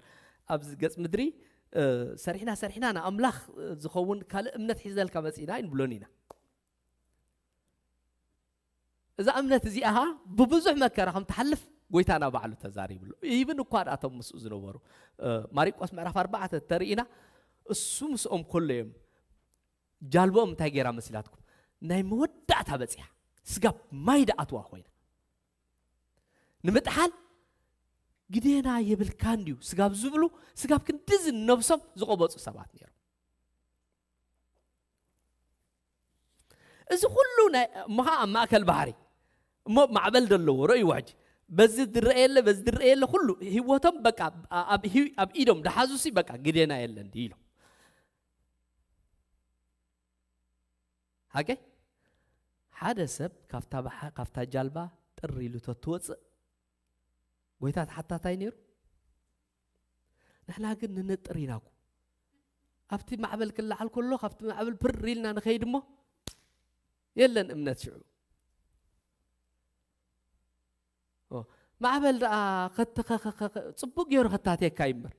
ኣብዚ ገጽ ምድሪ እ፣ ሰሪሕና ሰሪሕና ንኣምላኽ እ፣ ዝኸውን ካልእ እምነት ሒዘልካ መጺእና ኣይንብሎን ኢና። እዛ እምነት እዚኣ ኸዓ ብብዙሕ መከራ ከም ትሓልፍ ጎይታና ባዕሉ ተዛሪብሉ። ኢብን እኳ ደኣቶም ምስኡ ዝነበሩ እ፣ ማሪቆስ ምዕራፍ ኣርባዕተ ተርኢና እሱ ምስኦም ከሎ እዮም ጃልቦኦም እንታይ ገይራ መሲላትኩም ናይ መወዳእታ በፂሓ ስጋብ ማይ ደኣትዋ ኮይና ንምጥሓል ግዴና የብልካ እንድዩ ስጋብ ዝብሉ ስጋብ ክንድዚ ነብሶም ዝቆበፁ ሰባት ነይሮም። እዚ ኩሉ ናይ እሞ ኸዓ ኣብ ማእከል ባሕሪ እሞ ማዕበል ደለዎ ረእይዎ ሕጂ በዚ ዝረአ የለ በዚ ዝረአ የለ ኩሉ ህይወቶም በቃ ኣብ ሂ- ኣብ ኢዶም ደሓዙ ሲ በቃ ግዴና የለን ድዩ ኢሎም። ሓቂ ሓደ ሰብ ካብታ ባሓ ካብታ ጃልባ ጥር ኢሉ ተትወፅእ ጎይታ ተሓታታይ ነይሩ። ንሕና ግን ንንጥር ኢና እኮ ኣብቲ ማዕበል ክለዓል ከሎ ካብቲ ማዕበል ፕር ኢልና ንኸይድ እሞ የለን እምነት ሽዑ። ኦ፣ ማዕበል ደኣ ከተ- ከ- ከ- ከ- ከ- ጽቡቅ ገይሩ ከታትየካ ይምበር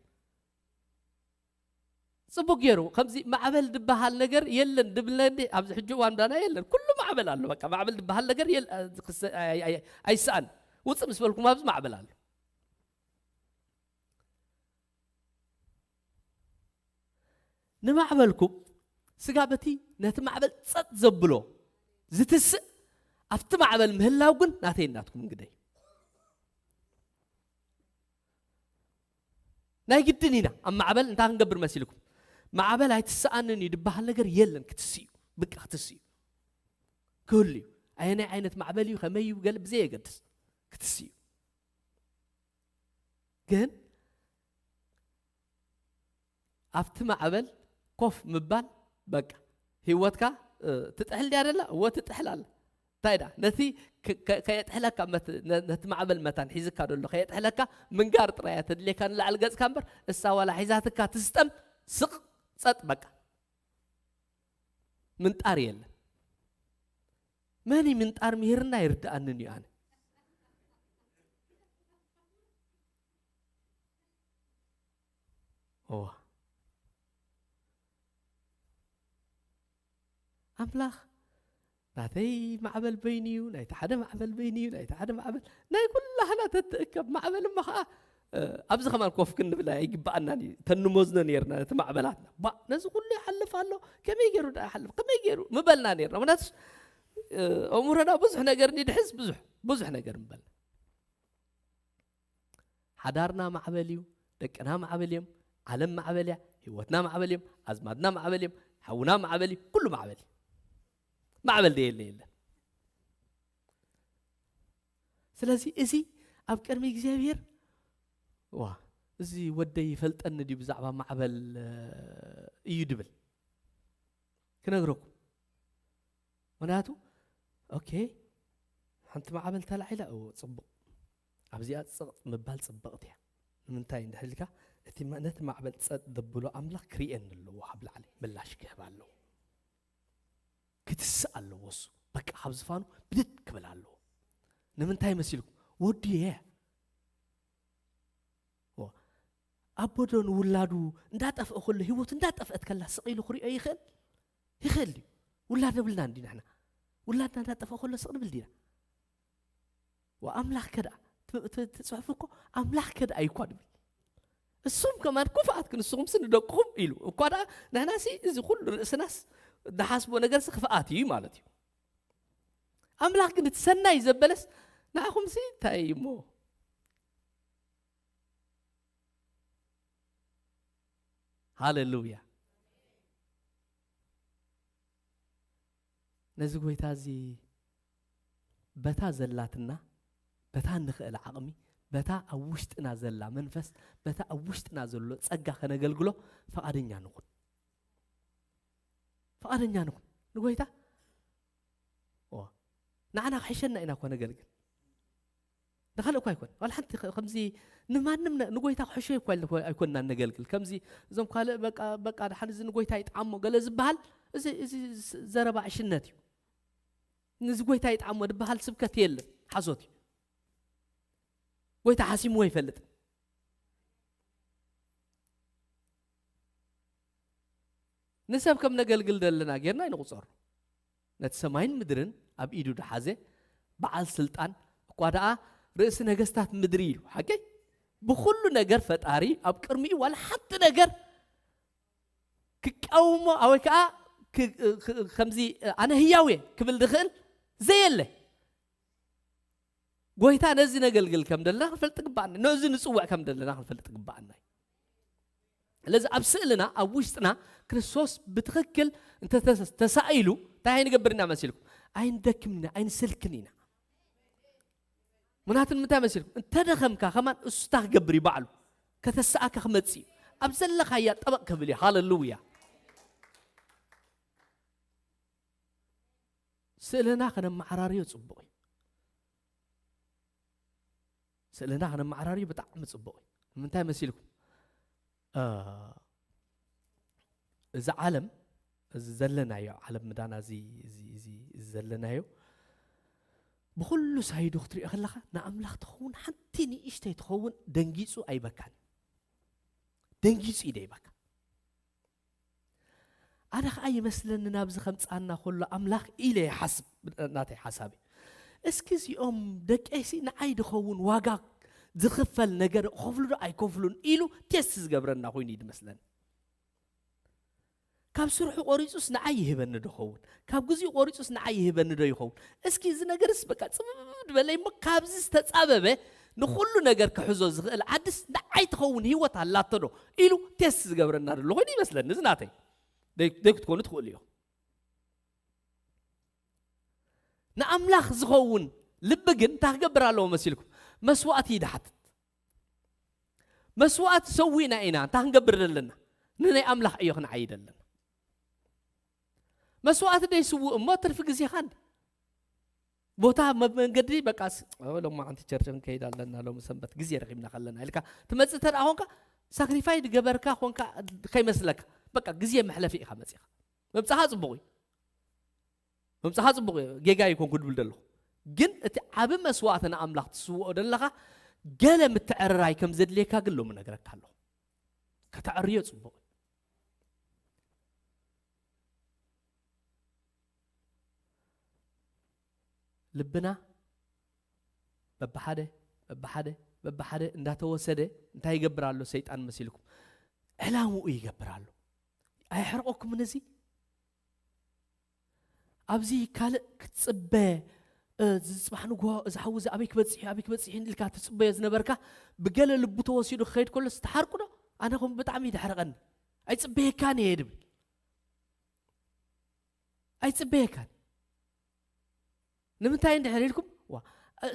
ጽቡቅ ገይሩ ከምዚ ማዕበል ዝበሃል ነገር የለን ድብለኒ ኣብዚ ሕጂ እዋን ዳና የለን ኩሉ ማዕበል ኣሎ በቃ ማዕበል ዝበሃል ነገር የል- ክሰ- ኣይ- ኣይ- ኣይሰኣን ውጽእ ምስ በልኩም ኣብዚ ማዕበል ኣሎ። ንማዕበልኩም ስጋ በቲ ነቲ ማዕበል ጸጥ ዘብሎ ዝትስእ ኣብቲ ማዕበል ምህላው ግን ናተይ ናትኩም እንግደይ ናይ ግድን ኢና ኣብ ማዕበል እንታይ ክንገብር መሲልኩም ማዕበል ኣይትሰኣንን እዩ ዝበሃል ነገር የለን ክትስእ እዩ ብቃ ክትስእ እዩ ክህሉ እዩ ኣየናይ ዓይነት ማዕበል እዩ ከመይ እዩ ገለ ብዘየገድስ ክትስእ እዩ ግን ኣብቲ ማዕበል ኮፍ ምባል በቃ ህይወትካ ትጥሕል ድያ ደላ እወ ትጥሕል ኣላ እንታይ ዳ ነቲ ከየጥሕለካ ነቲ ማዕበል መታን ሒዝካ ደሎ ከየጥሕለካ ምንጋር ጥራያ ተድልየካ ንላዕሊ ገጽካ እምበር እሳ ዋላ ሒዛትካ ትስጠም ስቕ ጸጥ በቃ ምንጣር የለን መን ምንጣር ምሂርና ይርድኣንን እዩ ኣነ እዋ ኣምላኽ ናተይ ማዕበል በይኑ እዩ ናይቲ ሓደ ማዕበል በይኑ እዩ ናይቲ ሓደ ማዕበል ናይ ኩላህና ተትእከብ ማዕበል እሞ ከዓ ኣብዚ ከማን ኮፍ ክንብል ኣይግበኣናን እዩ ተንመዝኖ ነርና ነቲ ማዕበላትና ባ ነዚ ኩሉ ይሓልፍ ኣሎ ከመይ ገይሩ ዳ ይሓልፍ ከመይ ገይሩ ምበልና ነርና ምክንያቱ ኣእምሮና ብዙሕ ነገር ንድሕዝ ብዙሕ ብዙሕ ነገር ምበልና ሓዳርና ማዕበል እዩ ደቅና ማዕበል እዮም ዓለም ማዕበል እያ ህይወትና ማዕበል እዮም ኣዝማድና ማዕበል እዮም ሓውና ማዕበል እዩ ኩሉ ማዕበል እዩ ማዕበል ደየለ የለን ስለዚ እዚ ኣብ ቅድሚ እግዚኣብሔር፣ ዋ፣ እዚ ወደይ ይፈልጠኒ ድዩ ብዛዕባ ማዕበል፣ እ፣ እዩ ድብል ክነግረኩም። ምኽንያቱ፣ ኦኬ፣ ሓንቲ ማዕበል ተላዒላ፣ እዎ፣ ጽቡቕ። ኣብዚኣ ጽቕ ምባል ጽብቕቲ እያ። ንምንታይ እንድሕር ኢልካ፣ እቲ ማ-፣ ነቲ ማዕበል ጸጥ ዘብሎ ኣምላኽ ክርእየኒ ኣለዎ፣ ካብ ላዕሊ ምላሽ ክህብ ኣለዎ። ክትስእ ኣለዎ እሱ። በቃ፣ ካብ ዝፋኑ ብድድ ክብል ኣለዎ። ንምንታይ መሲልኩም? ወዱ እየ። ዋ፣ ኣቦ ዶ ንውላዱ እንዳጠፍአ ከሎ፣ ህይወቱ እንዳጠፍአት ከላ ስቕ ኢሉ ክሪኦ ይኽእል? ይኽእል ድዩ? ውላድ የብልናን ድዩ ንሕና? ውላድና እንዳጠፍአ ከሎ ስቕ ንብል ዲና? ዋ፣ ኣምላኽ ከ ደኣ፣ እቲ፣ እቲ፣ እቲ ጽሑፍ እኮ ኣምላኽ ከ ደኣ እዩ እኳ ድብል። እሱም ከማን ክፉኣት ክንስኹምሲ ንደቅኹም ኢሉ። እኳ ደኣ ንሕናሲ እዚ ኩሉ ርእስናስ ዝሓስቦ ነገርሲ ክፍኣት እዩ ማለት እዩ። ኣምላኽ ግን እቲ ሰናይ ዘበለስ ንዓኹምሲ እንታይ እዩ እሞ? ሃሌሉያ። ነዚ ጎይታ እዚ በታ ዘላትና፣ በታ ንኽእል ዓቕሚ፣ በታ ኣብ ውሽጥና ዘላ መንፈስ፣ በታ ኣብ ውሽጥና ዘሎ ጸጋ ከነገልግሎ ፍቓደኛ ንኹን። ፍቓደኛ ንኹን። ንጎይታ፣ ኦ፣ ንዓና ክሕሸና ኢና እኮ ነገልግል። ንኻልእ እኮ ኣይኮን። ዋላ ሓንቲ ከ-፣ ከምዚ ንማንም ነ-፣ ንጎይታ ክሕሾ እኮ ኣይኮ-፣ ኣይኮንና ነገልግል። ከምዚ እዞም ካልእ በቃ፣ በቃ ደሓን እዚ ንጎይታ ይጥዓሞ ገለ ዝበሃል፣ እዚ፣ እዚ ስ-፣ ዘረባ ዕሽነት እዩ። ንዚ ጎይታ ይጥዓሞ ዝበሃል ስብከት የለን። ሓሶት እዩ። ጎይታ ሓሲምዎ ይፈልጥ። ንሰብ ከም ነገልግል ዘለና ጌርና ኣይንቑጸሮ። ነቲ ሰማይን ምድርን ኣብ ኢዱ ድሓዘ በዓል ስልጣን እኳ ደኣ ርእሲ ነገስታት ምድሪ ኢሉ፣ ሓቀይ ብኹሉ ነገር ፈጣሪ ኣብ ቅድሚኡ ዋላ ሓንቲ ነገር ክቃውሞ ወይ ከዓ ክ-፣ ክ-፣ ከምዚ ኣነ ህያው እየ ክብል ዝኽእል ዘየለ። ጎይታ ነዚ ነገልግል ከም ዘለና ክንፈልጥ ግባኣና፣ ነዚ ንጽውዕ ከም ዘለና ክንፈልጥ ግባኣና እዩ። ስለዚ ኣብ ስእልና፣ ኣብ ውሽጥና ክርስቶስ ብትኽክል እንተ ተስ-፣ ተሳኢሉ እንታይ ኣይንገብር ኢና መሲልኩም? ኣይንደክምን ኢና፣ ኣይንስልክን ኢና። ምኽንያቱ ንምንታይ መሲልኩም? እንተ ደኸምካ ከማን እሱ እንታይ ክገብር እዩ ባዕሉ? ከተስኣካ ክመጽእ እዩ። ኣብ ዘለኻያ ጠበቕ ክብል እዩ። ሃሌሉያ። ስእልና ከነመዓራርዮ ጽቡቕ እዩ። ስእልና ከነመዓራርዮ ብጣዕሚ ጽቡቕ እዩ። ንምንታይ መሲልኩም? እ፣ እዚ ዓለም፣ እዚ ዘለናዮ ዓለም ምዳና፣ እዚ፣ እዚ፣ እዚ፣ እዚ ዘለናዮ፣ ብኹሉ ሳይዱ ክትሪኦ ከለኻ፣ ንኣምላኽ ትኸውን ሓንቲ ንእሽተይ ትኸውን ደንጊጹ ኣይበካን። ደንጊጹ እዩ ደይበካ። ኣነ ኸኣ ይመስለኒ ናብዚ ከምጽኣና ከሎ ኣምላኽ ኢለ ይሓስብ፣ ናተይ ሓሳብ እዩ። እስኪ እዚኦም ደቀይሲ ንዓይ ድኸውን ዋጋ ዝኽፈል ነገር ክኸፍሉ ዶ ኣይከፍሉን ኢሉ ቴስት ዝገብረና ኮይኑ እዩ ዝመስለኒ። ካብ ስርሑ ቆሪጹስ ንዓይ ይህበኒ ዶ ኸውን? ካብ ግዜኡ ቆሪጹስ ንዓይ ይህበኒ ዶ ይኸውን? እስኪ እዚ ነገርስ በቃ ጽብብ ዝበለ እሞ ካብዚ ዝተጻበበ ንኹሉ ነገር ክሕዞ ዝኽእል ዓድስ ንዓይ ትኸውን ህይወት ኣላቶ ዶ ኢሉ ቴስት ዝገብረና ዘሎ ኮይኑ ይመስለኒ። እዚ ናተይ። ደይ-፣ ደይ ክትኮኑ ትኽእሉ ኢኹም። ንኣምላኽ ዝኸውን ልቢ ግን እንታይ ክገብር ኣለዎ መሲልኩም? መስዋእቲ እዩ ድሓትት። መስዋእቲ ሰዊእና ኢና እንታይ ክንገብር ዘለና? ንናይ ኣምላኽ ዕዮ ክንዓይድ ኣለና። መስዋእቲ ደይስውእ እሞ ትርፊ ግዜኻን ቦታ መ-፣ መንገዲ በቃስ፣ ኦ፣ ሎማዓንቲ ቸርች ክንከይድ ኣለና፣ ሎሚ ሰንበት ግዜ ረኺብና ከለና ኢልካ ትመጽእ እንተ ደኣ ኾንካ፣ ሳክሪፋይ ዝገበርካ ኾንካ ከይመስለካ፣ በቃ ግዜ መሕለፊ ኢኻ መጺኻ። ምምጻኻ ጽቡቕ እዩ። ምምጻኻ ጽቡቕ እዩ፣ ጌጋ ኣይኮንኩ ድብል ዘለኹ። ግን እቲ ዓቢ መስዋእቲ ንኣምላኽ ትስውኦ ዘለኻ፣ ገለ ምትዕርራይ ከም ዘድልየካ ግን ሎሚ ነግረካ ኣለኹ። ከተዕርዮ ጽቡቕ እዩ። ልብና በብሓደ፣ በብሓደ፣ በብሓደ እንዳተወሰደ እንታይ ይገብር ኣሎ ሰይጣን መሲልኩም? ዕላምኡ ይገብር ኣሎ። ኣየሕርቐኩምን እዚ? ኣብዚ ካልእ ክትጽበ፣ እ፣ እዚ ጽባሕ ንግሆ እዚ ሓዊ እዚ ኣበይ ክበጽሕ እዩ፣ ኣበይ ክበጽሕ እዩ ኢልካ ትጽበዮ ዝነበርካ፣ ብገለ ልቡ ተወሲዱ ክኸይድ ከሎስ ትሓርቁ ዶ? ኣነ ከም ብጣዕሚ ይደሕርቐኒ። ኣይጽበየካን እየ ድብል። ኣይጽበየካን። ንምንታይ እንድሕር ኢልኩም? ዋ፣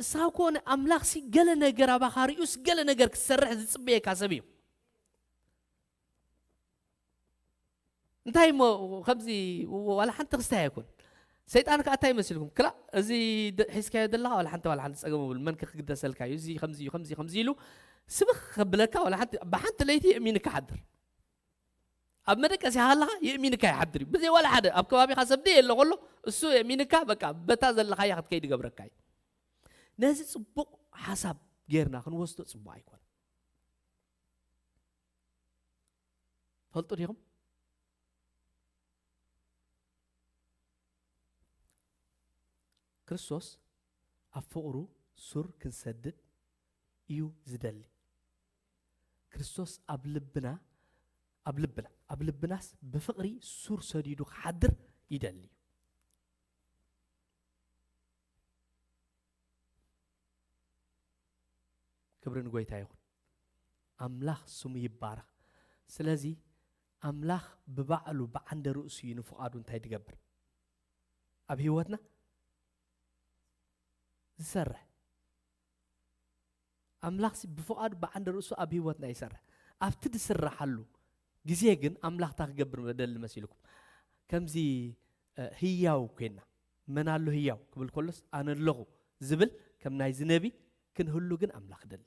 እሳ ኮነ ኣምላኽሲ ገለ ነገር ኣባኻ ሪኡስ ገለ ነገር ክትሰርሕ ዝጽበየካ ሰብ እዩ። እንታይ እሞ ከምዚ ዋላ ሓንቲ ክስታይ ኣይኮን። ሰይጣን ከኣ እንታይ ይመስልኩም? ክላ እዚ ደ- ሒዝካዮ ዘለኻ ዋላ ሓንቲ ዋላ ሓንቲ ጸገም የብሉ። መን ክግደሰልካ እዩ? እዚ ከምዚ እዩ፣ ከምዚ ከምዚ ኢሉ ስብኽ ከብለካ ዋላ ሓንቲ ብሓንቲ ለይቲ የእሚንካ ሓድር። ኣብ መደቀሲ ሃለኻ የእሚንካ ይሓድር እዩ። ብዘይ ዋላ ሓደ ኣብ ከባቢኻ ሰብ ደይ የለ ከሎ እሱ የእሚንካ በቃ በታ ዘለኻያ ክትከይድ ይገብረካ እዩ። ነዚ ጽቡቕ ሓሳብ ጌርና ክንወስዶ ጽቡቕ ኣይኮነ። ፈልጡ ዲኹም? ክርስቶስ ኣብ ፍቕሩ ሱር ክንሰድድ እዩ ዝደሊ። ክርስቶስ ኣብ ልብና ኣብ ልብና ኣብ ልብናስ ብፍቕሪ ሱር ሰዲዱ ክሓድር ይደሊ እዩ። ክብሪ ንጎይታ ይኹን። ኣምላኽ ስሙ ይባረኽ። ስለዚ ኣምላኽ ብባዕሉ ብዓንደ ርእሱ እዩ ንፍቓዱ እንታይ ዝገብር ኣብ ህይወትና ዝሰርሕ። ኣምላኽሲ ብፍቓዱ ብዓንደ ርእሱ ኣብ ህይወትና ይሰርሕ። ኣብቲ ዝስራሓሉ ግዜ ግን ኣምላኽ እንታይ ክገብር ደሊ መሲልኩም? ከምዚ እ፣ ህያው ኮይና መን ኣሎ ህያው ክብል ከሎስ ኣነ ኣለኹ ዝብል ከም ናይዚ ነቢ ክንህሉ ግን ኣምላኽ ደሊ።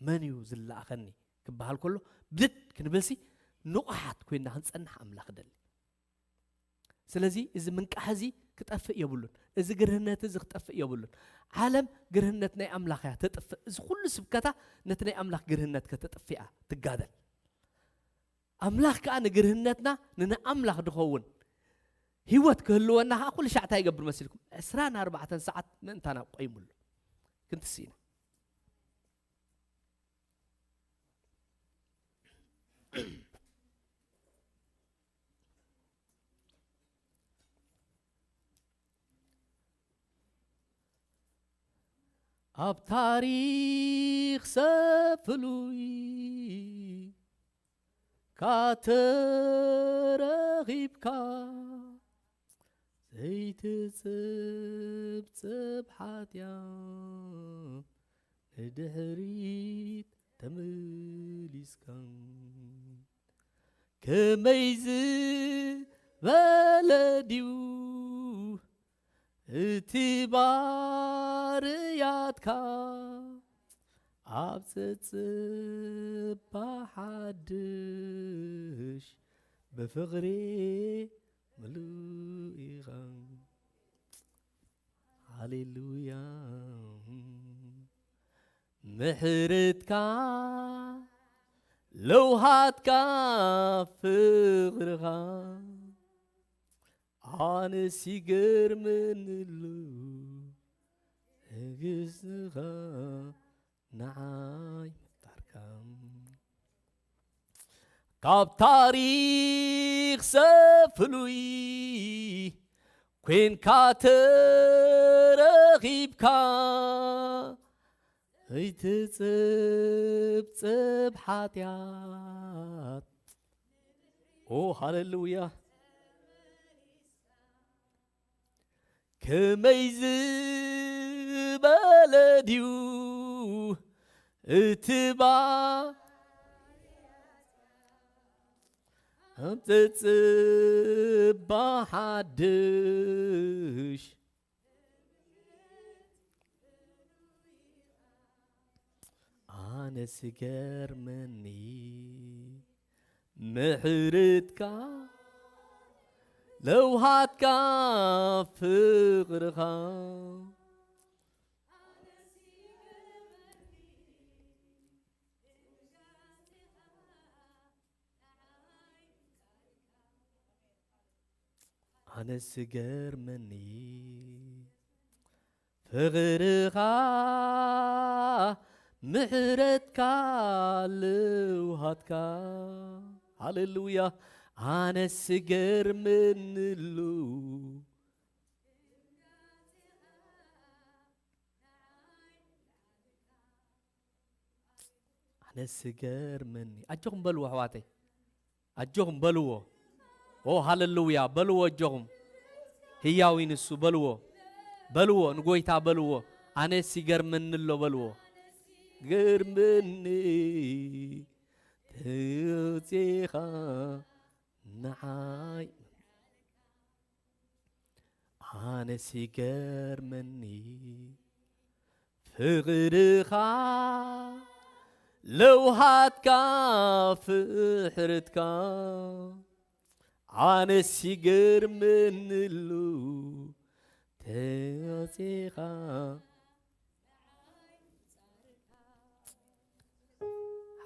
መን እዩ ዝለኣኸኒ ክበሃል ከሎ ብድድ ክንብልሲ ንቑሓት ኮይና ክንጸንሕ ኣምላኽ ደሊ። ስለዚ እዚ ምንቃሕ እዚ ክጠፍእ የብሉን። እዚ ግርህነት እዚ ክጠፍእ የብሉን። ዓለም ግርህነት ናይ ኣምላኽ እያ ተጥፍእ። እዚ ኩሉ ስብከታ ነቲ ናይ ኣምላኽ ግርህነት ከተጥፍእ እያ ትጋደል። ኣምላኽ ከኣ ንግርህነትና ንንኣምላኽ ድኸውን ህይወት ክህልወና ከኣ ኩሉ ሻዕ እንታይ ይገብር መሲልኩም? ዕስራን ኣርባዕተን ሰዓት ምእንታና ቆይሙሉ። ክንትስኢና። ኣብ ታሪኽ ሰብ ፍሉይ ካተረኺብካ ዘይትጽብጽብ ሓጢኣት ንድሕሪት ተመሊስካ ከመይ ዝበለ ድዩ እቲ ባርያትካ ኣብ ጸጽባ ሓድሽ ብፍቕሪ ምሉእ ኢኻ። ሃሌሉያ። ምሕረትካ ለውሃትካ ፍቕርኻ ኣነስ ይገርመኒ ኣሎ ትዕግስትኻ ንዓይ ምፍጣርካ። ካብ ታሪኽ ሰብ ፍሉይ ኮንካ ተረኺብካ ኣይትጸብጸብ ሓጢኣት። ኦ ሃሌሉያ። ከመይ ዝበለ ድዩ እቲ ባ ኣብ ተጽባ ሓድሽ ኣነስ ገርመኒ ምሕረትካ ለውሃትካ ፍቕርኻ ኣነስ ገርመኒ ፍቕርኻ ምሕረትካ ልውሃትካ። ሃሌሉያ። ኣነስ ገርመኒ ኣሎ ኣነስ ገርመኒ። ኣጆኹም በልዎ ኣሕዋተይ፣ ኣጆኹም በልዎ። ኦ ሃሌሉያ በልዎ፣ ኣጆኹም ህያው እዩ ንሱ በልዎ፣ በልዎ ንጎይታ በልዎ። ኣነስ ይገርመኒ ኣሎ በልዎ። ገርመኒ ተወፂኻ ንዓይ። ኣነስ ይገርመኒ ፍቕርኻ፣ ለውሃትካ፣ ፍሕርትካ። ኣነስ ይገርመኒ ኣሎ ተወፂኻ።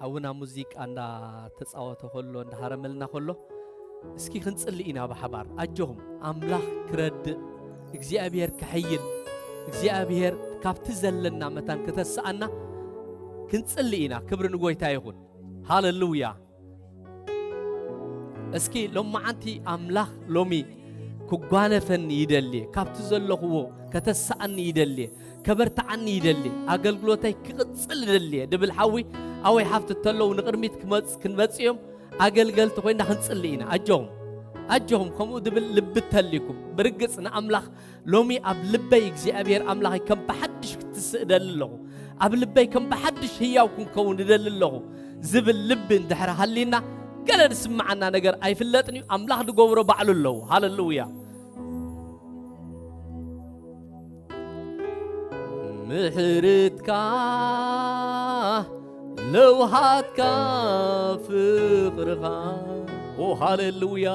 ሓውና ሙዚቃ እንዳተጻወተ ከሎ፣ እንዳሃረመልና ከሎ፣ እስኪ ክንጽሊ ኢና ብሓባር። ኣጆኹም፣ ኣምላኽ ክረድእ፣ እግዚኣብሔር ክሕይል፣ እግዚኣብሔር ካብቲ ዘለና መታን ክተስኣና ክንጽሊ ኢና። ክብሪ ንጎይታ ይኹን። ሃሌሉያ። እስኪ ሎማዓንቲ ኣምላኽ ሎሚ ክጓነፈኒ ይደልየ፣ ካብቲ ዘለኽዎ ከተስኣኒ ይደልየ፣ ከበርትዓኒ ይደልየ፣ ኣገልግሎተይ ክቕጽል ይደልየ ድብል ሓዊ ኣወይ ሓፍቲ እንተለዉ ንቕድሚት ክመጽ-፣ ክንመጽ እዮም። ኣገልገልቲ ኮይና ክንጽሊ ኢና። ኣጆኹም፣ ኣጆኹም ከምኡ ድብል ልቢ እንተልይኩም፣ ብርግጽ ንኣምላኽ ሎሚ ኣብ ልበይ እግዚኣብሔር ኣምላኸይ ከም ብሓድሽ ክትስእ እደሊ ኣለኹ። ኣብ ልበይ ከም ብሓድሽ ህያው ክንከውን እደሊ ኣለኹ ዝብል ልቢ እንድሕር ሃሊና፣ ገለ ዝስምዓና ነገር ኣይፍለጥን እዩ። ኣምላኽ ዝገብሮ ባዕሉ ኣለዎ። ሃሌሉያ። ምሕረትካ፣ ለውሃትካ፣ ፍቕርኻ፣ ኦ ሃሌሉያ።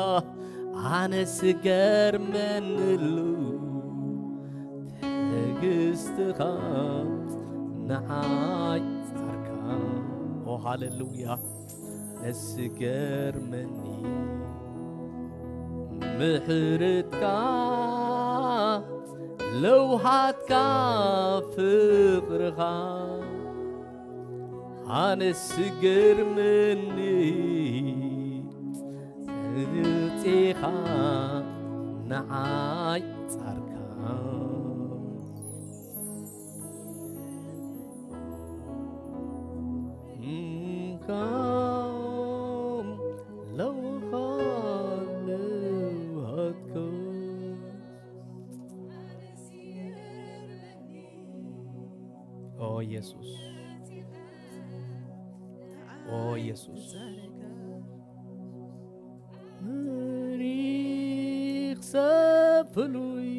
ኣነስ ገርመኒ ኣሎ ትዕግስትኻ ንዓይ ጻርካ። ኦ ሃሌሉያ። ኣነስ ገርመኒ ምሕረትካ፣ ለውሃትካ፣ ፍቕርኻ። ኣነስ ገርመኒ ተውፂኻ ንዓይ ጻርካ። እምካም ለውሃ ለውሃትካ። ኦ ኢየሱስ፣ ኦ ኢየሱስ። ሪኽ ሰብ ፍሉይ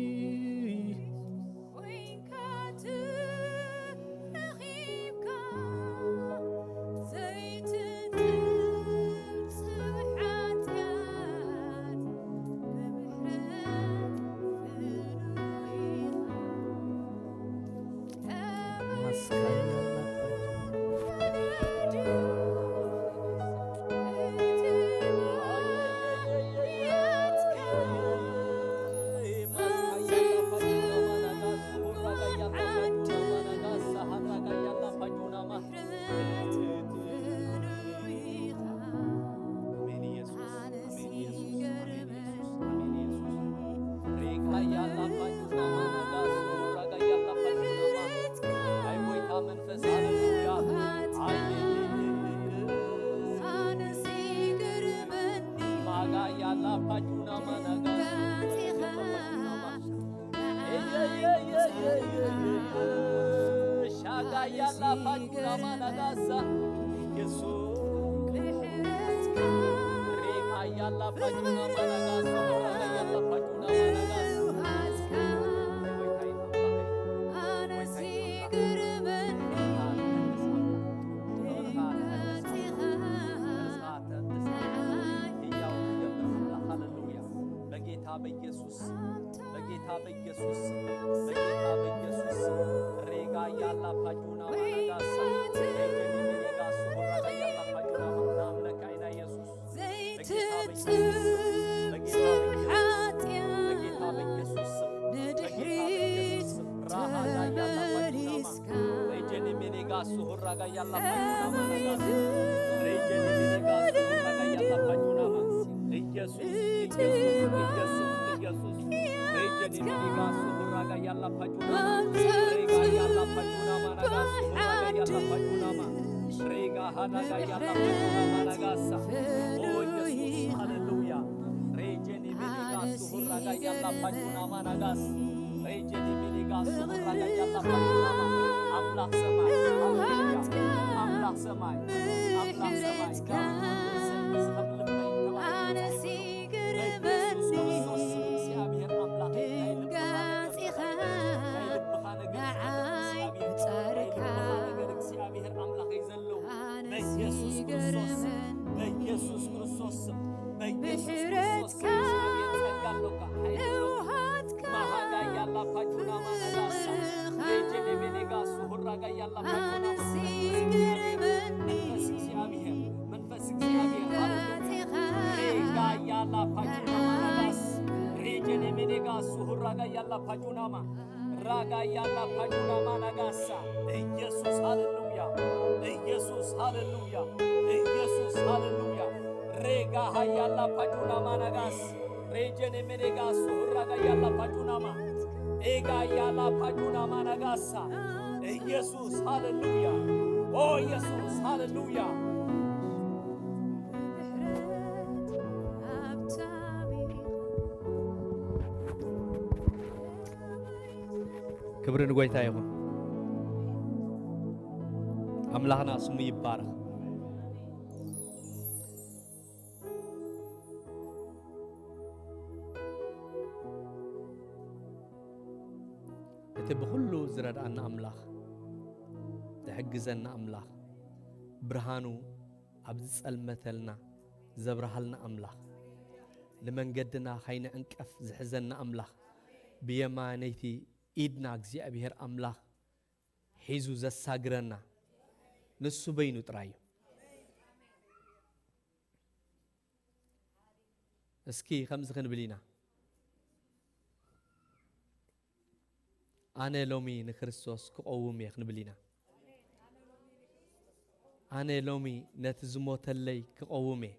ኮይንካ ትረኺብካ፣ ዘይትጥልጽ ሓጢኣት ብምሕረት ፍሉይ ኢኻ። በጌታ በኢየሱስ፣ በጌታ በኢየሱስ፣ በጌታ በኢየሱስ። ሬጋ ያላ ፓጁና ማናጋሳ፣ ሬጋ ያላ ፓጁና ማናምለካ ኢና ኢየሱስ። በጌታ በኢየሱስ፣ በጌታ በኢየሱስ፣ በጌታ በኢየሱስ፣ በጌታ በኢየሱስ። ራሃዳ ያላ ፓጁና ማ፣ ሬጀኒ ሚኒጋ ሱሁራጋ ያላ ፓጁና ማናጋሳ፣ ሬጀኒ ሚኒጋ ሱሁራጋ ያላ ፓጁና ማ። ኢየሱስ፣ ኢየሱስ፣ ኢየሱስ፣ ኢየሱስ። ሬጀኒ ሚኒጋ ሱሁራጋ ያላ ፓጁና ማ፣ ሬጋ ያላ ፓጁና ማናጋ ሱሁራጋ ያላ ፓጁና ማ፣ ሬጋ ሃዳጋ ያላ ፓጁና ማናጋሳ። ኦ ኢየሱስ፣ ሃሌሉያ። ሬጀኒ ሚኒጋ ሱሁራጋ ያላ ፓጁና ማናጋስ፣ ሬጀኒ ሚኒጋ ሱሁራጋ ያላ ፓጁና ሰማይ፣ ሃሌሉያ። ኣምላኽ ሰማይ፣ ኣምላኽ ሰማይ፣ ዳዊት ወዲ እሰይ፣ ዝኸብልፍ ናይ ተባረኸ ኣነስ መጻኢ። ይግርመኒ በኢየሱስ ክርስቶስ ስም እግዚኣብሔር ኣምላኸይ፣ ናይ ልብኻ ነገር፣ ድንጋጺኻ ናይ ልብኻ ነገር ንዓይ እግዚኣብሔር፣ ናይ ምጻርካ ልብኻ ነገር እግዚኣብሔር ኣምላኸይ ዘለዎ ኣነስ በኢየሱስ ክርስቶስ ስም፣ ይግርመኒ በኢየሱስ ክርስቶስ ስም፣ በኢየሱስ ክርስቶስ ስም ምሕረትካ እግዚኣብሔር ጸጋ ኣሎካ፣ ሓይሊ ኣሎካ። ንውሃትካ ማሃጋ ያላ ፓጁና ማናጋሳ፣ ሬጀኔ ሜኔጋ ሱሁራጋ ያላ ፓጁና ማናጋሳ። ኣነስ ይግርመኒ መንፈስ እግዚኣብሔር፣ መንፈስ እግዚኣብሔር፣ ሃሌሉያ። ምሕረትካ ሬጋ ያላ ፓጁና ማናጋስ፣ ሬጀኔ ሜኔጋ ሱሁራጋ ያላ ፓጁናማ፣ ራጋ ያላ ፓጁናማ ናጋሳ። ኢየሱስ ሃሌሉያ፣ ኢየሱስ ሃሌሉያ፣ ኢየሱስ ሃሌሉያ። ሬጋ ሃያላ ፓጁናማ ናጋስ፣ ሬጀኔ ሜኔጋ ሱሁራጋ ያላ ፓጁናማ፣ ኤጋ ያላ ፓጁናማ ናጋሳ። ኢየሱስ ሃሌሉያ፣ ኦ ኢየሱስ ሃሌሉያ። ክብሪ ንጎይታ ይኹን። ኣምላኽና ስሙ ይባረኽ። እቲ ብኹሉ ዝረድኣና ኣምላኽ፣ ዝሕግዘና ኣምላኽ፣ ብርሃኑ ኣብ ዝጸልመተልና ዘብርሃልና ኣምላኽ፣ ንመንገድና ኸይንዕንቀፍ ዝሕዘና ኣምላኽ፣ ብየማነይቲ ኢድና እግዚኣብሔር ኣምላኽ ሒዙ ዘሳግረና ንሱ በይኑ ጥራይ እዩ። እስኪ ከምዚ ክንብል ኢና፣ ኣነ ሎሚ ንክርስቶስ ክቐውም እየ ክንብል ኢና። ኣነ ሎሚ ነቲ ዝሞተለይ ክቐውም እየ።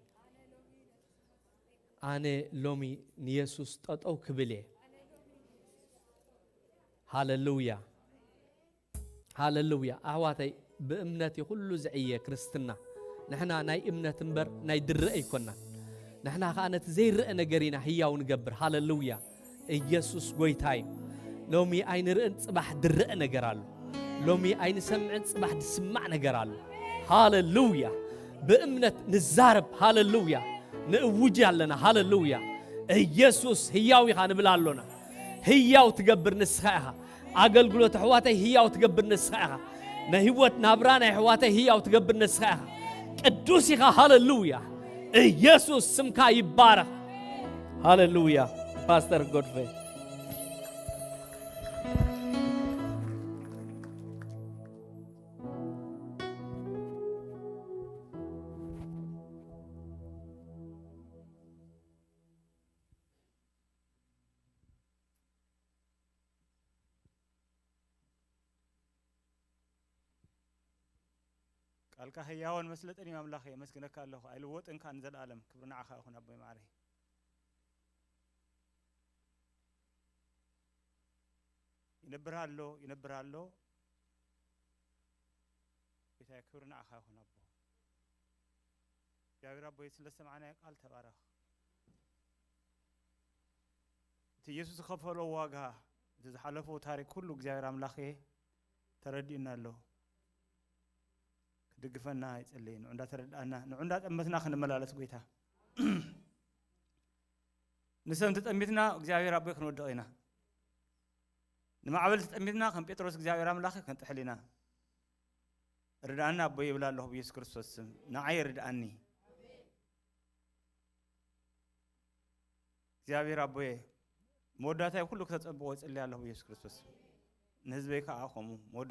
ኣነ ሎሚ ንየሱስ ጠጠው ክብል እየ። ሃለሉያ፣ ሃለሉያ። ኣሕዋተይ፣ ብእምነት እዩ ኩሉ ዝዕየ ክርስትና። ንሕና ናይ እምነት እምበር ናይ ድርእ ኣይኮናን። ንሕና ኸኣ ነቲ ዘይረአ ነገር ኢና ህያው ንገብር። ሃለሉያ። ኢየሱስ ጎይታ እዩ። ሎሚ ኣይንርእን፣ ጽባሕ ድረእ ነገር ኣሎ። ሎሚ ኣይንሰምዕን፣ ጽባሕ ዝስማዕ ነገር ኣሎ። ሃለሉያ። ብእምነት ንዛረብ። ሃለሉያ። ንእውጅ ኣለና። ሃለሉያ። ኢየሱስ ህያው ኢኻ ንብል ኣሎና። ህያው ትገብር ንስኻ ኢኻ። ኣገልግሎት ኣሕዋተይ ህያው ትገብር ንስኻ ኢኻ። ናይ ህይወት ናብራ ናይ ኣሕዋተይ ህያው ትገብር ንስኻ ኢኻ። ቅዱስ ኢኻ። ሃለሉያ። ኢየሱስ ስምካ ይባረኽ። ሃለሉያ። ፓስተር ጎድፈይ። ቃልካ ህያውን መስለጥን እዩ ኣምላኸ፣ የመስግነካ ኣለኹ። ኣይልወጥን ከኣ ንዘለኣለም። ክብሪ ንዓኻ ይኹን ኣቦይ ማዕረይ። ይነብር ኣሎ፣ ይነብር ኣሎ። ጌታዬ፣ ክብሪ ንዓኻ ይኹን ኣቦ። እግዚኣብሔር ኣቦይ፣ ስለ ዝሰማዕናዮ ቃል ተባረኽ። እቲ ኢየሱስ ዝኸፈሎ ዋጋ፣ እቲ ዝሓለፎ ታሪክ ኩሉ እግዚኣብሔር ኣምላኽ ተረዲኡና ኣሎ። ክድግፈና ይጽሊ። ንዑ እንዳተረዳእና፣ ንዑ እንዳጠመትና ክንመላለስ ጎይታ። ንሰም ተጠሚትና እግዚኣብሔር ኣቦይ ክንወድቕ ኢና። ንማዕበል ተጠሚትና ከም ጴጥሮስ እግዚኣብሔር ኣምላኽ ክንጥሕል ኢና። ርድኣና ኣቦይ ይብል ኣለኹ ብኢየሱስ ክርስቶስ ስም። ንዓይ ርድኣኒ። እግዚኣብሔር ኣቦየ፣ መወዳእታይ ኩሉ ክተጸብቆ ይጽሊ ኣለኹ ብኢየሱስ ክርስቶስ ስም። ንህዝበይ ከኣ ከምኡ። መወዳ-